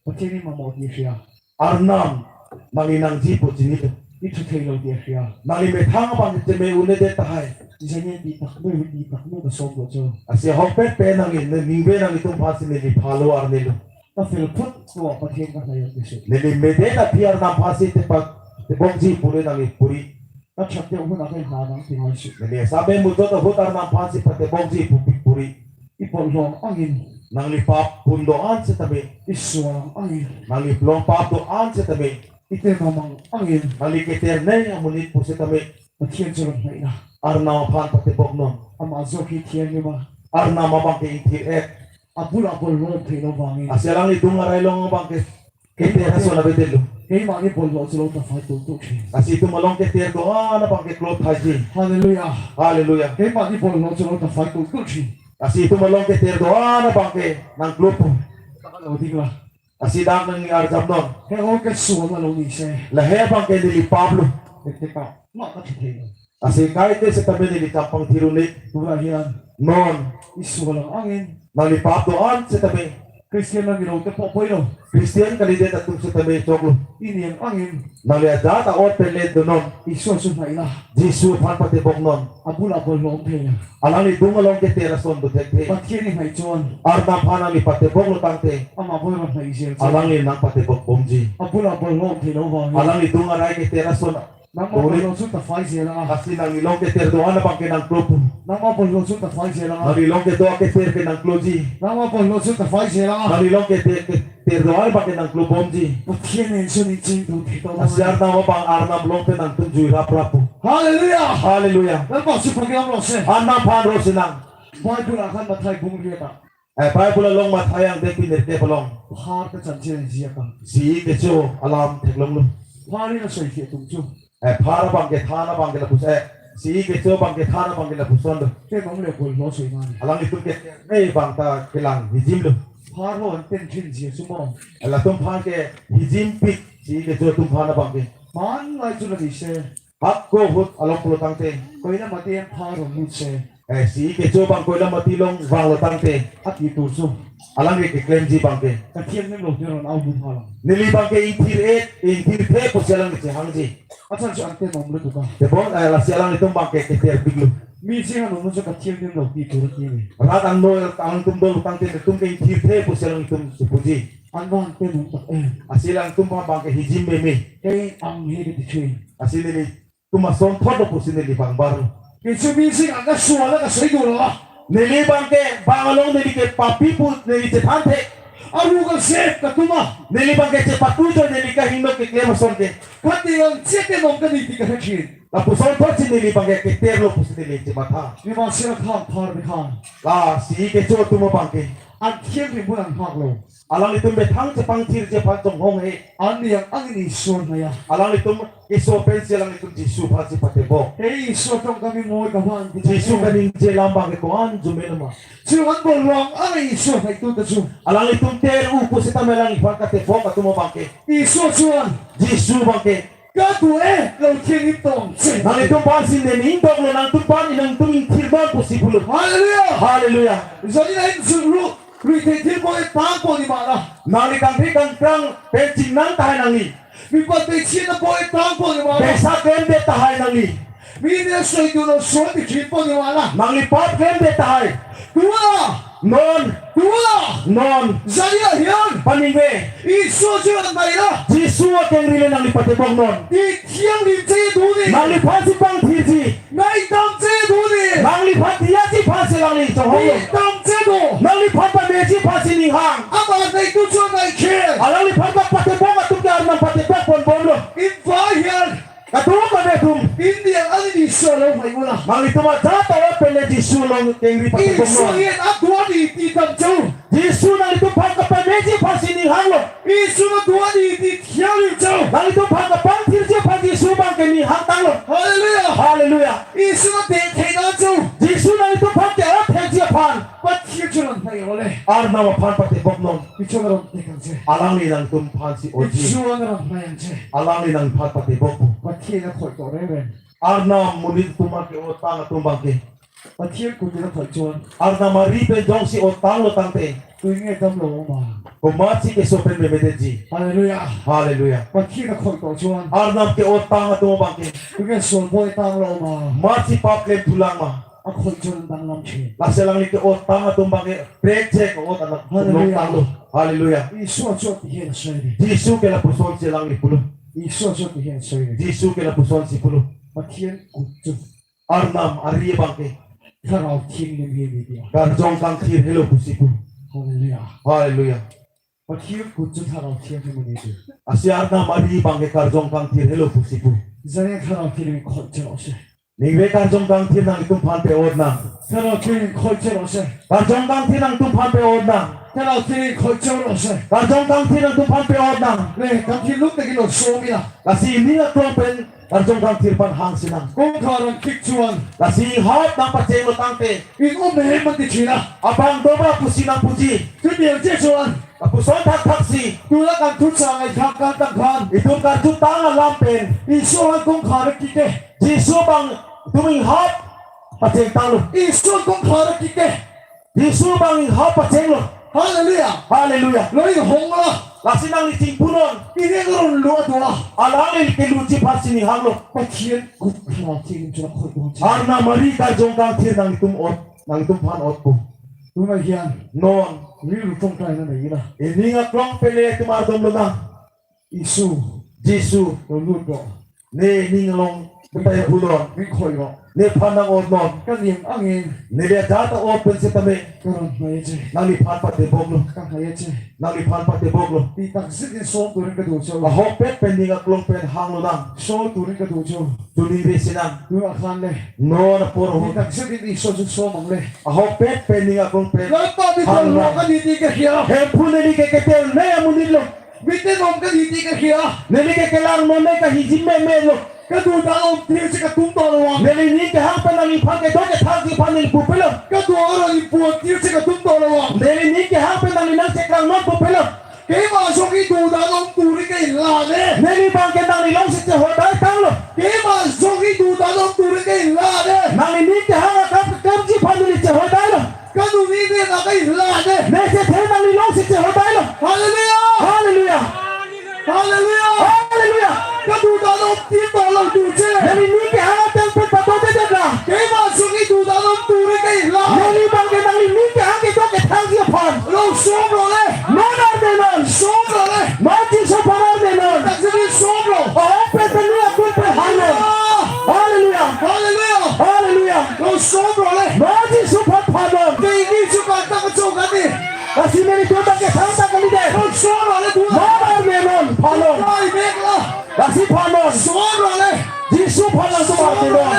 Pathian ni ma mo ni sia. Arnam nangli nangji pu chinilo. Ithu thelo dia dia. Nangli methang abang cheme un-edet tahai. Janye di takmu di takmu kasom lo cho. Lasi ahokpet pen nangli, ne ningve nanglitum aphansi neli phalo arnilo. Ta feel phut ko Pathen kahayo kesu. Neli medet aphi Arnam aphansi tepak tebokji puri nangli puri. Ta chak te ahut akai na nang tinoi su. Neli same mujot ahut Arnam aphansi patebokji pu puri. Ipon long angin. Nangli pap pun do-an setame. Isuang angin. Nangli long pap do-an setame. Ite mamang angin. Nangli keter nei amonit pusitame. Pathen choro mai na. Arnam aphan pateboknon. Ama ajo ke thiang ma. Arnam abang ke ingthir-et. Abul abul lo thelo vangin. Lasi alanglitum arai along abang ke keter ason avedetlo. Keima ni bol lo cholo ta fai tul tul si. Lasi itum along keter do-an abang ke klot thaiji. Hallelujah. Hallelujah. Keima ni bol lo cholo ta fai tul tul si. Lasi itum along keter do-an abang ke nangklot pu. Lo ding la. Lasi dak nangli arjapnon. He o keso ma lo ni se. La he abang ke neli pap lo. Ete ka ma ka thithe. Lasi kaike setame neli kampangthir un-e. Tura hian. Non. Isu alang angin. Nangli pap do-an setame. Christian nangli rong te pokpoi lo. Christian kalidet atum setame choklo. Ini yang angin. Nangli ajat a-ot pen le donon. Isu asu mai la. Jisu aphan pateboknon. Abul abul long thei. Alanglitum along keter ason do thekthe. Pathen ni hai chon. Arnam aphan nangli pateboklo tangte. Ama boi ron hai jel chon. Alangli nangpatebok bomji. Abul abul long thelo vang. Alanglitum arai keter ason. Nangma boi lo su ta fai jela. Lasi nangli long keter do-an abang ke nangklot pu. Nangma boi lo su ta fai jela. Nangli long kedo keter ke nangklotji. Nangma boi lo su ta fai jela. Nangli long keter ke ter do-an abang ke nangklot bomji. Pathen ni su ni ching tu thito. Lasi Arnam abang Arnam along pen nangtum jui raprap pu. Hallelujah. Hallelujah. Nangma su pagi am lo se. Arnam aphan ro sinang. Bible akan Mathai bung ri ta. Eh, Bible along Mathai angdeng pini ke palong. Phar kachan chile ji akam. Si kecho alam theklonglo. Phar ni na soi ke tum chu. Eh, phar abang ke than abang ke lapuson. Si kecho abang ke than abang ke lapuson do. Te bang le bol lo soi mani. Alanglitum ke ne abang ta kelang hijim lo. Phar ho an ten thin ji chu mo. Eh, latum aphan ke hijim pik. Si kecho atum aphan abang ke. Man lai chu la di se. Hako ahut along pulo tangte. Koilamati an phar ho mut se. Eh, si kecho abang Koilamati along vanglo tangte. Ati tu su. Alangli keklemji abang ke. Kathiang nem lo teron au bu phalang. Neli abang ke ingthir-et, ingthirthe pusi alangli chehangji. Achan su ante nom lo tu ka. Tebon, eh, lasi alanglitum abang ke keter piklo. Mi si han nom su kathiang nem lo ti tu rat ni. Rat angno alangtum do tangte netum ke ingthirthe pusi alangtum chipuji. Anvan te nom tak eh. Lasi alangtum abang ke hijim meme. Ke ang he ke tichwe. Lasi neli tum asonthot lo pusi neli bang bar. Kecho mi si ang ka suala ka soi do lo. Neli abang ke bang along neli ke papi pu neli chethan the. Aru ka sep ka tuma. Neli abang ke chepatu jo neli kahingno keklem ason ke. Kati ang chete nom ka niti ka hachin. Lapuson thotsi neli abang ke keter lo pusi neli chematha. Ni ma sira khang phar ni khang. Lasi kecho atum abang ke. An thiang ri bulan hak lo. Alanglitum methang chepangthirji aphan chonghong he. An yang angin Isor na ya. Alanglitum keso pensi alanglitum Jisu aphansi patebok. He Isor tong kami moi ka van. Jisu kaningje alam abang ke ko-an arjume lo ma. Chuan bol long angin Isor hai tu ta chu. Alanglitum ter u pusitame alangliphan katebok atum abang ke. Isor chuan. Jisu abang ke. Katu eh, lo thiang ingtong che. Nanglitum aphansi neli ingtoklo, nangtum aphan nangtum ingthirnon pusi pulo. Hallelujah. Hallelujah. Jani na in sungru, rui thethir po e tang po ni ma la. Nangli kangthir kangkrang pen chingnang tahai nangli. Mi pat pe chin na po e tang po ni ma la. Pesa klemdet tahai nangli. Mi ne soi tu lo so ti chin po ni ma la. Nangli pap klemdet tahai. Tua. Non. Tua. Non. Jani ahian. Paningve. Isor chuan mai la. Jisu akengri le nangli pateboknon. Ti thiang lim che du ni. Nangliphansi pangthirji. Nai tam che du ni. Nangliphan diyaji aphansi alangli chonghong. Ni tam che du. Nangliphan pameji aphansi ning hang. Ama nai tu chuan nai khe. Alangliphan kapatebok atum ke Arnam patebok pon bomlo. Invite here. Kadokave atum. India an Isor lo hai mula. Nanglitum ajat a-ot pen le Jisu along kengri pateboknon. Isor yen aduan iti tam chu. Jisu nanglitum aphan kapameji aphansi ning hanglo. Isor aduan iti thiang ling chu. Nanglitum aphan kapangthirji aphan Jisu abang ke ning hang tanglo. Hallelujah. Hallelujah. Isor ate thena chu. Jisu nanglitum aphan ke-ot thekji aphan. Pathian chu lang thai ole. Arnam aphan pateboknon. Kichon aron tekang che. Alangli nangtum aphansi otji. Kichon aron thai ang che. Alangli nangphan patebok. Pathian akhoi to reven. Arnam monit atum ke-ot tang atum abang ke. Pathian kuti na phai chuan. Arnam ari pen jongsi ot tanglo tangte. Tui nge dam lo ma. Komatsi keso pen memedetji. Hallelujah. Hallelujah. Pathen akhoi to chuan. Arnam ke-ot tang atum abang ke. Kung ke solpoi tanglo ma. Matsi pap klemthulang ma. Akhoi chuan dang lam che. Lasi alangli ke-ot tang atum abang ke prek che ke-ot anak Hallelujah. Tanglo. Hallelujah. Isu achu atihen soi ni. Jisu ke lapusonsi alangli pulo. Isu achu atihen soi ni. Jisu ke lapusonsi pulo. Pathen kutchun. Arnam ari abang ke. Thlarau Thengpi ni dia. Karjong kangthir helo pusi pu. Hallelujah. Hallelujah. Pathen kutchun Thlarau Thengpi ni dia. Lasi Arnam ari abang ke karjong kangthir helo pusi pu. Jane Thlarau Thengpi khoi chero se. Ningve karjong kangthir nanglitum aphan pe-ot nang. Thlarau Thengpi khoi chero se. Karjong kangthir nangtum aphan pe-ot nang. Thlarau Thengpi khoi chero se. Karjong kangthir nangtum aphan pe-ot nang. Le, kangthir luk te kilo so mi la. Lasi ning aklong pen karjong kangthir aphan hangsi nang. Kongkhar an kik chuan. Lasi inghap nangpachenglo tangte. In um he man ti chila. Abang do ba pusi nangpuji. Chutiang che chuan. Lapuson thakthaksi. Tula kangthur changai thak kan tang khan. Itum karjutang alam pen. Isu han kongkhar kike. Jisu abang itum inghap pacheng tanglo. Isu han kongkhar kike. Jisu abang inghap pachenglo. Hallelujah. Hallelujah. Lo inghonglo. Lasi nangli chingpunon. Ini ngrun lo atua. Alangli kelutji aphansi ning hanglo. Pathen kutchun Thlarau Thengpi chun khoi bon. Arnam ari karjong kangthir nanglitum ot, nanglitum aphan otpo. Tuma hian. Non. Ri lu tong tai na nei la. Ining aklong pen le itum ardomlo nang. Isu. Jisu. Lo lut lo. Ne ning along betai pulo. Ning khoi lo. Nephan nang-otnon. Ka ning angin. Neli ajat a-ot pen setame. Karon mai che. Nangliphan pateboklo. Ka hai che. Nangliphan pateboklo. Pi tak zik in som turin ka du cho. Ahokpet pen ning aklong pen hanglo nang. So turin ka du cho. Tuni re sinang. Tu akhan le. Non apor ho. Pi tak zik in iso zik so mang le. Ahokpet pen ning aklong pen. Lalpa mi hanglo nang. Ka ni ti ka hia. Hemphu neli ke ketel ne amonit lo. Mite nom ka ni ti ka hia. Neli ke kelang non ne kahiji meme lo. Ka duda om tir si ka tum to lo vang. Neli ning kehang pen nangliphan kedo kethakji aphan neli pupelo. Ka duda ro ni puan tir si ka tum to lo vang. Neli ning kehang pen nangli nangcheklang non pupelo. Keima jong i duda om turi ke la ne. Neli abang ke nangli alongsi chehodai tanglo. Keima jong i duda om turi ke la ne. Nangli ning kehang akam keklemji aphan neli chehodai lo. Ka nu ni ne na kai la ne. Ne chethe nangli alongsi chehodai lo. Hallelujah. Hallelujah. Hallelujah. Hallelujah. Ka duda om tir to lo tu che. Neli ning kehang ateng pen padodedet ra. Keima jong i duda om turi ke la. Neli abang ke nangli ning kehang kedo kethakji aphan. Lo som lo le. Non arde non. Som lo le. Non Jisu aphan arde non. Tak sini som lo. Ahokpet pen ning aklong pen hanglo. Hallelujah. Hallelujah. Hallelujah. Lo som lo le. Non Jisu aphan phanon. Ke ini juga tak kacau kami. Lasi nelitum abang ke thangta kalidet. Lo som lo le dua. Non arde non, phanon. Ai mek la. Lasi phanon. Som lo le. Jisu aphan nangtum arde non.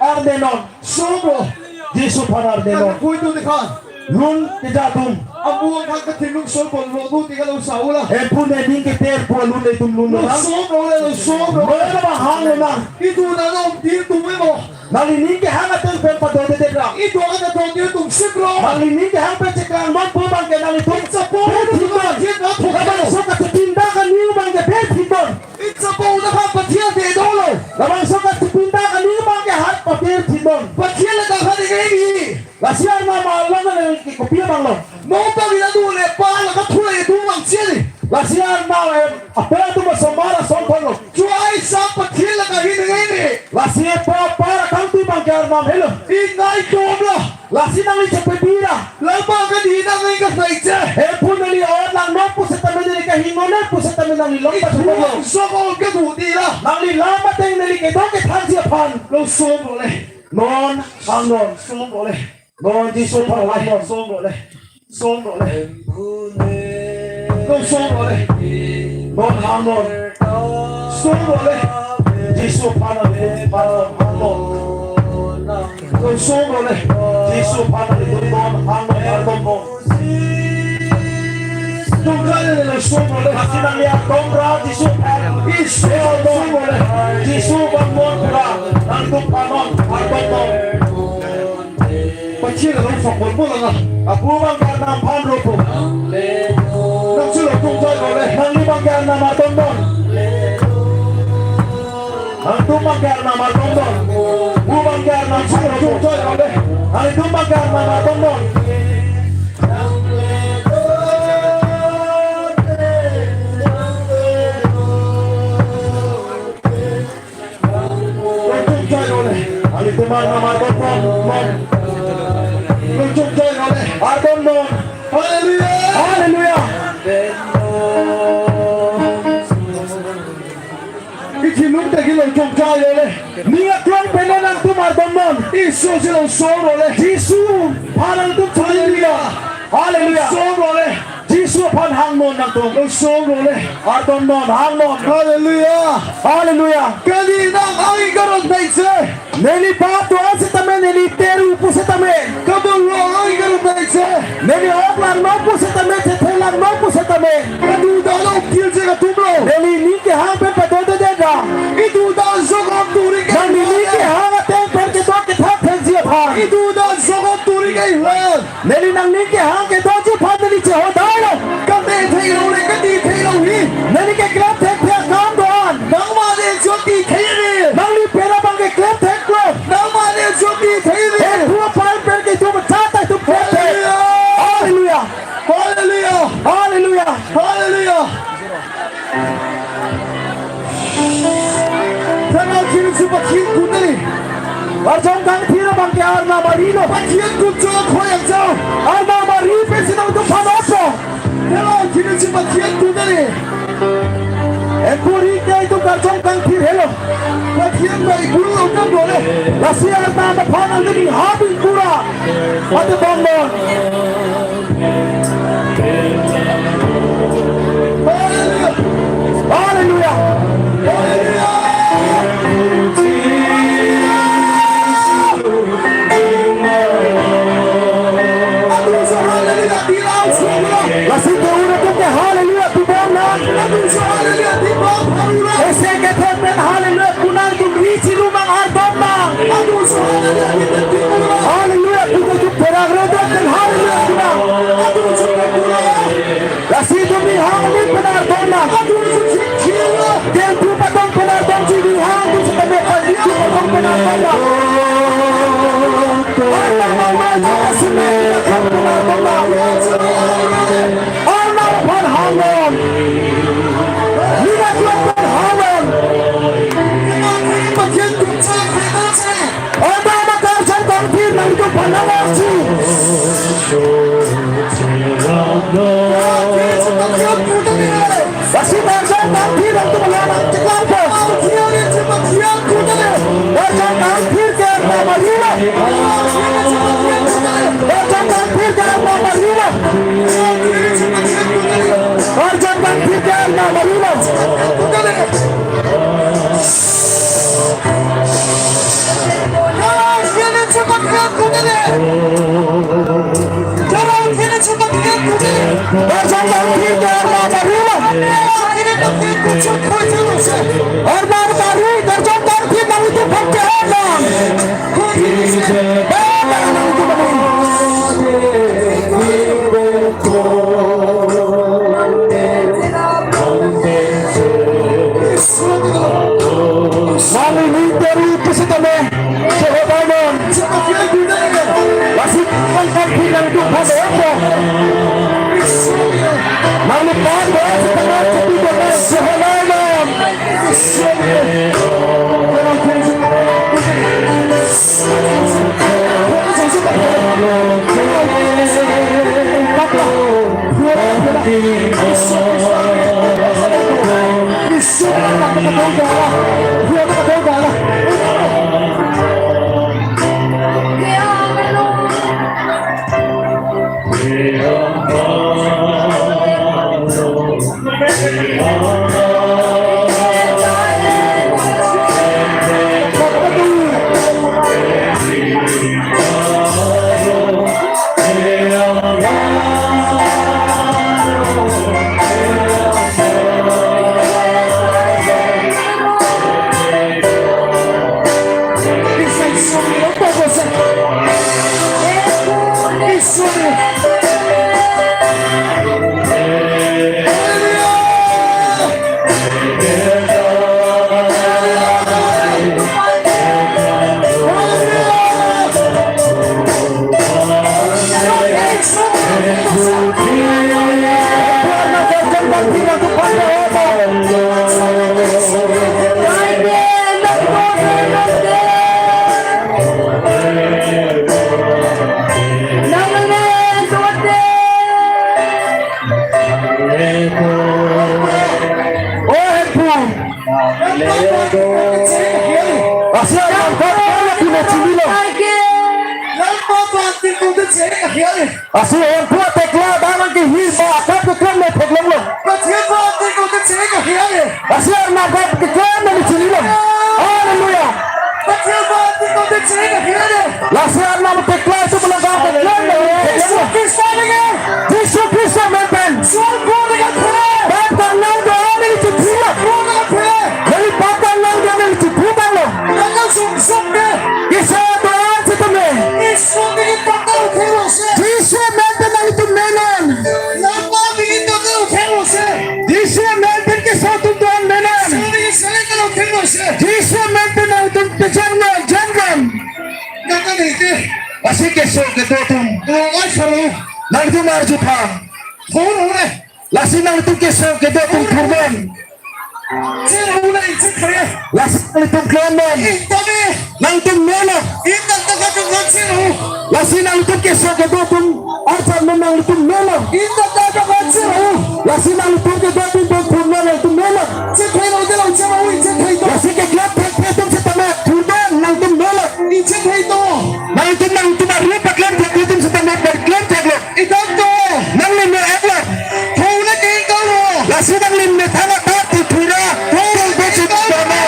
Arde non. Som lo. Jisu aphan arde non. Kan kui tu dikhan. Lun keja atum. Amu ang kang katinung sol pon lo tu tika lo saula. Hemphu ne ning keter pu alun le itum lun lo. Lo som lo le, lo som lo. Lo le ba hanglo nang. Itu na lo, itu mo. Nangli ning kehang ateng pen padodedet ra. Itu ada dong itu sip lo. Nangli ning kehang pen cheklang non pu abang ke nanglitum. It's a bone. Ber thindon. Labangso kachepindak aning abang ke ber thindon. It's a bone na ha Pathen te dolo. Labangso kachepindak aning abang ke hat patir thindon. Pathen la ta ha de ni. Lasi Arnam along nang ke kopi abang lo. Mo pa ni la du le pa la ka thu le du mang che ni. Lasi Arnam em, apa tu ma somara som pon lo. Chu ai sa Pathen la ka hin ngai ni. Lasi pa pa la kang tu abang ke Arnam helo. I ngai dom la. Lasi nangli chepebi ra. La ba ka di nang ngai ka sai che. Hemphu neli ot lang non pu setame neli kahingno non pu setame nangli long pa. I tu so ko ka du di la. Nangli lam ateng neli kedo kethakji aphan. Lo som lo le. Non, hang non. Som lo le. Non Jisu aphan hang non. Som lo le. Som lo le. Non som lo le. Non hang non. Som lo le. Jisu aphan hang non, hang non. Non som lo le. Jisu aphan hang non, hang non, hang non. Tum kali le som lo le. Lasi nangli atum ra Jisu aphan. Isu som lo le. Jisu abang non pura. Nangtum phanon, hang non. Pathen along sok bol bol la. Apu abang ke Arnam aphan ro pu. Nang chulo tum jai lo le. Nangli abang ke Arnam atum non. Nangtum abang ke Arnam atum non. Apu abang ke Arnam aphan ro pu. Nangtum abang ke Arnam atum non. Atum arnam ardom non, non. Nangchokchoi nole. Ardom non. Hallelujah. Hallelujah. Isi nung ta kilo chokchoi nole. Ning aklong pen nangtum ardom non. Jisu si lo song nole. Jisu aphan nangtum chokchoi nole. Hallelujah. Hallelujah. Song nole. Jisu aphan hang non nangtum. Song nole. Ardom non, hang non. Hallelujah. Hallelujah. Kali nang ai karon naise. Neli pap do-an setame, neli teru pu setame. Kabang lo ai karon naise. Neli ok langno pu setame, chethe langno pu setame. Kedo dalo kil je katumlo. Neli ning kehang pen padododeda. Kedo dan sokam turi ke. Nangli ning kehang ateng pen kedo kethak thekji aphan. Kedo dan sokam turi ke. Neli nangning kehang kedoji aphan neli chehodai lo. Kate thek lo le kati thek lo hi. Neli keklem thekthe akam do-an. Nangma le jyoti thek le. Nangli pen abang keklem theklo. Nangma le jyoti thek le. He thu aphan pen kedo machata itum klem thek. Hallelujah. Hallelujah. Hallelujah. Hallelujah. Hallelujah. Pherangke nangtum Pathen kun neli. Arjong kangthir abang ke arnam ari lo. Pathen kun chok khoyang chok. Arnam ari pensi nangtum phan opo. Pherangke nangtum Pathen kun neli. Ekuri ke itum arjong kangthir helo. Pathen bai bul lo kam dole. Lasi arnam aphan nangtum habing pura. Ate bom non. Hallelujah. Hallelujah. Hallelujah. Lasi ke ura tu ke hallelujah tu bom non. Ese ke thek pen hallelujah pu nangtum ri chilu mang ardom nang. Hallelujah pu ke tu perak redo pen hallelujah pu nang. Lasi itum ri hang ri pen ardom nang. Kengpu patong pen ardom ji ri hang tu setame kali tu patong pen ardom nang. Arnam amai jaka sime pen ardom nang. Arnam aphan hang non. Nina klok aphan hang non. Arnam akarjong kangthir nangtum aphan nang arju. Lasi akarjong kangthir nangtum aphan nang cheklampo. Akarjong kangthir ke arnam ari lo. Akarjong kangthir ke arnam ari lo. Akarjong kangthir ke arnam ari lo. Arnam ari lo. Arnam ari, arnam ari, arnam itu pakai arnam. Nangli ning teru pu setame chehodai non. Lasi kangthir nangtum aphan opo. Nangli pap do-an setame chepi do-an chehodai non. Chini kahia le. Lasi Hemphu atekla abang ke hi ba akam keklem le theklonglo. Pathian ba atik ko chini kahia le. Lasi Arnam akam keklem le chinilo. Hallelujah. Pathian ba atik ko chini kahia le. Lasi Arnam atekla itum along akam keklem le theklonglo. Jisu Khristo amen. Jisu Khristo amen pen. Son pur ka phe. Pap kangnang do-an neli chiphi lo. Pur ka phe. Neli pap kangnang do-an neli chiphi tanglo. Nangkang sum sum ke. Keso do-an sitame. Isu neli pap ka uthelo se. Jisu amen pen nanglitum menon. Nangkang neli pap ka uthelo se. Jisu amen pen keso atum do-an menon. Isu neli selek ka uthelo se. Jisu amen pen nanglitum pejang non, jang non. Nangkang neli ke. Lasi keso kedo atum. Oh, ai saro. Nanglitum arju tha. Thor ore. Lasi nanglitum keso kedo atum thurnon. Chero le inche kre. Lasi nanglitum klem non. Intame. Nanglitum melo. Indak tak tak kan chero. Lasi nanglitum keso kedo atum arjan non, nanglitum melo. Indak tak tak kan chero. Lasi nanglitum kedo atum thurnon, nanglitum melo. Chethailo delo chero, inche thailo. Lasi keklem thekthe atum sitame thurnon, nanglitum melo. Inche thailo. Nanglitum, nanglitum ari paklem thekthe atum sitame paklem theklo. Idam do. Nangli me-etlo. Thona ke do lo. Lasi nangli methang atat thura. Thona ke do lo.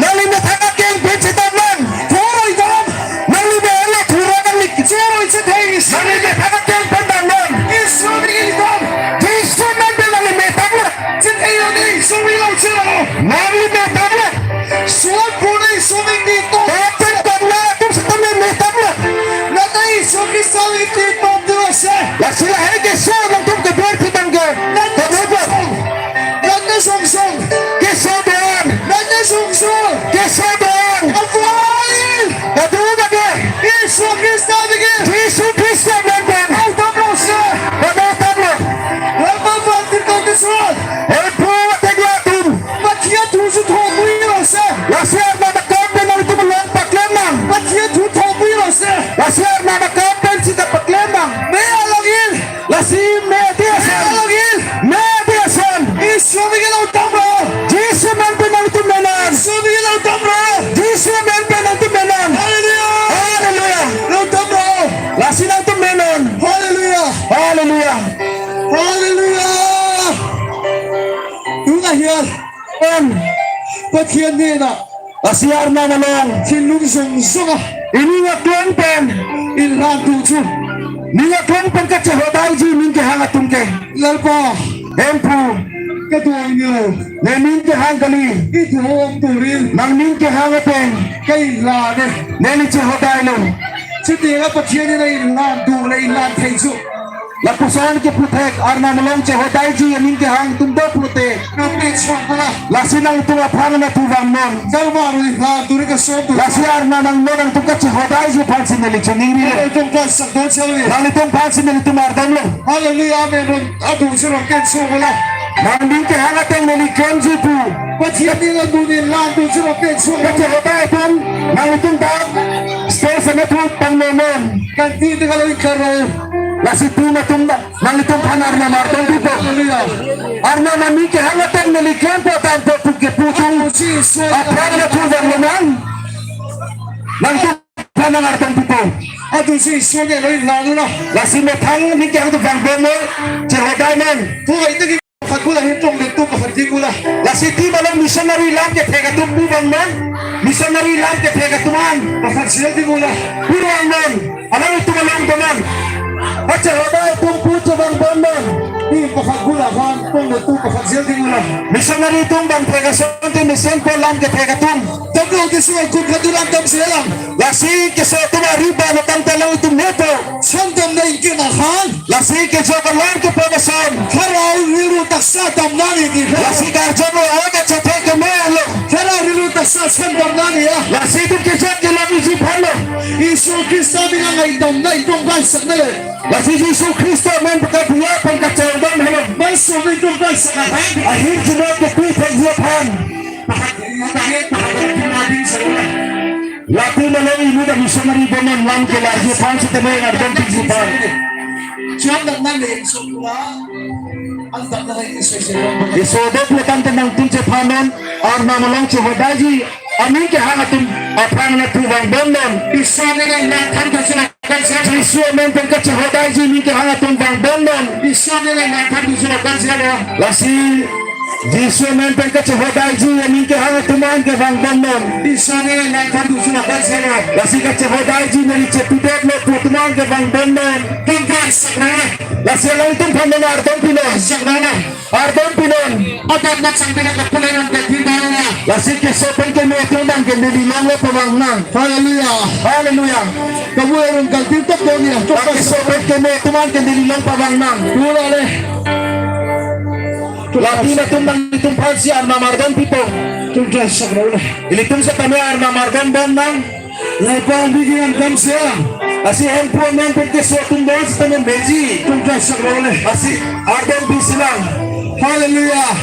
Nangli methang akeng pen chetamnon. Thora idam. Nangli me-etlo thura nangli. Chero iche thai. Nangli methang akeng pen damnon. Isu neli idam. Jisu amen pen nangli methanglo. Chethai lo ni, sumi lo chero. Nangli methanglo. Suat pune isu neli to. Bapen kongla atum sitame methanglo. Nata Isu Khristo neli to tu se. Lasi lahai keso nangtum keber thitang ke. Nata song song. Nata song song. Keso do-an. Nata song song. Keso do-an. Avoid. Natu nake. Isu Khristo neli ke. Jisu Khristo amen pen. Au tam lo se. Ba methanglo. Lama ba tirko keso. Hemphu atekla atum. Pathian thu su thopui lo se. Lasi Arnam akam pen nanglitum along paklem nang. Pathian thu thopui lo se. Lasi Arnam akam pen sita paklem nang. Me along il. Lasi me ati ason. Me along il. Me ati ason. Isu neli ke lo tam lo. Jisu amen pen nanglitum menon. Isu neli ke lo tam lo. Jisu amen pen nanglitum menon. Hallelujah. Hallelujah. Lo tam lo. Lasi nangtum menon. Hallelujah. Hallelujah. Hallelujah. Tuna hial. Amen. Pathian nena. Lasi Arnam along. Thinlung song song a. Ining aklong pen. Inlang tu chu. Ning aklong pen kachehodaiji ning kehang atum ke. Lalpa. Hemphu. Kedo nyo. Ne ning kehang kali. Idu om turin. Nangning kehang ateng. Kaila ne. Neli chehodailo. Chiti la Pathian nena inlang tu le inlang thengsu. Lapuson kepu thek Arnam along chehodaiji aning kehang atum do pulote. Nangpet song pala. Lasi nangtum aphan nangthu vangnon. Kalma rui ha turi ka som tu. Lasi Arnam nangnon nangtum kachehodaiji aphansi neli chiningri lo. Nangtum ka sak don sel ni. Nanglitum aphansi nelitum ardomlo. Hallelujah, amen. Adung sirong ken song pala. Nangning kehang ateng neli klemji pu. Pathian nena dun inlang tu sirong ken song. Kachehodai atum nanglitum ta stage ana thu pangnonon. Kan ti te kalau ikaro. Lasi tu na tum da. Nanglitum aphan Arnam ardom pipo. Hallelujah. Arnam aning kehang ateng neli klempo tangpo pu kepu atum. Amen, Jesus. Aphan nangthu vanglo nang. Nangtum aphan nang ardom pipo. Atu si sone lo inlang lo. Lasi methang ning kehang atum vangbomnon. Chehodainon. Tu ai te ki pakhat kula hitung de tu pakhat di kula. Lasi tim along missionary lam kethek atum pu vangnon. Missionary lam kethek atum an. Pakhat sel di kula. Pu vangnon. Alanglitum along donon. Kachehodai atum pu chevangbomnon. Ni pakhat kula van, tong le tu pakhat sel di kula. Missionary atum vangthek asonte mission ko lam kethek atum. Tamlo ke suai kum khatu lam tam selam. Lasi keso atum ari ba na tam ta alanglitum nepo. Sandam na ingke na han. Lasi kejok alam kepo ason. Kharau riru taksa dam nani di. Lasi karjong lo oga chate keme lo. Kharau riru taksa sandam nani ya. Lasi itum kejok kelam isi aphan lo. Isu Khristo bilang ai dam nai dong bai sak nai. Lasi Jisu Khristo amen pakai dia aphan kachardom helo. Bai so nai dong bai sak nai. Ahir jino kepi thek dia aphan. Lapu malong imu da missionary bomnon lam kelarji aphan sitame ardom piji aphan. Chuan dak nang le so kula. An dak nang le so so. Keso do pulo tangte nangtum chephanon, Arnam along chehodaiji. aning kehang atum aphan nangpuvang bomnon. Isor aning nangthan kachina kansi. Jisu amen pen kachehodaiji aning kehang atum vang bomnon. Isor aning nangthan kachina kansi. Lasi Jisu amen pen kachehodaiji aning kehang atum an ke vang bomnon. Isor aning nangthan kachina kansi. Lasi kachehodaiji neli chepidetlo pu atum an ke vang bomnon. Tum kan sakna. Lasi alangtum aphan nang ardom pinon. Sakna. Ardom pinon. Adat nak sang pina kapulenan ke dindana. Lasi keso pen keme atum an ke neli longlo pavang nang. Hallelujah. Hallelujah. Kamu yang kalpin tok dong ya. Lasi keso pen keme atum an ke neli long pavang nang. Pura le. Lapen atum nangtum aphansi arnam ardom pipo. Tum try sakna le. Ilitum setame arnam ardom bomnang. Lapen bigi an kam se. Lasi Hemphu amen pen keso atum do setame meji. Tum try sakna le. Lasi ardom pisilang. Hallelujah.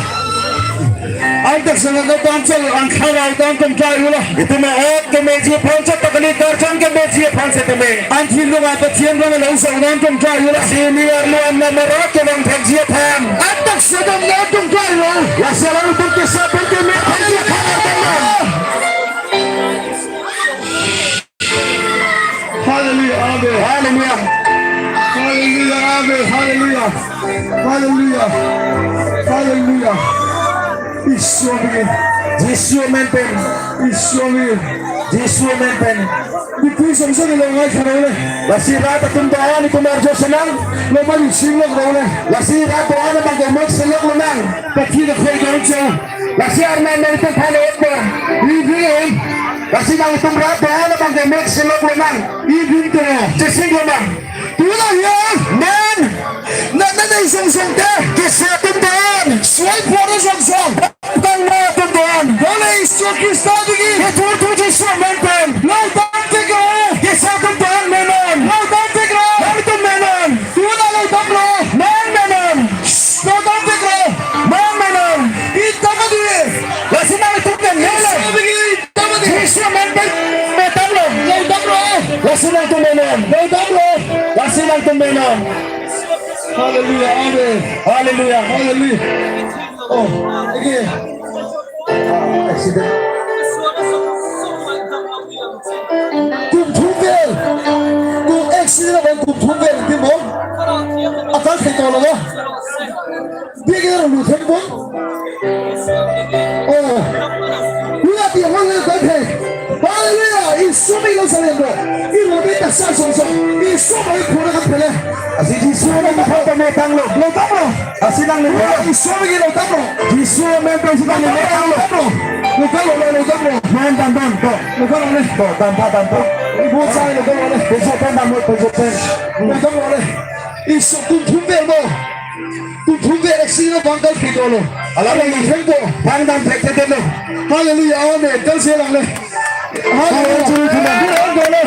Antak sana ka tansal angkhara utam tum try ula. Itum et kemeji aphan setame kali karjan kemeji aphan setame. An thin dong apa thin dong la usa utam tum try ula. Lasi arlo an namara kevang thekji aphan. Antak sedam na tum try ula. Lasi alangtum keso pen keme thekji aphan ardom. Hallelujah, amen. Hallelujah. Hallelujah, amen. Hallelujah. Hallelujah. Hallelujah. Isor amen. Jisu amen pen. Isor amen. Jisu amen pen. Di pui samsam lo ngai khana le. Lasi rat atum do-an itum arjo senang. Lo mani sing lo le. Lasi rat do-an abang ke mek selok lonang. Pati na khoi don jo. Lasi arnam nangtum aphan ekbar. Ri ri em. Lasi nangtum rat do-an abang ke mek selok lonang. Ri ri to. Chesing lonang. Tula ya. Men. Na na na isong song te. Keso atum do-an. Suai pora song song. Kang na atum do-an. Dole Isu Krista digi. Ketur tu Jisu amen pen. Lo dam te ko. Keso atum do-an menon. Lo dam te ko. Lo atum menon. Tuna lo dam lo. Men menon. Lo dam te ko. Men menon. Ita ma di. Lasi nangtum ke melo. Isu digi. Ita ma di. Jisu amen pen. Metam lo. Lo dam lo. Lasi nangtum menon. Lo dam lo. Lasi nangtum menon. Hallelujah. Amen. Hallelujah. Hallelujah. Oh, again. Ah, accident. Kum thum vel. Kum accident abang kum thum vel, di mo. Akal thek ko lo. Bigger lu thek ko. Oh. Lu ati mo le ko the. Hallelujah. Isu mi lo salen do. Isu mi ta sa song song. Isu mi pura ka pele. Lasi Jisu amen pen setame tanglo. Lo tanglo. Lasi nangli. Isu mi lo tanglo. Jisu amen pen setame tanglo. Lo tanglo, lo tanglo. Men dam dam to. Lo tanglo le. To dam pa dam pa. Ibu sa lo tanglo le. Peso pen dam lo, peso pen. Lo tanglo le. Isu tum thum vel mo. Tum thum vel accident abang kal thek lo. Alam ni thek ko. Bang dam thek thek lo. Hallelujah. Amen. Kal selang le. Hallelujah. Hallelujah.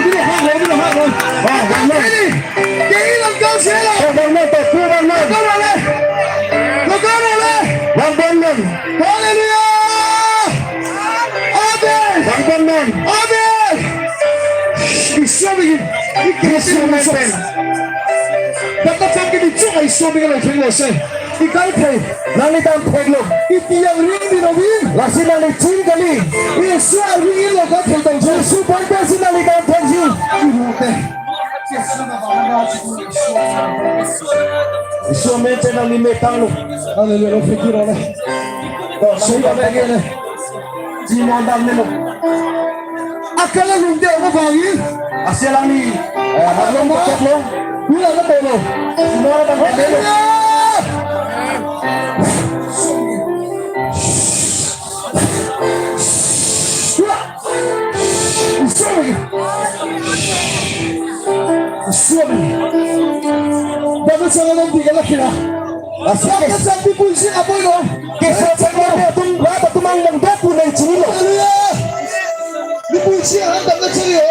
Bili hak lo, bili hak lo. Bang dam lo. Ini. Ke ilang kal selang. Bang dam lo, to ku bang dam. Lo kal le. Lo kal le. Bang dam lo. Hallelujah. Amen. Bang dam lo. Amen. Isu mi. Isu mi. Dapat sakit itu Isu mi kalau thek lo se. Ikal thek. Nangli dam thek lo. Iti yang ring di nobi. Lasi nangli chin kali. Isu ring lo ka thek dam. Isu pen pensi nangli dam thekji. Isu amen pen nangli me tanglo. Hallelujah. Lo fikir ole. To, nangli dam thek le. Jimon dam ne lo. Akala lungde mo bangi. Lasi alangli, eh, haklong paket lo. Hula na polo. Jimon dam thek lo. Sorry. Sorry. Bago sa nang di ka lakira. Lasi ke- Sa di puisi apoy lo. Keso pen keme atum, rat atum an longdok pu nangchinilo. Hallelujah. Di puisi ahan dam na chali ho.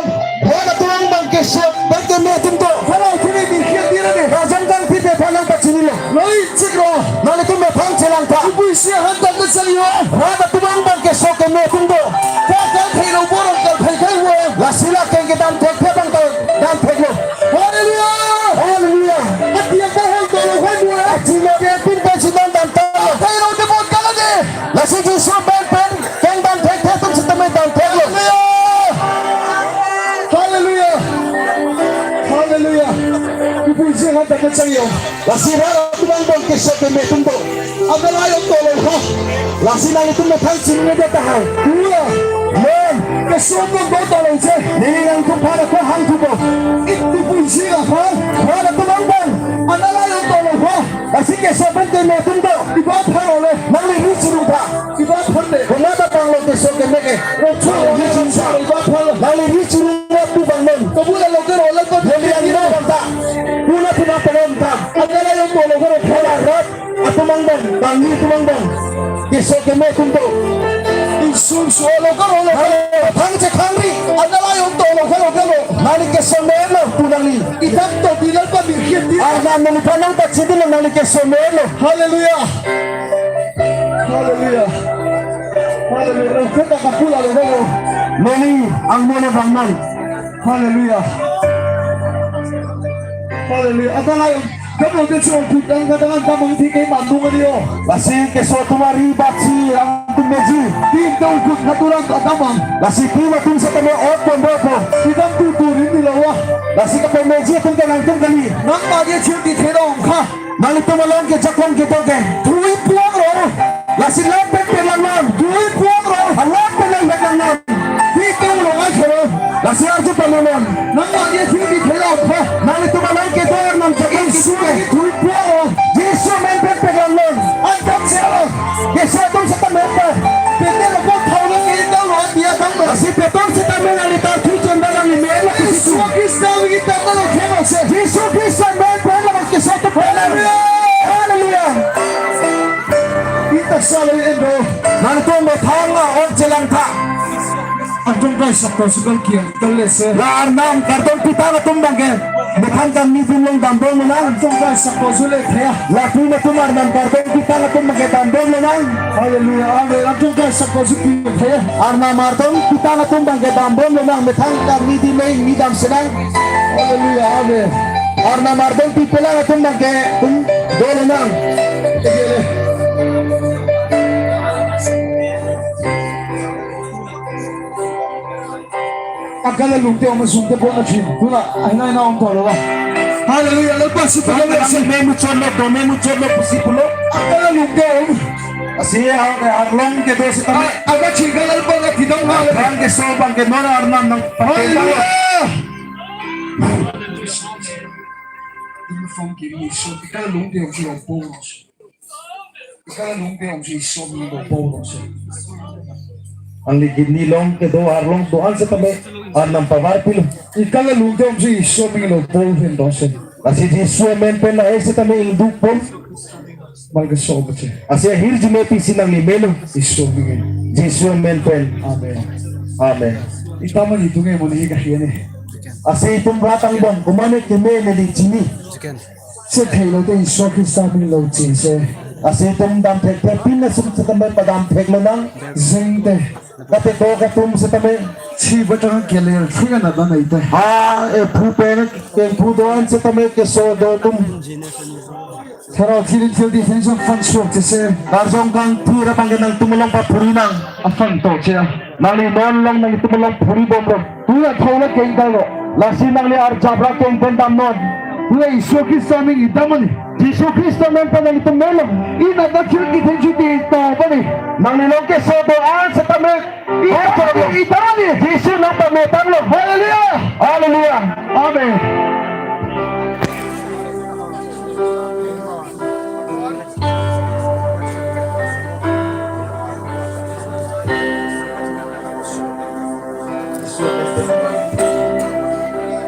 Rat atum an abang keso pen keme atum do. Halo kuni di khian di na de. Rajan kangpit aphan nangpachinilo. Loi chikro. Nanglitum aphan chelang tha. Di puisi ahan dam na chali ho. Rat atum an abang keso keme atum do. Ka kal thai lo borong kal thai thai wo. Lasi la keng kedam thek thek abang ta dam thek lo. Hallelujah! Hallelujah! Ati yang bahol tolo hoi mua. Ati lo dia pin pen si dam dam ta. Hai lo de bot kala de. Lasi Jisu pen pen keng dam Anta kechang yo. Lasi rat atum angbong keso keme atum do. Adalai atum do lo ha. Lasi nanglitum methang chinine det tahai. Ua. Men. Keso atum do do lo che. Neli nangtum aphan ako hangthupo. Itum puji aphan. Rat atum angbong. Adalai atum do lo ha. Lasi keso pen keme atum do. Iba aphan lo le. Nangli ri chirung tha. Iba aphan le. Komat abang lo keso keme ke. Rocho lo le rocho lo iba aphan lo. Nangli ri chirung pu abang non. Kabu le lo ke lo le ko. Neli ang lo bang ta. Puna puna penon ta. Adalai atum do lo ke lo. Pura rat atum angbong, bangni atum angbong. Keso keme atum do. Isun so lo ke lo. Halo, thang che thang ri. Adalai atum do lo ke lo ke lo. Nangli keso me lo, pu nangli. Itam to bilal pa mirkit di. Arnam neliphan nangpachini lo nangli keso me lo. Hallelujah. Hallelujah. Hallelujah. Kita kapula lo lo. Neli angno le bang nang. Hallelujah. Hallelujah. Adalai. Kamu ke so kutang kadang damang ti ke mandung dia. Lasi keso atum ari batsi atum meji. Tim tau kut naturan kadamang. Lasi tim atum setame ot pon dopo. Sidang tu tu rin di lawa. Lasi kapemeji atum ke nangtum kali. Nang ma dia chirti thedong kha. Nanglitum along ke jakong kedo ke. Thrui puang ro. Lasi lang pen pen lang lang. Thrui puang ro. Alang pen lang pen lang lang. Di kong ro ngai khero. Lasi arju pamonon. Nang ma dia chirti thedong kha. Nanglitum along kedo Arnam jakong kedo ke. Thrui puang ro. Jisu amen pen pen lang lang. Antak se ro. Keso atum setame pa. Peter apot thau lo ke tau lo dia tang lo. Lasi Peter setame nangli ta thu chonda nangli me lo ke Jisu. Jisu Krista wi kita lo ke lo se. Jisu Krista amen pen lo keso atum pen lo. Hallelujah. Hallelujah. Kita selalu endo. Nangtum methang a-ok chelang tha. Antum kai sakto sukal kiang. Kale se. La Arnam kardom pitang atum abang ke. Methang kangni adim along dambom lonang. Antum kai sakto sule thea. Lapu atum Arnam kardom pitang atum abang ke dambom lonang. Hallelujah. Amen. Antum kai sakto sule thea. Arnam kardom pitang atum abang ke dambom lonang. Methang kangni adim along mi dam senang. Hallelujah. Amen. Arnam kardom pipelang atum abang ke tum do lonang. Egele. Akala lungte om sungte pon na chin. Kuna, ai nai na om polo ba. Hallelujah, Lord, pasi polo. Kami me muchon lo, do me muchon lo, pusi pulo. Akala lungte om. Lasi, a, arlong kedo setame. A, aga chingkal alpa na tidong ha le. Bang keso, bang ke non Arnam nang. Hallelujah. Uniform ke ni so, akala lungte om si lo po. Akala lungte om si Iso amen lo po lo se. Angli kidney along kedo arlong do-an setame Arnam pavar pilo. Akala lungte om si Iso amen lo po lo se. Lasi Jisu amen pen la-e setame ingduk pon. Mal keso bache. Lasi ahirjume pisi nangli melo. Iso amen. Jisu amen pen. Amen. Amen. Itum amonit atum ke moni ka hiya ne. Lasi itum rat angbong komat ne keme neli chini. Chethe lo te Iso Krista amen lo chini se. Lasi itum dam thek thek pin asum setame padam thek lonang. Jeng te. Kate to katum setame. Chi batang keler thik anat na nai te. Ha, ephu pen kengphu do-an setame keso do atum. Tharau thilin thil di thenso aphan sok te se. Karjong kangthir abang ke nangtum along paphuri nang. Aphan to che. Nangli non along nangtum along phuri bom ro. Tua thau la keng ta lo. Lasi nangli arjap ra keng pen dam non. Tua Iso Krista amen idam ani. Jisu Krista amen pen nangtum melo. Ina ta chil ki thengchu ti ta bani. Nangli along keso do-an setame. Idam ani, idam ani. Jisu nang pametang lo. Hallelujah. Hallelujah. Amen.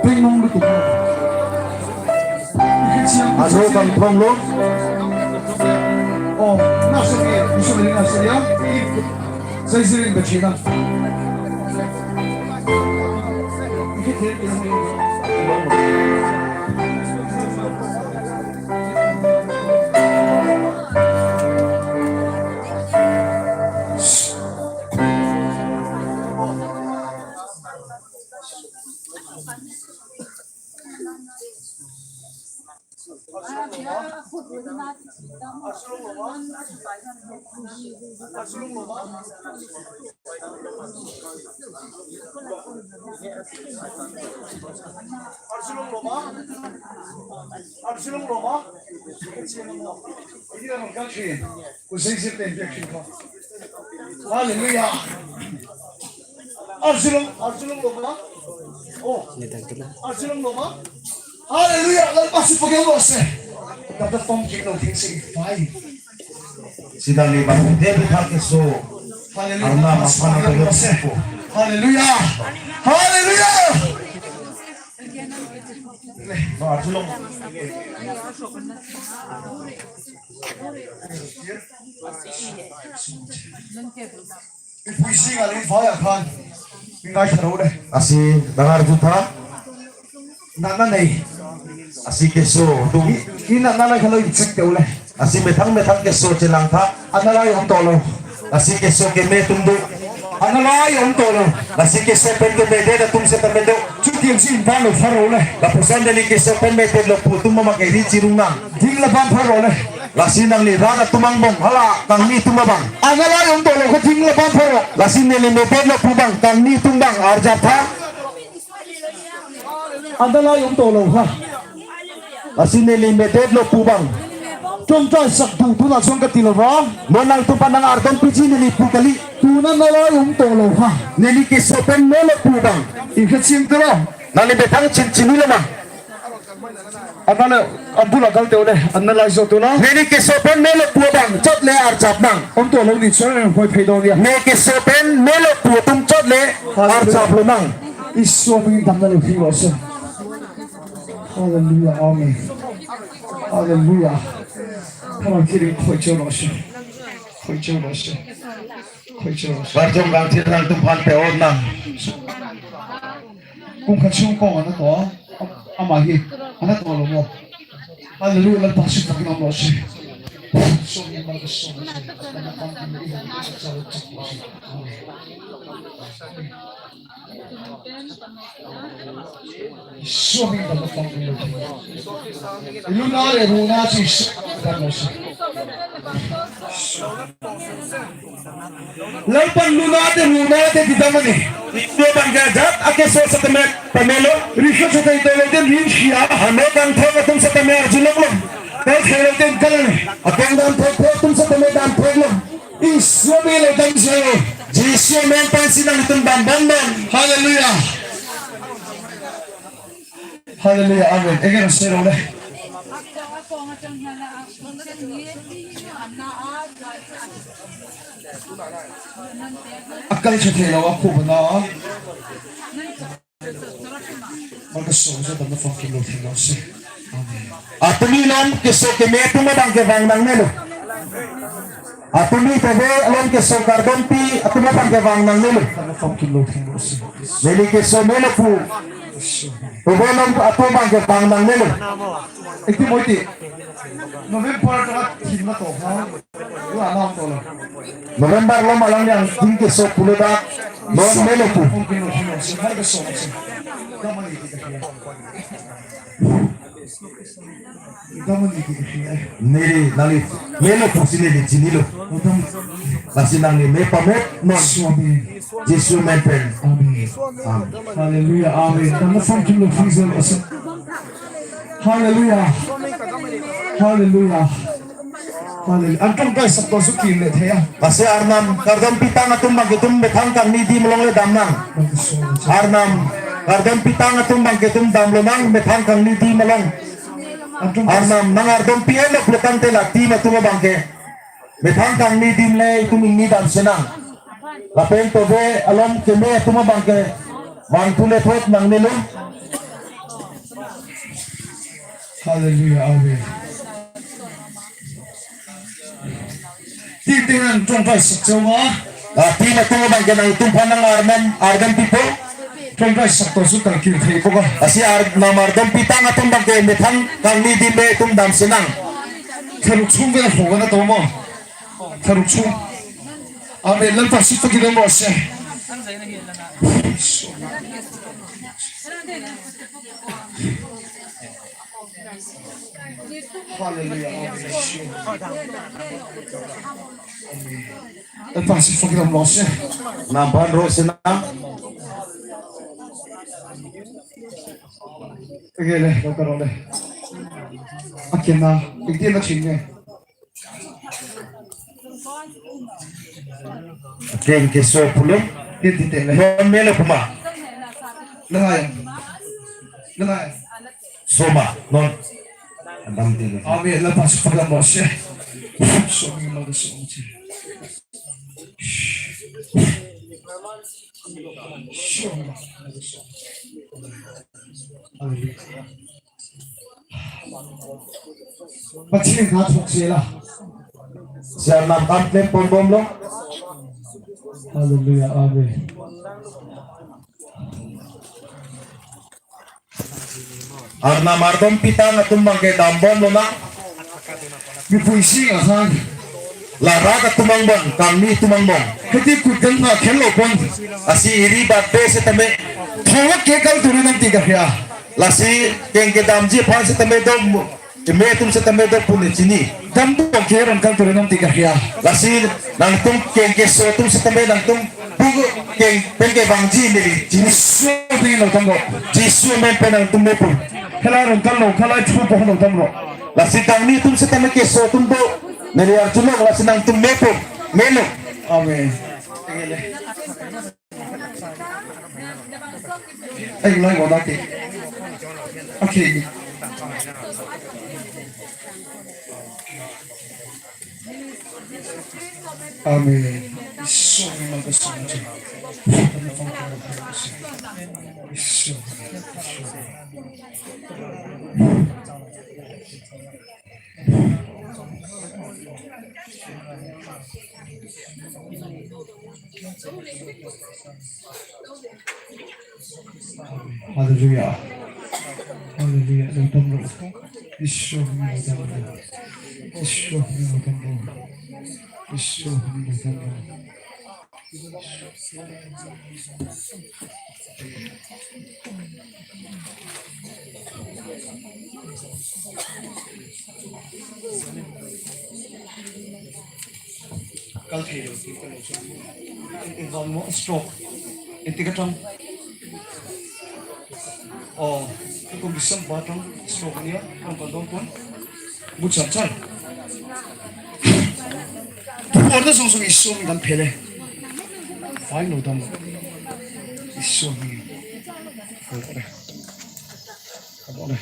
Ping nong lutuk. Aro bang thong lo. Oh, nasa ke, bisa beli nasa ya. Saya sering bercina. Arjulong loma? Arjulong loma? Ini kan kan sih. Kusing sih tempe sih kok. Haleluya. Arjulong, arjulong loma? Oh. Arjulong loma? Haleluya. Lalu masih pakai lo se. Kata pom kita thing sing fai. Sidang ni bang dia bithak keso. Haleluya. Arnam masih pakai lo se. Haleluya. Haleluya. Ba arjulong. Ipuisi ngali vaya khan. Ingai tharo de. Lasi dangar jutha. Nana nei. Lasi keso tum. Ina nana khalo insek te ule. Lasi methang methang keso chelang tha. Analai om tolo. Lasi keso keme atum do. Analai om tolo. Lasi keso pen kemedet atum setame do. Chuti si intan lo pharo le. Lapuson neli keso pen medet lo pu atum ma keri chirung nang. Ding labang pharo le. Lasi nangli rat atum angbong hala kangni atum abang. Analai om tolo ko ding labang pharo. Lasi neli medet lo pu abang kangni atum abang arjap tha. Analai om tolo ha. Lasi neli medet lo pu abang. Chom choi sak tu tu na song kati lo ba. Mo nangtum aphan nang ardom piji neli pu kali. Tu na nalai om tolo ha. Neli keso pen melo pu abang. Ikhachim tero. Nangli methang chin chinilo ma. Anale, ambula galte ole, analai jo tu na. Neli keso pen melo pu abang, chot le arjap nang. Om tolo ni choi hoi phai dong ya. Ne keso pen melo pu atum chot le arjap lo nang. Iso mi dam na lo phi lo se. Hallelujah, amen. Hallelujah. Come on, kiri khoi cho lo se. Khoi cho lo se. Khoi cho lo se. Barjong gang thir nangtum aphan pe-ot nang. Kung kachung kong ana to. Ama hi. Ana to lo mo. Hallelujah, la pasu pakinam lo se. So ni ma so. Somi dam pang lo. Luna le runa si dam lo si. Lalpan luna te runa te di dam ani. Ipe bang ga jat ake so setame pamelo. Risho setame tole te rin sia. Hame kangthek atum setame arjulong lo. Kangthek lo te kalane. Akeng damthek atum setame damthek lo. Iso mi le dam se. Jisu amen pensi nangtum dam dam dam. Hallelujah. Hallelujah. Amen. Again, say it. Akal chethelo aku bana. Maka so sa dam pang kilo thelo se. Amen. Atumi non keso keme atum abang ke vang nangnelo. Atumi tebe along keso kardom pi atum abang ke vang nangnelo. Dam pang kilo thelo se. Neli keso melo pu. Tebe along atum abang ke vang nangnelo. Ekti moiti. November ka thim na to ha. Wa na to lo. November lo malang yang thim keso pulo dak non melo pu. Neli nangli melo pusi neli chinilo. Lasi nangli me pamet non. Jisu amen pen. Amen. Amen. Hallelujah. Amen. Tama samkim lo freezer asa. Hallelujah. Hallelujah. Hallelujah. Antum guys, sab to suki le thaya. Lasi Arnam kardom pitang atum abang ke itum methang kangni adim along le dam nang. Arnam kardom pitang atum abang ke itum damlo nang methang kangni adim along. Antum guys. Arnam nang ardom pi-en lo pulotangte la adim atum abang ke methang kangni adim le itum ingni damsi nang. Lapen tebe along keme atum abang ke vang pule thot nangnelo. Hallelujah. Amen. Ti ti nang tong pai sak choma. Ah, ti na tong abang ke nangtum aphan nang Arnam ardom pipo. Tong pai sak to su tang kir thei po ka. Lasi Arnam ardom pitang atum abang ke methang kangni adim le itum damsi nang. Tharuk sung ke ho ka na to mo. Tharuk sung. Amen. Lalpa sita kita mo se. Hallelujah. Amen. Amen. Epasi program lo se. Nampan ro se na. Oke le, lo karo le. Akin na, ikti na chinge. Keng keso pulo. Ikti te le. Non melo kuma. Lengai. Lengai. Soma, non. Adam te. Amen. Lapas pada Mose. Somi maga somi. Somi maga somi. Hallelujah. Pachini khat hok sela. Siar nam kam klem pon bomlo. Hallelujah. Amen. Arnam ardom pitang atum abang ke dam bomlo na. Mipui si asan. La rat atum angbong, kangni atum angbong. Keti kudeng na khelo pon. Lasi iri bat be setame. Thongok ke kal turi nam tiga ya. Lasi keng kedamji aphan setame dom. Keme atum setame dom pun chini. Dam dom ke ron kal turi nam tiga ya. Lasi nangtum keng keso atum setame nangtum pu keng pen kevangji neli chini. Jisu amen lo tanglo. Jisu amen pen nangtum mepun. Kala ron kal lo, kala chu po lo tanglo. Lasi kangni atum setame keso atum do. Neli arjulong lasi nangtum mepun. Melo. Amen. Ay, lai wala ke. Okay. Amen. Isu amen. Isu. Hallelujah. Hallelujah. Lo tanglo. Isu amen lo tanglo. Isu amen lo tanglo. Isu amen lo tanglo. Kal thelo, ti kalo. Involve mo stroke. Inti katang. Oh, ko bisam batang stroke niya, ang kandong pun. Buchan chan. Order song song isu amen dan phele. Fine lo dam. Isu amen. Order. Order.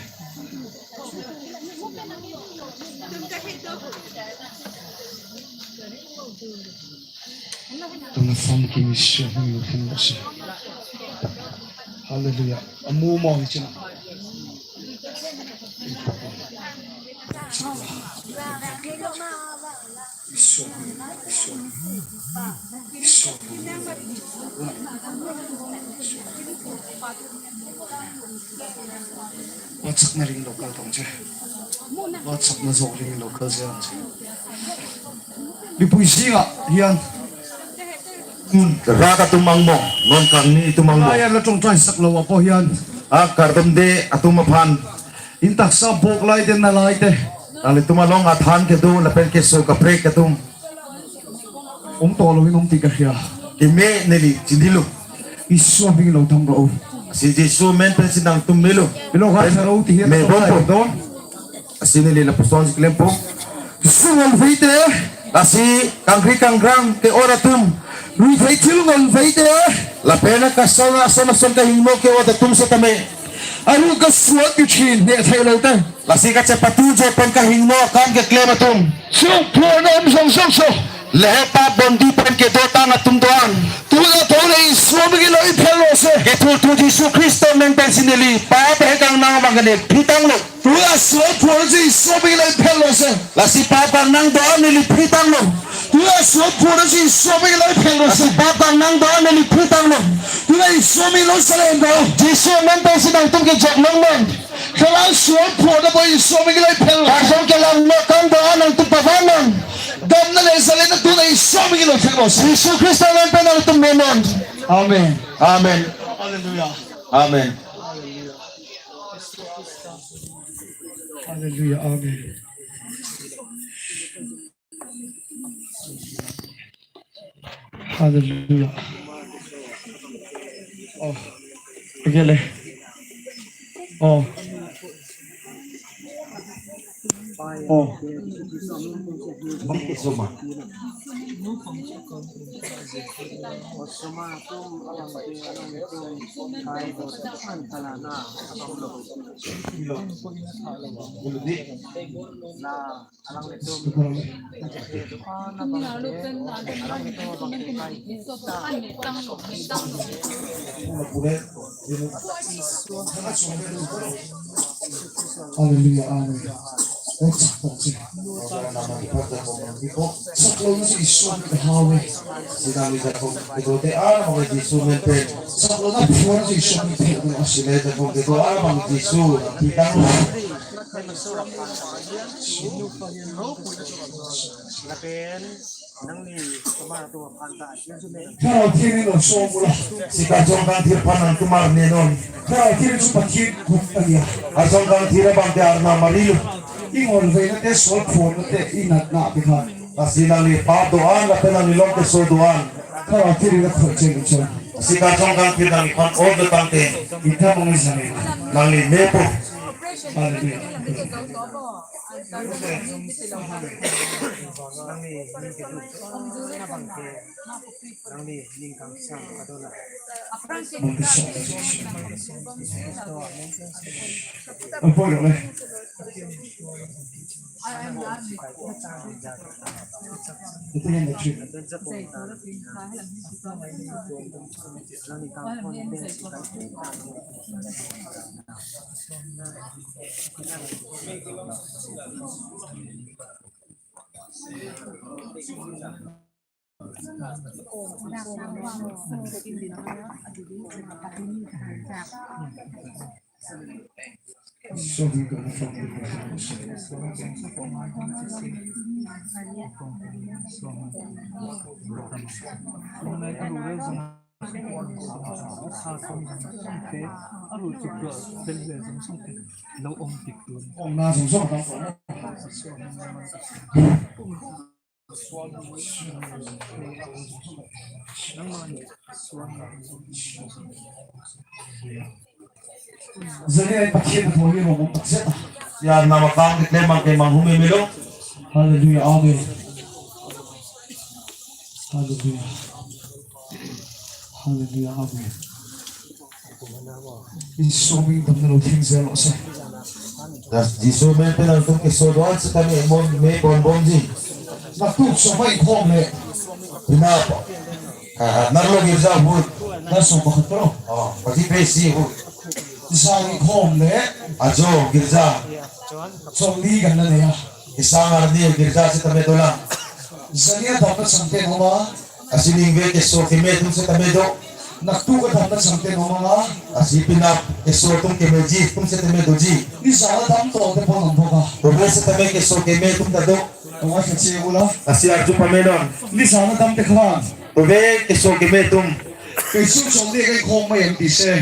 Tuna sam kimi sio hum yu hum si. Hallelujah. Amu mo ni china. Isu, isu, isu. Wachak na ring local tong che. Wachak na jok ring local che. Di puisi nga, hian. Rat atum angbong, non kangni atum angbong. Aya la tong trai sak lo apo hian. A kardom de atum aphan. Intak sa bok lai den na lai te. Nanglitum along athan kedo lapen keso kaprek atum. Ong tolo hinom ti kahya. Keme neli chinilo. Isu amen lo tanglo. Si Jisu amen pen si nangtum melo. Melo ka saro ti hian me tong bompo. Don. Lasi neli lapuson si klempo. Sungal veite. Lasi kangri kangrang ke-ot atum. Rui vei thil ngal veite. Lapen kason ason ason kahingno ke-ot atum setame. Aru kasuat kachin ne thai lo ta. Lasi kachepatu jo pen kahingno akam keklem atum. Sung phunom song song so. Lahei pap bondi pen kedotang atum doan. Tula tole Isu amen lo iphello se. Kethurthu Jisu Khristo amen pen si neli pap he kangnang abang ke ne phitanglo. Tula so phunom si Isu amen lo iphello se. Lasi pap kangnang doan neli phitanglo. Tula so phunom si Isu amen lo iphello se. Lasi pap kangnang doan neli phitanglo. Tula Isu amen lo salen do. Jisu amen pen si nangtum kejok longnon. Kala so phunom bo Isu amen lo iphello. Kasong kelang no kang doan nangtum pavan non. Dam na le salen na tula Isu amen lo iphello se. Jisu Khristo amen pen nangtum menon. Amen. Amen. Hallelujah. Amen. Hallelujah. Amen. Hallelujah. Oh. Agele. Oh. Oh. Bangke soma. Hallelujah, amen. Saklo nasi Isor ke hawe. Sida mi jakom kedo te ar bang Jisu men pen. Saklo na phone si Isor ke pen. Sida jakom kedo ar bang Jisu. Kita. Lapen nangli tomar atum aphan ta. Thera thiri no somula. Sika jong kang thir phan nangtum arni non. Thera thiri su pathir kuk tanya. Ajong kang thir abang te arna marilo. Ingol ve na te sol phone na te inat na bikha. Lasi nangli pap do-an, lapen nangli long keso do-an. Thera thiri na khoi chen chen. Sika jong kang thir nangli phan ol do tangte. Ita mong jane. Nangli mepo. Hallelujah. Jani ai pakhet tholi mo mo pakset. Ya nama kang keklem mang ke mang hume melo. Hallelujah, amen. Hallelujah. Hallelujah, amen. Jisu amen damlo thing jalo se. Das Jisu amen pen nangtum keso do-an sitame mon me pon bomji. Nangtum somai khom le. Pinap. Ah, narlo girja ahut. Na som pakhat kro. Oh, pati pe si ahut. Sang khom le. Ajo girja. Chongni kan na ya. Kesang arni girja sitame dolang. Jani adamna changte noma. Lasi ningve keso keme atum sitame do. Nangtum adamna changte noma. Lasi pinap keso atum kemeji atum sitame doji. Ni sang adam to te pon nang boka. Ove sitame keso keme atum ta do. Tong a kache ula. Lasi arju pamenon. Ni sang adam te khan. Ove keso keme atum. Keso chongni kai khom ma yang ti se.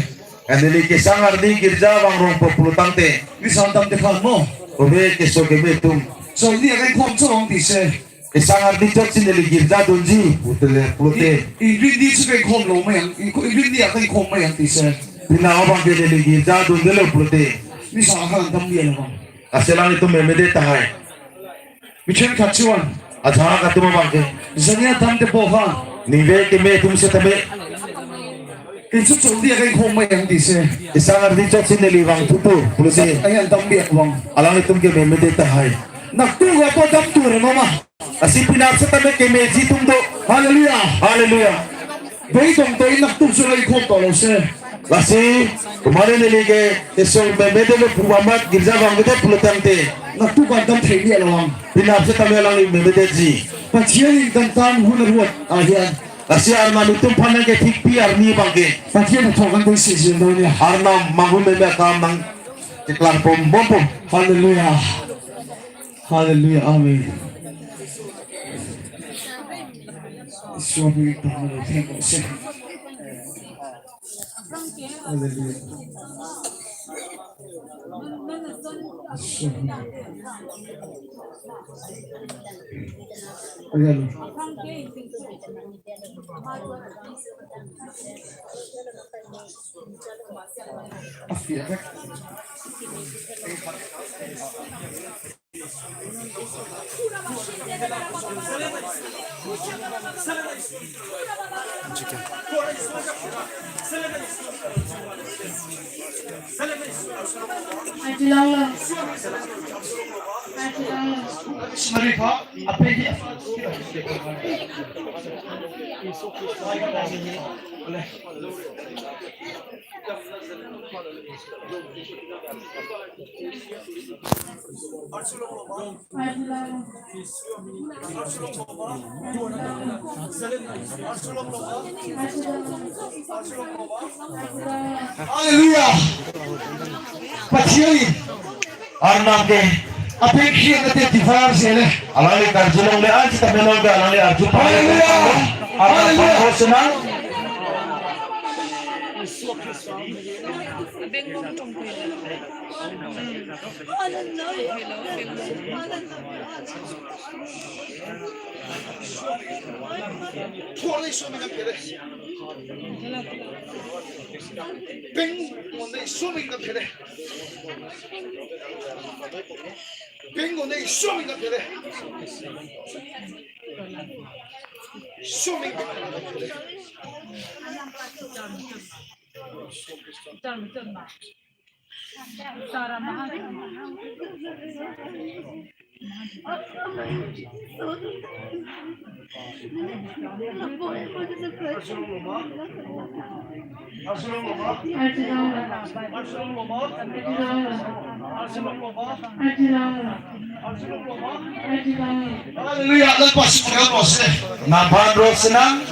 Neli kesang arni girja vang rong po pulo tangte. Ni sang adam te khan mo. Ove keso keme atum. Chongni kai khom chong ti se. Kesang arni chot si neli girja dunji, putele, pulote. I, i, rin di si kai khom lo ma yang, i, i, rin di kai khom ma yang ti se. Pina abang ke neli girja dundelo pulote. Ni sang khan adam dia lo bang. Aselang itum memedet tahai. Michel kachuan. Ajahak atum abang ke. Jani adam te boha. Ningve keme atum sitame. Keso chongni kai khom ma yang ti se. Kesang arni chot si neli vang thupo pulote. Ai adam dia bang. Alanglitum ke memedet tahai. Nangtum apo adam tu re mama. Lasi pinap sitame kemeji atum do. Hallelujah. Hallelujah. Dei dong dei nangtum sulai khom tolo se. Lasi, kumare neli ke, keso memedetlo pu amat girja vangvedet pulo tangte. Nangtum kan dam thei ni along. Pinap sitame alangli memedetji. Pathian ingkangtang hun arhuat ahian. Lasi arnam itum aphan nangkethikpi arni abang ke. Pathian athok kan dei si jin do ni. Arnam manghumeme akam nangkeklang pon bom po. Hallelujah. Hallelujah. Amen. Swami Tamil, thank you, sir. Hallelujah. Hallelujah. Pathian. Arnam ke apik si kate tifar sele. Alangli karjulongle ansi ta menol ke alangli arju. Hallelujah. Arnam Hallelujah. Pangko senang. Peng mo ne sumi ka phere. Peng mo ne sumi ka phere. Sumi ka phere. Hallelujah. Lalpa si pura bose. Nampan ro senang.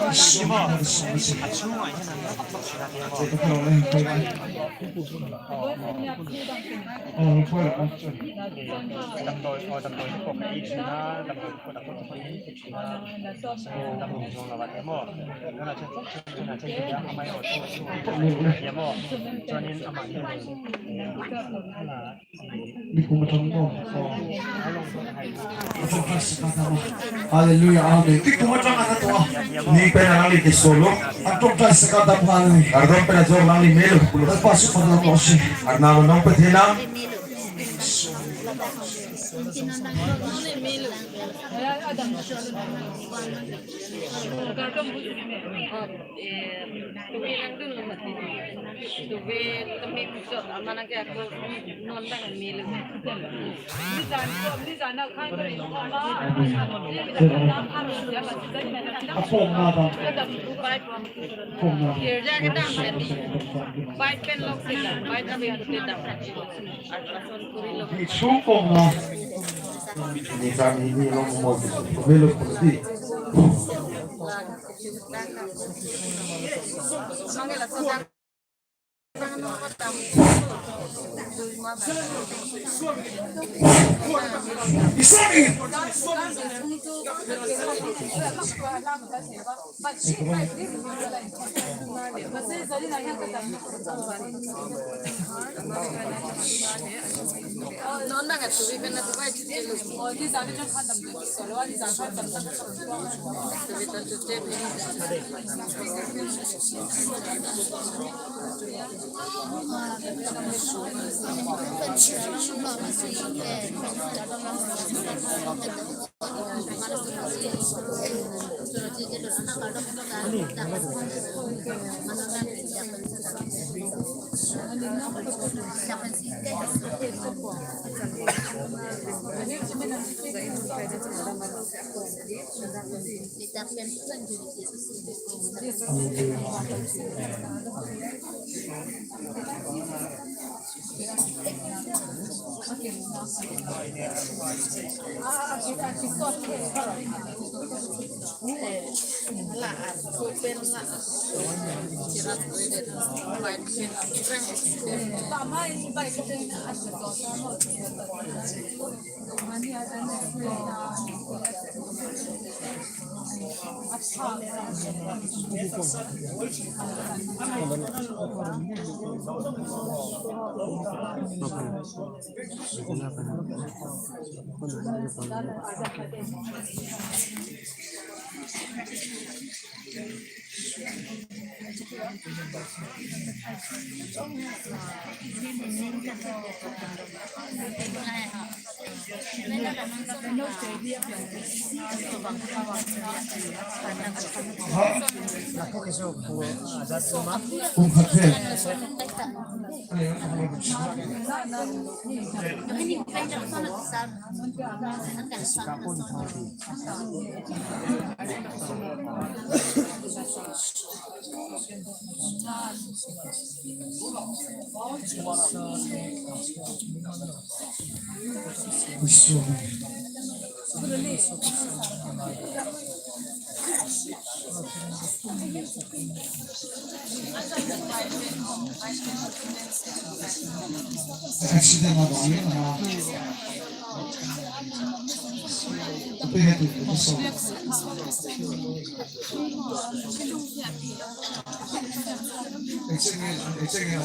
Hallelujah, amen. Ni pen alangli kesolo. Atum ta sekata pali. Kardom pen ajor alangli melo. Lepas pada kosi. Arnam nong pethenam. Tuve langdun lo mati. Tuve kami puchot amanang ke ako non dang mil. Apong na dang. Pipe, Apong na dang. Kerja ke dang mati. Pipe pen lok sila, pipe kami harus ke dang. Ultrasound kuri lo. Di sukong na. Ni kami ni lo mo melo di. Accident na bang na. Apa ya tu? Apa so? Accident, accident.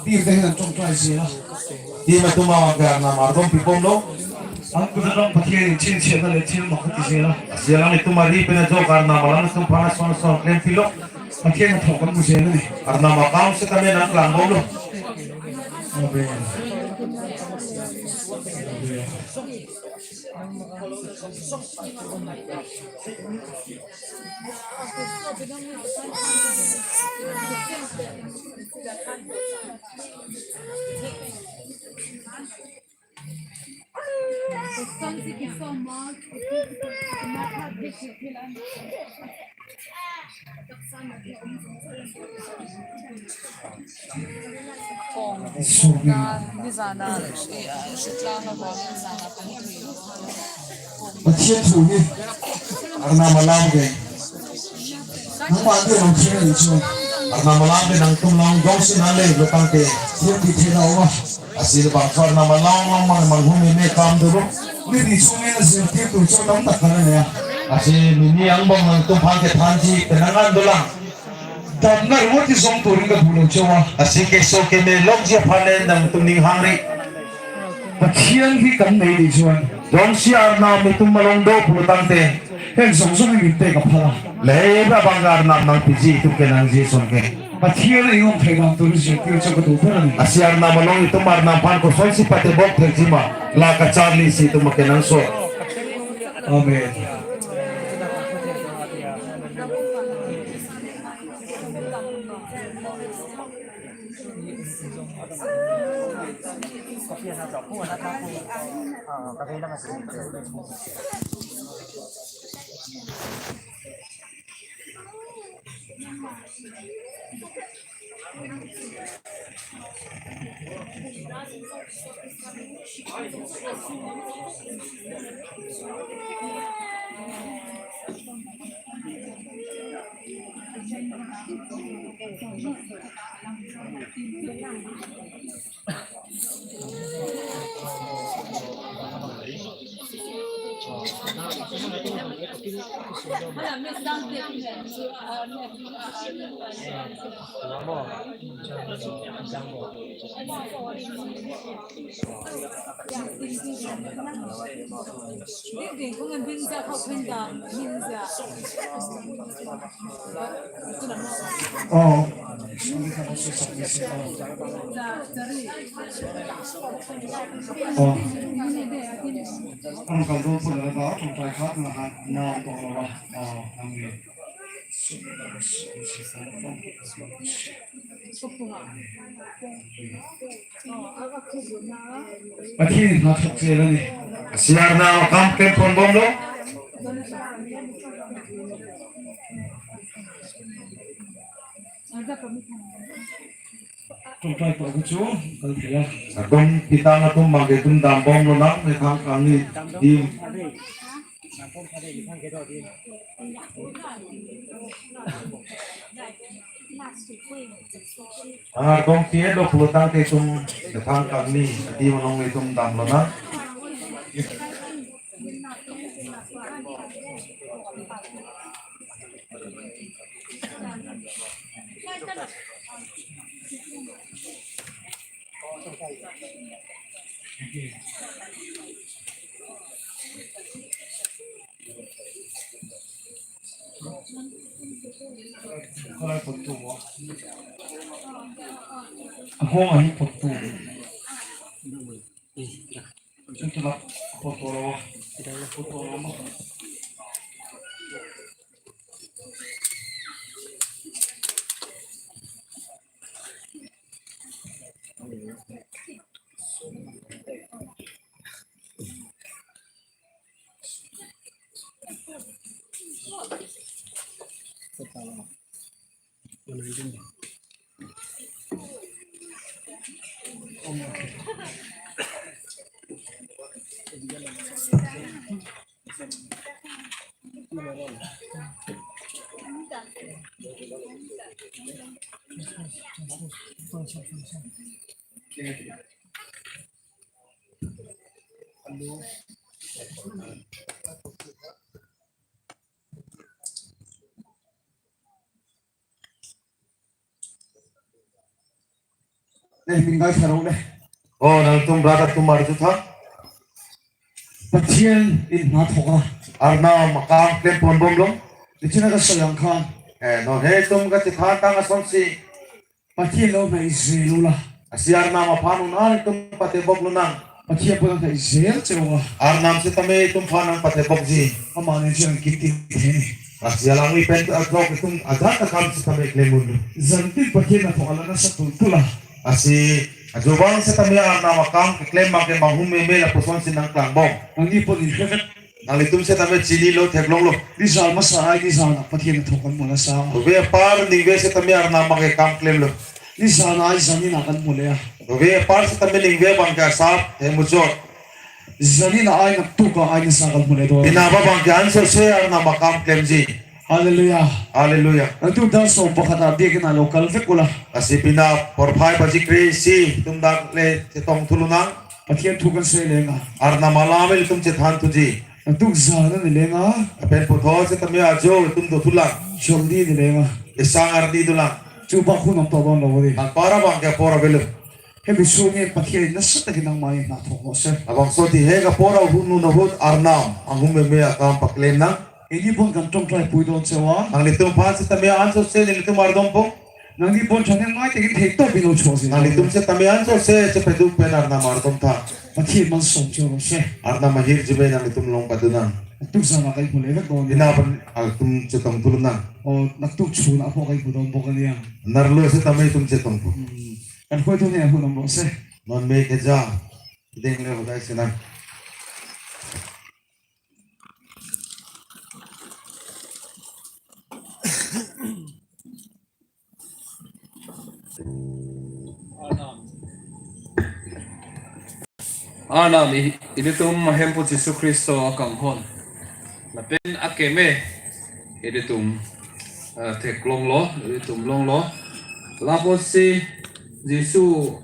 Pi ke hen chongklai jela. Pi ma tuma ke Arnam ardom pipon lo. Ang kuda dong Pathen chin chin na le chin ma kuti jela. Jela ni tuma ri pena jo Arnam alam tum pana son son klem pilo. Pathen thok kan mu jela ni. Arnam akam se kami nang klang bom lo. Amen. Amen. Pathen thu ni Arnam alam ke. Nang ma de nang sing ni chu. Arnam alam ke nangtum lang jongsi nang le lo tangte. Sir di thena wa. Asi bang sar Arnam alam lang mang mang hum me kam dulu. Ni di sung ni na sir di tu chu tam tak kana ya. Asi ni ni ang bang nangtum aphan kethanji penang an dolang. Damnar mo ti song turing ka pulo chowa. Asi keso keme longji aphan nangtum ning hangri. Pathen hi kam nei di chuan. Jongsi Arnam itum along do pulo tangte. Hen song song ni te ka phala. Le ba bang Arnam nangpiji itum ke nangji son ke. Pathen i hong thai dam tu ri si kir chok tu phala ni. Asi Arnam along itum Arnam aphan kosonsi patebok thekji ma. La kacharli si itum ke nangso. Amen. Oh. Oh. Ang kaldo pula ba, ang kai khat na ha, na ko. Pathen hinathok che lani. Siarna kam klem ponbomlo. Tongpai pa kuchu, kalpela. Atum pitang atum bangke itum dambomlonang, methang kangni adim. Ar kong tie dok pulotangte itum methang kangni adim along itum damlonang. Ahong ahi photo. Ito na photo lo. Photo lo. Ne, minggai sarong ne. Oh, nangtum brother tum arjutha. Pathen hinathok a. Arnam akam klem ponbomlo. Ichina ka sayang khan. Eh, non he tum kachethan tang asonsi. Pathen lo na ijelo la. Asi Arnam aphan un-an itum patepoklonang. Pathen aphan na ijel che wa. Arnam setame itum aphan nangpatepokji. Amen ijang kiti he. Asi alangli pen atlok itum ajat akam setame klem un. Jantin Pathen hinathok alang asap tultula. Asi ajovang setame Arnam akam keklem abangke manghumeme lapusonsi nangklangbom. Nangli pon in keket. Nanglitum setame chinilo theklonglo. Rijal masa ai rijal na Pathen hinathok an mona sa. Ove apar ningve setame Arnam abangke kam klemlo. Rijal na ai jani na kan mole a. Ove apar setame ningve abangke asap he muchot. Jani na ai na tuka ai na sa kan mole do. Pina abangke ansose Arnam akam klemji. Hallelujah. Hallelujah. Nangtum dak so pakhat abia ke na local vek ula. Asi pina porphai baji kre-isi itum dak le chetong thulonang. Pathen thu kan se lenga. Arnam alam ilitum chethan thuji. Nangtum jana ne lenga. Pen puthot setame ajo itum dothulang. Joldi ne lenga. Isang arni dolang. Chuba khun am tobang lo bori. Apar abangke apor avelo. He bisung e Pathen na seta kinang mai na thok mo se. Labangso ti he ka apor ahut nu ahut Arnam manghumeme akam paklemnang. Ili bon kan tong trai pui don se wa. Nanglitum aphan setame ansose nelitum ardompo. Nangli bon channel mai te kin thek to bilo cho se. Nanglitum setame ansose chepaduk pen Arnam ardomtha. Pathen malsong cho se. Arnam ahirjume nanglitum along padunang. Nangtum jana kai pule vek don. Pina aphan nangtum chetong thulonang. O nangtum chuna apho kai pudon bo kan ya. Nerlo setame itum chetongpo. Hmm. Kan khoi tu ne hu nam lo se. Non me keja. Deng le hodai senang. Arnam i-, ilitum Hemphu Jisu Khristo akanghon. Lapen akeme ilitum, eh, theklonglo, ilitum longlo. Lapusi Jisu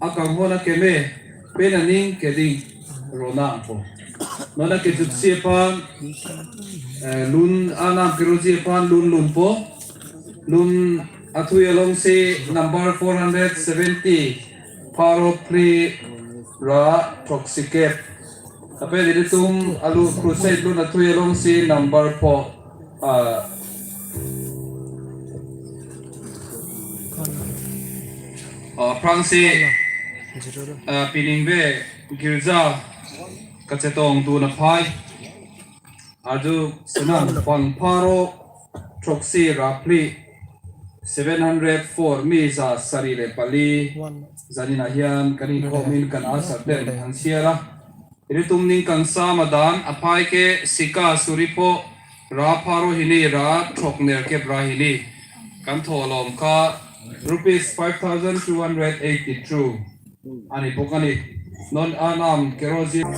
akanghon akeme pen aning keding ronangpo. Non akejutsi aphan, eh, lun anam keroji aphan lun lunpo. Lun athui alongsi number four hundred seventy, pharo phli ra throksi kep. Lapen ilitum alu crusade lun athui alongsi number four. Ah, ah, aphrangsi, ah, piningve girja kachetongdun aphai. Arju senang bang pharo throksi ra phli, seven hundred four, mi ja sari le pali. Janin ahian kaningko amin kan asar den angsiara. Ilitum ning kangsam adan aphai ke sika suri pho ra pharo hini ra throknerkep ra hini. Kan tholom ka rupees five thousand two hundred eighty-two. Ani pokani non anam kerosene.